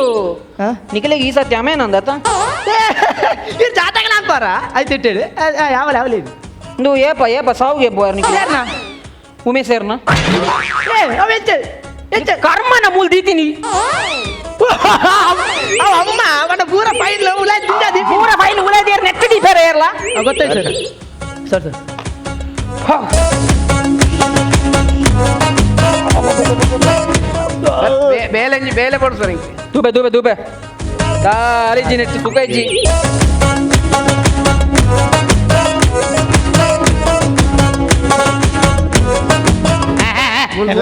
ನಿಖಲಿಗೆ ಈ ಸತಿ ಆಮೇನ ಅಂದಾತ ಇದು ಜಾತಕಲ ಅಂತಾರ ಆಯ್ತು ಇಟ್ಟೇಳಿ ಯಾವಲ್ಲ ಯಾವಲ್ಲ ಇದು ಇದು ಏಪ ಏಪ ಸಾವು ಏಪ ನಿಖಿಲ್ ಉಮೇಶ್ ಸೇರ್ನ ಕರ್ಮನ ಮೂಲ್ ದೀತೀನಿ ಅಮ್ಮ ಅವನ ಪೂರ ಫೈಲ್ ಉಲಾದಿ ಪೂರ ಫೈಲ್ ಉಲಾದಿ ನೆಟ್ the ಬೇರೆ ಇರಲ್ಲ ಗೊತ್ತಾಯ್ತು ಸರ್ ಸರ್ sir ಬೇಲೆ ಬೇಲೆ ಕೊಡು ಸರ್ ಹಿಂಗೆ ದುಬೆ ದುಬೆ ದುಬೆ ದಾರಿಜಿ ನೆಟ್ಟು ಸುಖೈಜಿ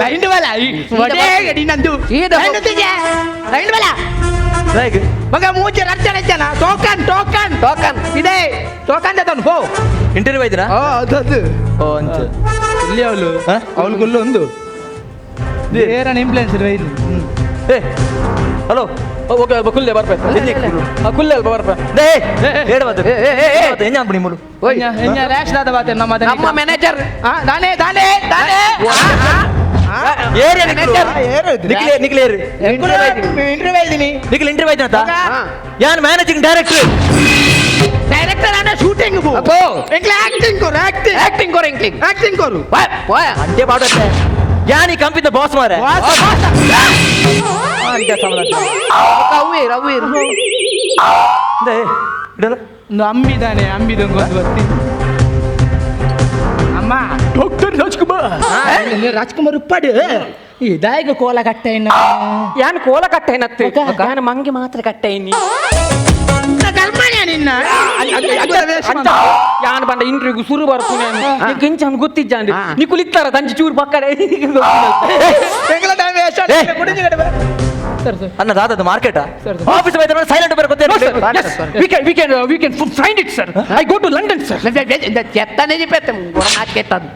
Line ಬಲ ಒಡೆ ಗಡಿ ನಂದು ಲೈನ್ ತಿಜೆ ಲೈನ್ ಬಲ ಲೈಕ್ ಮಗ ಮೂಚೆ ರಚ್ಚ ರಚ್ಚನ token token token ಇದೆ ಟೋಕನ್ ತಗೊಂಡು ಪೋ ಇಂಟರ್ವ್ಯೂ ಆಯ್ತಾ ಓ ಅದು ಅದು ಓ ಅಂಚ ಇಲ್ಲಿ ಅವಳು ಅವಳು ಗುಲ್ಲು ಒಂದು ಬೇರೆ ಇಂಪ್ಲುಯೆನ್ಸರ್ ಏ ಹಲೋ ಓಕೆ ಕುಲ್ಲೆ ಬರ್ಪೆ ಕುಲ್ಲೆ ಅಲ್ಪ ಬರ್ಪೆ ಏ ಅಂಪಣಿ ಮೂಲು ರ್ಯಾಶ್ ದಾದ ಬಾತೆ ನಮ್ಮ ನಮ್ಮ ಮ್ಯಾನೇಜರ್ ದಾನೆ ದಾನೆ ದಾನೆ ನಿಕ್ಲೆ ನಿಕ್ಲೆ ಇಂಟರ್ವ್ಯೂ ಇದ್ದೀನಿ ನಿಕ್ಲೆ ಇಂಟರ್ವ್ಯೂ ಆಯ್ತಾ ಯಾನ್ managing director director ಅನ್ನ ಶೂಟಿಂಗ್ ಅಪ್ಪೋ ಎಂಕ್ಲೆ ಆಕ್ಟಿಂಗ್ ಕೊರು ಆಕ್ಟಿಂಗ್ ಆಕ್ಟಿಂಗ್ ಕೊರು ಎಂಕ್ಲೆ ಆಕ್ಟಿಂಗ್ ಕೊರು ಪೋಯ ಅಂಟೆ ಬಾಡತ್ತೆ ಯಾನ್ ಈ ಕಂಪಿದ ಬಾಸ್ ಮಾರೆ ಅಂಟೆ ಸಮಲ ಅವ್ವೇರ್ ಅವ್ವೇರ್ they ಇಡಲ್ಲ ಅಂಬಿದಾನೆ ಅಂಬಿದಂಗೆ ಒಂದು ಬತ್ತಿ ಅಮ್ಮ ಡಾಕ್ಟರ್ ರಾಜ್ಕುಮಾರ್ ರಾಜ್ಕುಮಾರ್ ಉಪ್ಪಾಡು ಇದಾಗ ಕೋಲ ಕಟ್ಟೆನ ಯಾನ್ ಕೋಲ ಕಟ್ಟೆನತ್ತೆ ಯಾನ್ ಮಂಗೆ ಮಾತ್ರ ಕಟ್ಟೆನಿ ನಿನ್ನ ಯಾನ್ ಬಂಡ ಇಂಟರ್ವ್ಯೂಗೆ ಸುರು ಬರ್ಪುನೆ ನಿಂಗೆ ಇಂಚ ಗೊತ್ತಿಜ್ಜಾಂಡ್ ನಿಕುಲಿತ್ತಾರ ತಂಚಿ ಚೂರು ಪಕ್ಕಡೆ ಸರ್ ಸರ್ ಅನ್ನ ದಾದದ market office silent ಬರ ಗೊತ್ತೇ we can we can we can find it sir I go to London sir చెత్తనే చెప్పేస్తాం నాకెత్తదు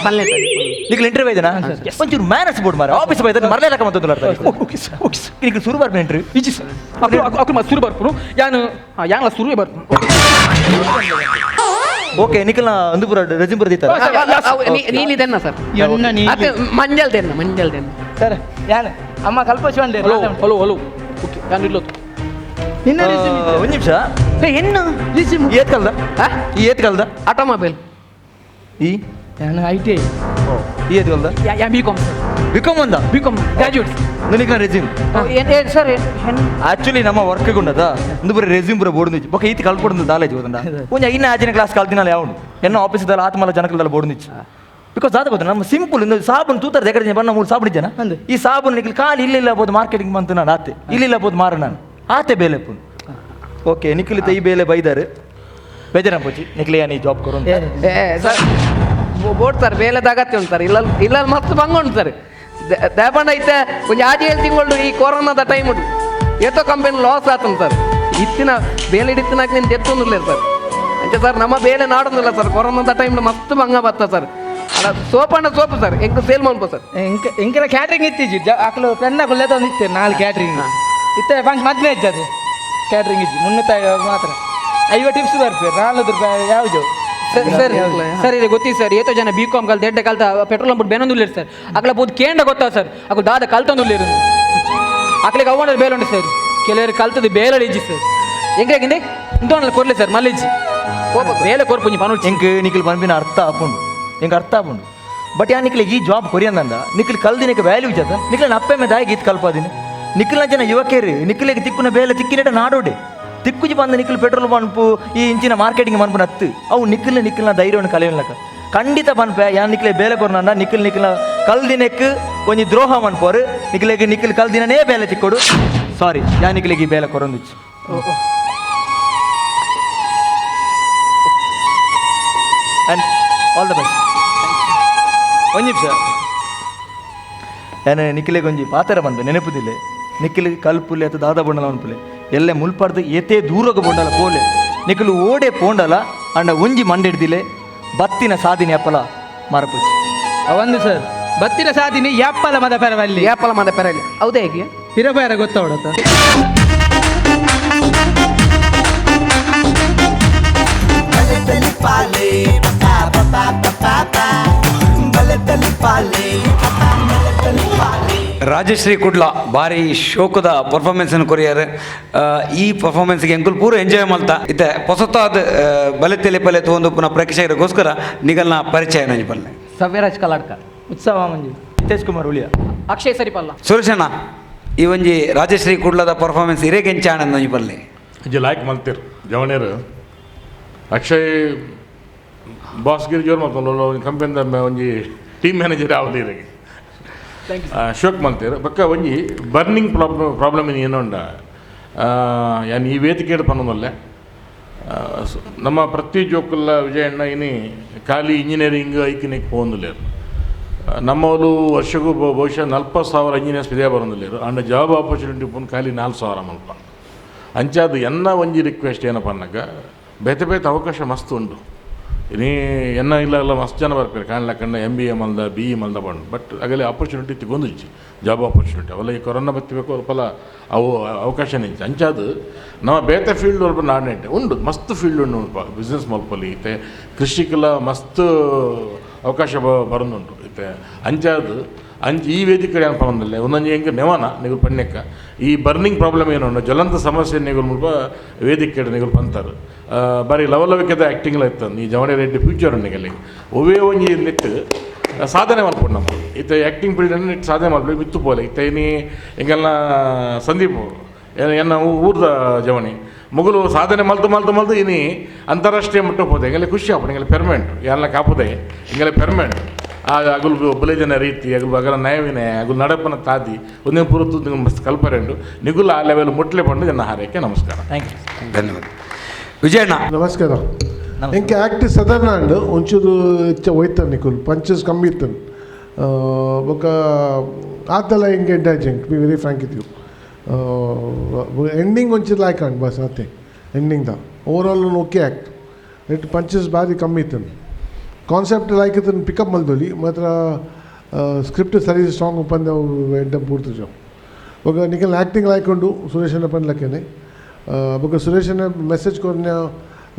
పర్లేదు ನಿಕ್ಲೆ ಇಂಟರ್ವ್ಯೂ ಇದೆನಾ ಒಂಚೂರು ಮ್ಯಾನರ್ಸ್ ಬೋರ್ಡ್ ಮಾರ ಆಫೀಸ್ ಬೈತಾರೆ ಮರಲೇ ರಕಮ ಅಂತ okay sir okay sir ನಿಕ್ಲೆ ಸುರು ಬರ್ಪು ಇಂಟರ್ವ್ಯೂ ಇಜಿ ಸರ್ ಅಕ್ರು ಅಕ್ರು ಸುರು ಬರ್ಪುನು ಯಾನು ಯಾನ್ಲ ಸುರುವೆ ಬರ್ಪುನು ಓಕೆ ನಿಖಲ್ನ ಅಂದುಪುರ ರೆಸಿಂಪುರ ದೀತಾರ ನೀಲಿದೆನ್ನ ಸರ್ ಅದು ಮಂಜಲ್ ದೆನ್ನ ಮಂಜಲ್ ದೆನ್ನ ಸರ್ ಯಾನು ಅಮ್ಮ ಕಲ್ಪಶಿ hello hello hello okay ಯಾನು ಇಲ್ಲೊತ್ತು ನಿನ್ನ ಒಂದು ನಿಮಿಷ ಎನ್ನು ಏತ್ ಕಲ್ದ ಈ ಏತ್ ಕಲ್ದ ಆಟೋಮೊಬೈಲ್ ಈ ನಾನು I T I ಈ ಏತ್ ಕಲ್ದ yeah B com sir B com ಒಂದ B com graduate ನಿಖಲ್ನ resume sir actually ನಮ್ಮ ವರ್ಕ್ ಉಂಡದ ಒಂದು ಬರೀ ರೆಸ್ಯೂಮ್ ಪೂರ ಬೋರ್ಡ್ ನಿಚ್ಚು ಬೊಕ ಈತಿ ಕಲ್ಪೊಡು ದಾಲೇಜ್ ಗೊತ್ತಂಡ ಒಂಜಿ ಐನ ಆಜಿನ ಕ್ಲಾಸ್ ಕಲ್ತಿನಲ್ಲ ಯಾവുಂಡು ಎನ್ನ ಆಫೀಸ್ ದಾಲ ಆತ್ಮಲ ಜನಕಲ್ದಲ್ಲ ಬೋರ್ಡ್ ನಿಚ್ಚು because ದಾದ ಗೊತ್ತ ನಮ್ಮ ಸಿಂಪಲ್ ಇಂದು ಸಾಬೂನು ತೂತಾರೆ ದೇಕಡೆ ಬಣ್ಣ ಮೂರು ಸಾಬೂನು ಇಜ್ಜನ ಈ ಸಾಬೂನು ನಿಖಲ್ ಖಾಲಿ ಇಲ್ಲ ಇಲ್ಲ ಬೋದು ಮಾರ್ಕೆಟಿಂಗ್ ಬಂತು ನಾನು ಆತೆ ಇಲ್ಲ ಬೋದು ಮಾರ ನಾನು ಆತೆ ಬೇಲೆ ಪುನ್ ಓಕೆ ನಿಖಲಿತ ಈ ಬೇಲೆ ಬೈದಾರೆ ಬೇಜಾರ ಪೋಚಿ ನಿಖಲಿ ಯಾನ್ ಈ ಜಾಬ್ ಕೊರು sir board sir ಬೇಲೆದ ಅಗತ್ಯ ಉಂಟು ಸರ್ ಇಲ್ಲ ಇಲ್ಲ ಮಸ್ತ್ ಬಂಗ ಉಂಟು ಸರ್ ದೇಪಂಡ ಐತೆ ಒಂಜಿ ಆಜಿ ಏಳು ತಿಂಗಳು ಈ ಕೊರೋನಾದ ಟೈಮ್ ಉಂಟು ಏತೋ ಕಂಪನಿ ಲಾಸ್ ಆತಂತ ಸರ್ ಇತ್ತಿನ ಬೇಲೆ ಇತ್ತಿನಾಕ ನೀನು ದೆತ್ತೊಂದಿಲ್ಲ ಸರ್ ಅಂಚೆ ಸರ್ ನಮ್ಮ ಬೇಲೆ ನಾಡೊಂದಿಲ್ಲ ಸರ್ ಕೊರೋನಾದ ಟೈಮ್ ಮಸ್ತ್ ಬಂಗ ಬತ್ತ ಸರ್ ಅಲ್ಲ ಸೋಪ್ ಅಂಡ ಸೋಪ್ ಸರ್ ಎಂಕ್ ಸೇಲ್ ಮಾಡ್ಬೋ ಸರ್ ಎಂಕ ಎಂಕೆಲ್ಲ ಕ್ಯಾಟ್ರಿಂಗ್ ಇತ್ತೀಚಿ ಅಕ್ಲು ಫ್ರೆಂಡ್ ಅಕುಲು ತಂದು ಇತ್ತೆ ನಾಲ್ ಕ್ಯಾಟ್ರಿಂಗ್ ಇತ್ತೆ ಫಂಕ್ಷನ್ ಮದ್ವೆ ಇದ್ದದು ಕ್ಯಾಟ್ರಿಂಗ್ ಇಜ್ಜಿ ಮುನ್ನೂತ್ತ ಮಾತ್ರ 50 ಟಿಪ್ಸ್ ಬರ್ಪೇರು 400 ರೂಪಾಯಿ ಯಾವುದು sir sir sir ಇದು ಗೊತ್ತಿ ಸರ್ ಏತೋ ಜನ ಬಿ ಕಾಮ್ ಕಲ್ತ ಎಡ್ಡೆ ಕಲ್ತ ಪೆಟ್ರೋಲ್ ಅಂಬುಡ್ ಬೇನೊಂದುಲ್ಲೇರು ಸರ್ ಅಕಲ ಬೋದು ಕೇಂಡ ಗೊತ್ತಾ ಸರ್ ಅಕಲು ದಾದ ಕಲ್ತೊಂದುಲ್ಲೇರು ಅಕಲಿಗೆ ಅವನ ಬೇಲೆ ಉಂಟು ಸರ್ ಕೆಲವರು ಕಲ್ತದ್ದು ಬೇಲೆ ಇಜ್ಜಿ ಸರ್ ಹೆಂಗೆ ಇಂತೋನಲ್ಲಿ ಕೊರ್ಲಿ ಸರ್ ಮಲ್ಲಿಜ್ಜಿ ಬೇಲೆ ಕೊರ್ಪುಂಜಿ ಪನು ಎಂಕ್ ನಿಖಲ್ ಪನ್ಪಿನ ಅರ್ಥ ಆಪುಂಡು ಎಂಕ್ ಅರ್ಥ ಆಪುಂಡು ಬಟ್ ಯಾ ನಿಖಲ್ ಈ ಜಾಬ್ ಕೊರಿಯಂದಂಡ ನಿಖಲ್ ಕಲ್ದಿನಕ್ಕೆ ವ್ಯಾಲ್ಯೂ ಇಜ್ಜದ ನಿಖಲ್ ಅಪ್ಪೆ ಮೇ ದಾಯಿಗೆ ಈತ್ ಕಲ್ಪಾದಿನಿ ನಿಖಲ್ನ ಜನ ಯುವಕರು ನಿಖಲಿಗೆ ತಿಕ್ಕುನ ಬೇಲೆ ತಿಕ್ಕಿನಟ ನಾಡೋಡೆ ತಿಕ್ಕುಜಿ ಬಂದ ನಿಖಲ್ ಪೆಟ್ರೋಲ್ ಪಂಪು ಈ ಇಂಚಿನ ಮಾರ್ಕೆಟಿಂಗ್ ಮನ್ಪು ನತ್ತು ಅವು ನಿಖಲ್ ನಿಖಲ್ನ ಧೈರ್ಯವನ್ನು ಕಲಿಯಲಕ ಖಂಡಿತ ಪನ್ಪೆ ಯಾ ನಿಖಲೆ ಬೇಲೆ ಕೊರ್ನಂಡ ನಿಖಲ್ ನಿಖಲ್ನ ಕಲ್ದಿನಕ್ಕೆ ಒಂಜಿ ದ್ರೋಹ ಮನ್ಪೋರು ನಿಖಲಿಗೆ ನಿಖಲ್ ಕಲ್ದಿನೇ ಬೇಲೆ ತಿಕ್ಕೊಡು ಸಾರಿ ಯಾ ನಿಖಲಿಗೆ ಈ ಬೇಲೆ ಕೊರೊಂದುಚ್ಚು and all the best ಒಂಜಿ ನಿಮಿಷ ಯಾನೆ ನಿಖಿಲೆಗೆ ಒಂಜಿ ಪಾತ್ರ ಬಂದೆ ನೆನಪುದಿಲ್ಲ ನಿಖಿಲ್ ಕಲ್ಪುಲೆ ಅಥವಾ ದಾದಾ ಬೊಂಡಲ ಅನ್ಪುಲೆ ಎಲ್ಲೆ ಮುಲ್ಪಾರ್ದು ಏತೇ ದೂರಗ ಬೊಂಡಲ ಪೋಲೆ ನಿಖಿಲು ಓಡೆ ಪೋಂಡಲ ಅಂಡ ಒಂಜಿ ಮಂಡೆಡ್ದಿಲೆ ಬತ್ತಿನ ಸಾದಿನಿ ಅಪ್ಪಲ ಮರಪುಚಿ ಒಂದು ಸರ್ ಬತ್ತಿನ ಸಾದಿನಿ ಯಾಪ್ಪಲ ಮದ ಪೆರವಲ್ಲಿ ಯಾಪ್ಪಲ ಮದ ಪೆರವಲ್ಲಿ ಹೌದೇ ಹೇಗೆ ಹಿರಬಾರ ಗೊತ್ತಾವಡತ್ತ ರಾಜಶ್ರೀ ಕುಡ್ಲ ಭಾರಿ ಶೋಕದ ಪರ್ಫಾರ್ಮೆನ್ಸ್ ಕೊರಿಯರ್. ಈ ಪರ್ಫಾರ್ಮೆನ್ಸ್ಗೆ ಎಂಕುಲ್ ಪೂರ ಎಂಜಾಯ್ ಮಲ್ತ ಇತ್ತೆ ಹೊಸತಾದ ಬಲೆ ತೆಲೆ ಪಲೆ ತೋಂದು ಪುನಃ ಪ್ರೇಕ್ಷಕರಿಗೋಸ್ಕರ ನಿಗಲ್ನ ಪರಿಚಯ ನಂಜಿ ಪಲ್ಲೆ. ಸವ್ಯರಾಜ್ ಕಲಾಡ್ಕ, ಉತ್ಸವ ಮಂಜು, ಹಿತೇಶ್ ಕುಮಾರ್ ಉಳಿಯ, ಅಕ್ಷಯ್ ಸರಿಪಲ್ಲ, ಸುರೇಶಣ್ಣ. ಈ ಒಂಜಿ ರಾಜಶ್ರೀ ಕುಡ್ಲದ ಪರ್ಫಾರ್ಮೆನ್ಸ್ ಇರೇಗೆ ಎಂಚಾಣ ನಂಜಿ ಪಲ್ಲೆ. ಅಜ್ಜಿ ಲಾಯ್ಕ್ ಮಲ್ತಿರ್ ಜವನೇರು ಅಕ್ಷಯ್ ಬಾಸ್ಗಿರಿ ಜೋರು ಮಲ್ತೊಂದು ಕಂಪನಿದ ಒಂಜಿ ಟೀಮ್ ಮ್ಯಾನೇಜರ್ ಆವದು ಇರೆಗೆ ಶೋಕ್ ಮಲ್ತೇರು. ಬೊಕ್ಕ ಒಂಜಿ ಬರ್ನಿಂಗ್ ಪ್ರಾಬ್ಲಮ್ ಏನೋ ಉಂಡ ಯಾನ್ ಈ ವೇದಿಕೆ ಪನ್ನೊಂದಲ್ಲೆ ನಮ್ಮ ಪ್ರತಿ ಜೋಕುಲ್ಲ ವಿಜಯಣ್ಣ ಇನಿ ಖಾಲಿ ಇಂಜಿನಿಯರಿಂಗ್ ಐಕಿನಿಕ್ ಪೋಂದುಲ್ಲೇರು. ನಮ್ಮವರು ವರ್ಷಕ್ಕೂ ಬಹುಶಃ 40,000 ಇಂಜಿನಿಯರ್ಸ್ ವಿದ್ಯಾ ಬರೋದಿಲ್ಲ. ಅಂಡ್ ಜಾಬ್ ಆಪರ್ಚುನಿಟಿ ಪುನ್ ಖಾಲಿ 4,000 ಮಲ್ಪ. ಅಂಚಾದ ಎನ್ನ ಒಂಜಿ ರಿಕ್ವೆಸ್ಟ್ ಏನಪ್ಪ ಅನ್ನಕ, ಬೇತೆ ಬೇತೆ ಅವಕಾಶ ಮಸ್ತ್ ಉಂಡು. ಇನಿ ಎನ್ನ ಇಲ್ಲ ಎಲ್ಲ ಮಸ್ತ್ ಜನ ಬರ್ತಾರೆ ಕಾಣ್ಲಕ್ಕಂಡ ಎಮ್ ಬಿ ಎ ಮಲ್ದ, ಬಿ ಇ ಮಲ್ದ ಬಂಡು. ಬಟ್ ಆಗಲೇ ಆಪರ್ಚುನಿಟಿ ತಿಗೊಂದಿಜ್ಜಿ, ಜಾಬ್ ಆಪರ್ಚುನಿಟಿ ಅವೆಲ್ಲ ಈ ಕೊರೋನಾ ಬತ್ತಿಬೇಕು ಅಲ್ಪಲ ಅವು ಅವಕಾಶ ನಿಂಚ. ಅಂಚಾದು ನಮ್ಮ ಬೇತೆ ಫೀಲ್ಡ್ ಒಲ್ಪ ನಾಡ್ನೆಂಟೆ ಉಂಡು, ಮಸ್ತ್ ಫೀಲ್ಡ್ ಉಂಡು ಉಂಟು. ಬಿಸ್ನೆಸ್ ಮಲ್ಪಲಿ ಇತ್ತೆ ಕೃಷಿಕೆಲ್ಲ ಮಸ್ತ್ ಅವಕಾಶ ಬರೋದುಂಟು ಇತ್ತೆ. ಅಂಚಾದು ಅಂಚ ಈ ವೇದಿಕೆ ಏನಪ್ಪ ಅಂದಲ್ಲೇ ಒಂದೊಂದು ಹೆಂಗೆ ನೆವನ ನೀವು ಪಣ್ಯಕ್ಕ ಈ ಬರ್ನಿಂಗ್ ಪ್ರಾಬ್ಲಮ್ ಏನು ಉಂಟು, ಜ್ವಲಂತ ಸಮಸ್ಯೆ ನೀವು ಮುಲ್ಪ ವೇದಿಕೆ ನೀವು ಪಂತಾರೆ. ಬಾರಿ ಲವಲವಿಕೆದ ಆ್ಯಕ್ಟಿಂಗ್ಲ ಇತ್ತು ಈ ಜವಣಿ ರೆಡ್ಡಿ ಫ್ಯೂಚರ್ ಉಂಡಿಗಲ್ಲಿ ಒವೇ ಒಂಜಿ ನೆಟ್ಟು ಸಾಧನೆ ಮಲ್ಪೊಡು ನಮ್ಮ ಇತ್ತೆ ಆ್ಯಕ್ಟಿಂಗ್ ಫೀಲ್ಡ್ ನೆಟ್ ಸಾಧನೆ ಮಲ್ಪು ಮಿತ್ತು ಪೋಲೆ. ಇತ್ತೆ ಇನಿ ಎಂಗೆಲ್ಲ ಸಂದೀಪ್ ಎನ್ನ ಊರ್ದ ಜವಣಿ ಮುಗುಲು ಸಾಧನೆ ಮಲ್ತು ಮಲ್ತು ಮಲ್ತು ಇನಿ ಅಂತಾರಾಷ್ಟ್ರೀಯ ಮಟ್ಟ ಪೋತೆ. ಎಂಗೆಲ್ಲ ಖುಷಿ ಆಪುಂಡು, ಎಂಗೆಲ್ಲ ಪೆರ್ಮೆಂಟ್ ಯಾರನ್ನ ಕಾಪುದೆ, ಎಂಗೆಲ್ಲ ಪೆರ್ಮೆಂಟ್ ಆ ಅಗುಲು ಬುಲೆಜನ ರೀತಿ, ಅಗುಲು ಅಗಲ ನಯವಿನಯ, ಅಗುಲು ನಡಪನ ತಾದಿ ಒಂದೇ ಪೂರ್ತು ಮಸ್ತ್ ಕಲ್ಪರೆಂಡು ನಿಗುಲು ಆ ಲೆವೆಲ್ ಮುಟ್ಲೆ ಪಂಡು ಜನ ಹಾರೈಕೆ. ನಮಸ್ಕಾರ. Thank you. ಧನ್ಯವಾದ ವಿಜಯಣ್ಣ. ನಮಸ್ಕಾರ. ಎಂಕೆ ಆ್ಯಕ್ಟ್ ಸದರ್ನ ಅಂಡ್ ಒಂಚೂರು ಹೆಚ್ಚ ಹೋಯ್ತಾನೆ ನಿಕುಲ್ ಪಂಚಸ್ ಕಮ್ಮಿ ಇತ್ತನು ಬೊಕ್ಕ ಆತಲ ಎಂಕೆ ಎಂಟಾಯ್ತು. Be very frank with you, ending ಒಂಚೂರು ಲಾಯ್ಕ್ ಅಂಡ್ ಬಸ್ ಅತ್ತೆ ending the over all okay act it punches ಬಾರಿ ಕಮ್ಮಿ ಇತ್ತನು. ಕಾನ್ಸೆಪ್ಟ್ ಲೈಕ್ ಇತ್ತನು ಪಿಕಪ್ ಮಲ್ದೊಲಿ ಮಾತ್ರ ಸ್ಕ್ರಿಪ್ಟ್ ಸರಿ ಸ್ಟ್ರಾಂಗ್ ಪಂದ ಎಡ್ಡ ಪೂರ್ತಿ ಜೋ. ಬೊಕ ನಿಕಲ್ ಆ್ಯಕ್ಟಿಂಗ್ ಲಾಯ್ಕ್ ಉಂಡು ಸುರೇಶನ ಪನ್ಲಕ್ಕೇನೆ. ಬೊಕ ಸುರೇಶನ ಮೆಸೇಜ್ ಕೊರ್ನ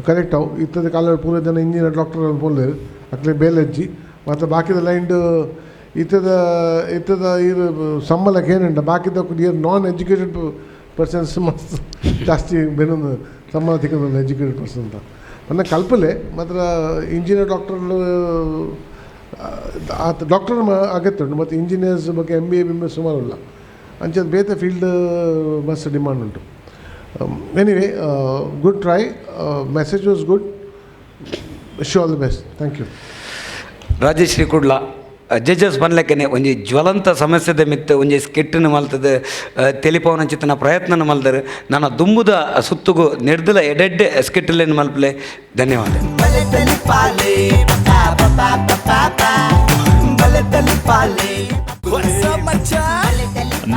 ಕರೆಕ್ಟ್ ಅವು ಇತ್ತದ ಕಾಲ ಪೂರ ಜನ ಇಂಜಿನಿಯರ್ ಡಾಕ್ಟರ್ ಪೋಲ್ಲೇರು ಅಕ್ಲೆ ಬೇಲೆಜ್ಜಿ ಮತ್ತು ಬಾಕಿದ ಲೈನ್ಡ್ ಇತ್ತದ ಇತ್ತದ ಇರು ಸಂಬಳಕ್ಕೆ ಏನುಂಡ ಬಾಕಿದ ಇಯರ್ ನಾನ್ ಎಜುಕೇಟೆಡ್ ಪರ್ಸನ್ಸ್ ಮಸ್ತ್ ಜಾಸ್ತಿ ಬೆನೊಂದು ಸಂಬಳ ತಿಕ್ಕೊಂದು ಎಜುಕೇಟೆಡ್ ಪರ್ಸನ್ ಅಂತ ನನ್ನ ಕಲ್ಪಲೆ. ಮಾತ್ರ ಇಂಜಿನಿಯರ್ ಡಾಕ್ಟರ್ ಆತ ಡಾಕ್ಟರ್ ಅಗತ್ಯ ಉಂಟು ಮತ್ತು ಇಂಜಿನಿಯರ್ಸ್ ಬಗ್ಗೆ ಎಮ್ ಬಿ ಎ ಬಿ ಸುಮಾರು ಇಲ್ಲ ಅಂಚೆ ಬೇತೆ ಫೀಲ್ಡ್ ಮಸ್ತ್ ಡಿಮಾಂಡ್ ಉಂಟು. Anyway, good try, message was good, wish all the best, thank you. Rajashree Kudla judges ಬನ್ಲೆಕ್ಕನೆ ಒಂಜಿ ಜ್ವಲಂತ ಸಮಸ್ಯೆದ ಮಿತ್ತು ಒಂಜಿ ಸ್ಕಿಟ್ಟನ್ನು ಮಲ್ತದ ತೆಲಿಪವನ ಚಿತ್ತನ ಪ್ರಯತ್ನ ಮಲ್ದರು. ನನ್ನ ದುಂಬುದ ಸುತ್ತುಗು ನೆಡ್ದಲ ಎಡೆಡ್ಡೆ ಸ್ಕಿಟ್ಟಲೇನು ಮಲ್ಪಲೆ. ಧನ್ಯವಾದ.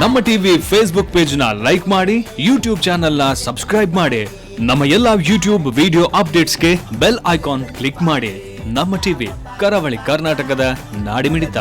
ನಮ್ಮ ಟಿವಿ ಫೇಸ್ಬುಕ್ ಪೇಜ್ ನ ಲೈಕ್ ಮಾಡಿ, ಯೂಟ್ಯೂಬ್ ಚಾನೆಲ್ ನ ಸಬ್ಸ್ಕ್ರೈಬ್ ಮಾಡಿ, ನಮ್ಮ ಎಲ್ಲಾ ಯೂಟ್ಯೂಬ್ ವಿಡಿಯೋ ಅಪ್ಡೇಟ್ಸ್ಗೆ ಬೆಲ್ ಐಕಾನ್ ಕ್ಲಿಕ್ ಮಾಡಿ. ನಮ್ಮ ಟಿವಿ ಕರಾವಳಿ ಕರ್ನಾಟಕದ ನಾಡಿಮಿಡಿತ.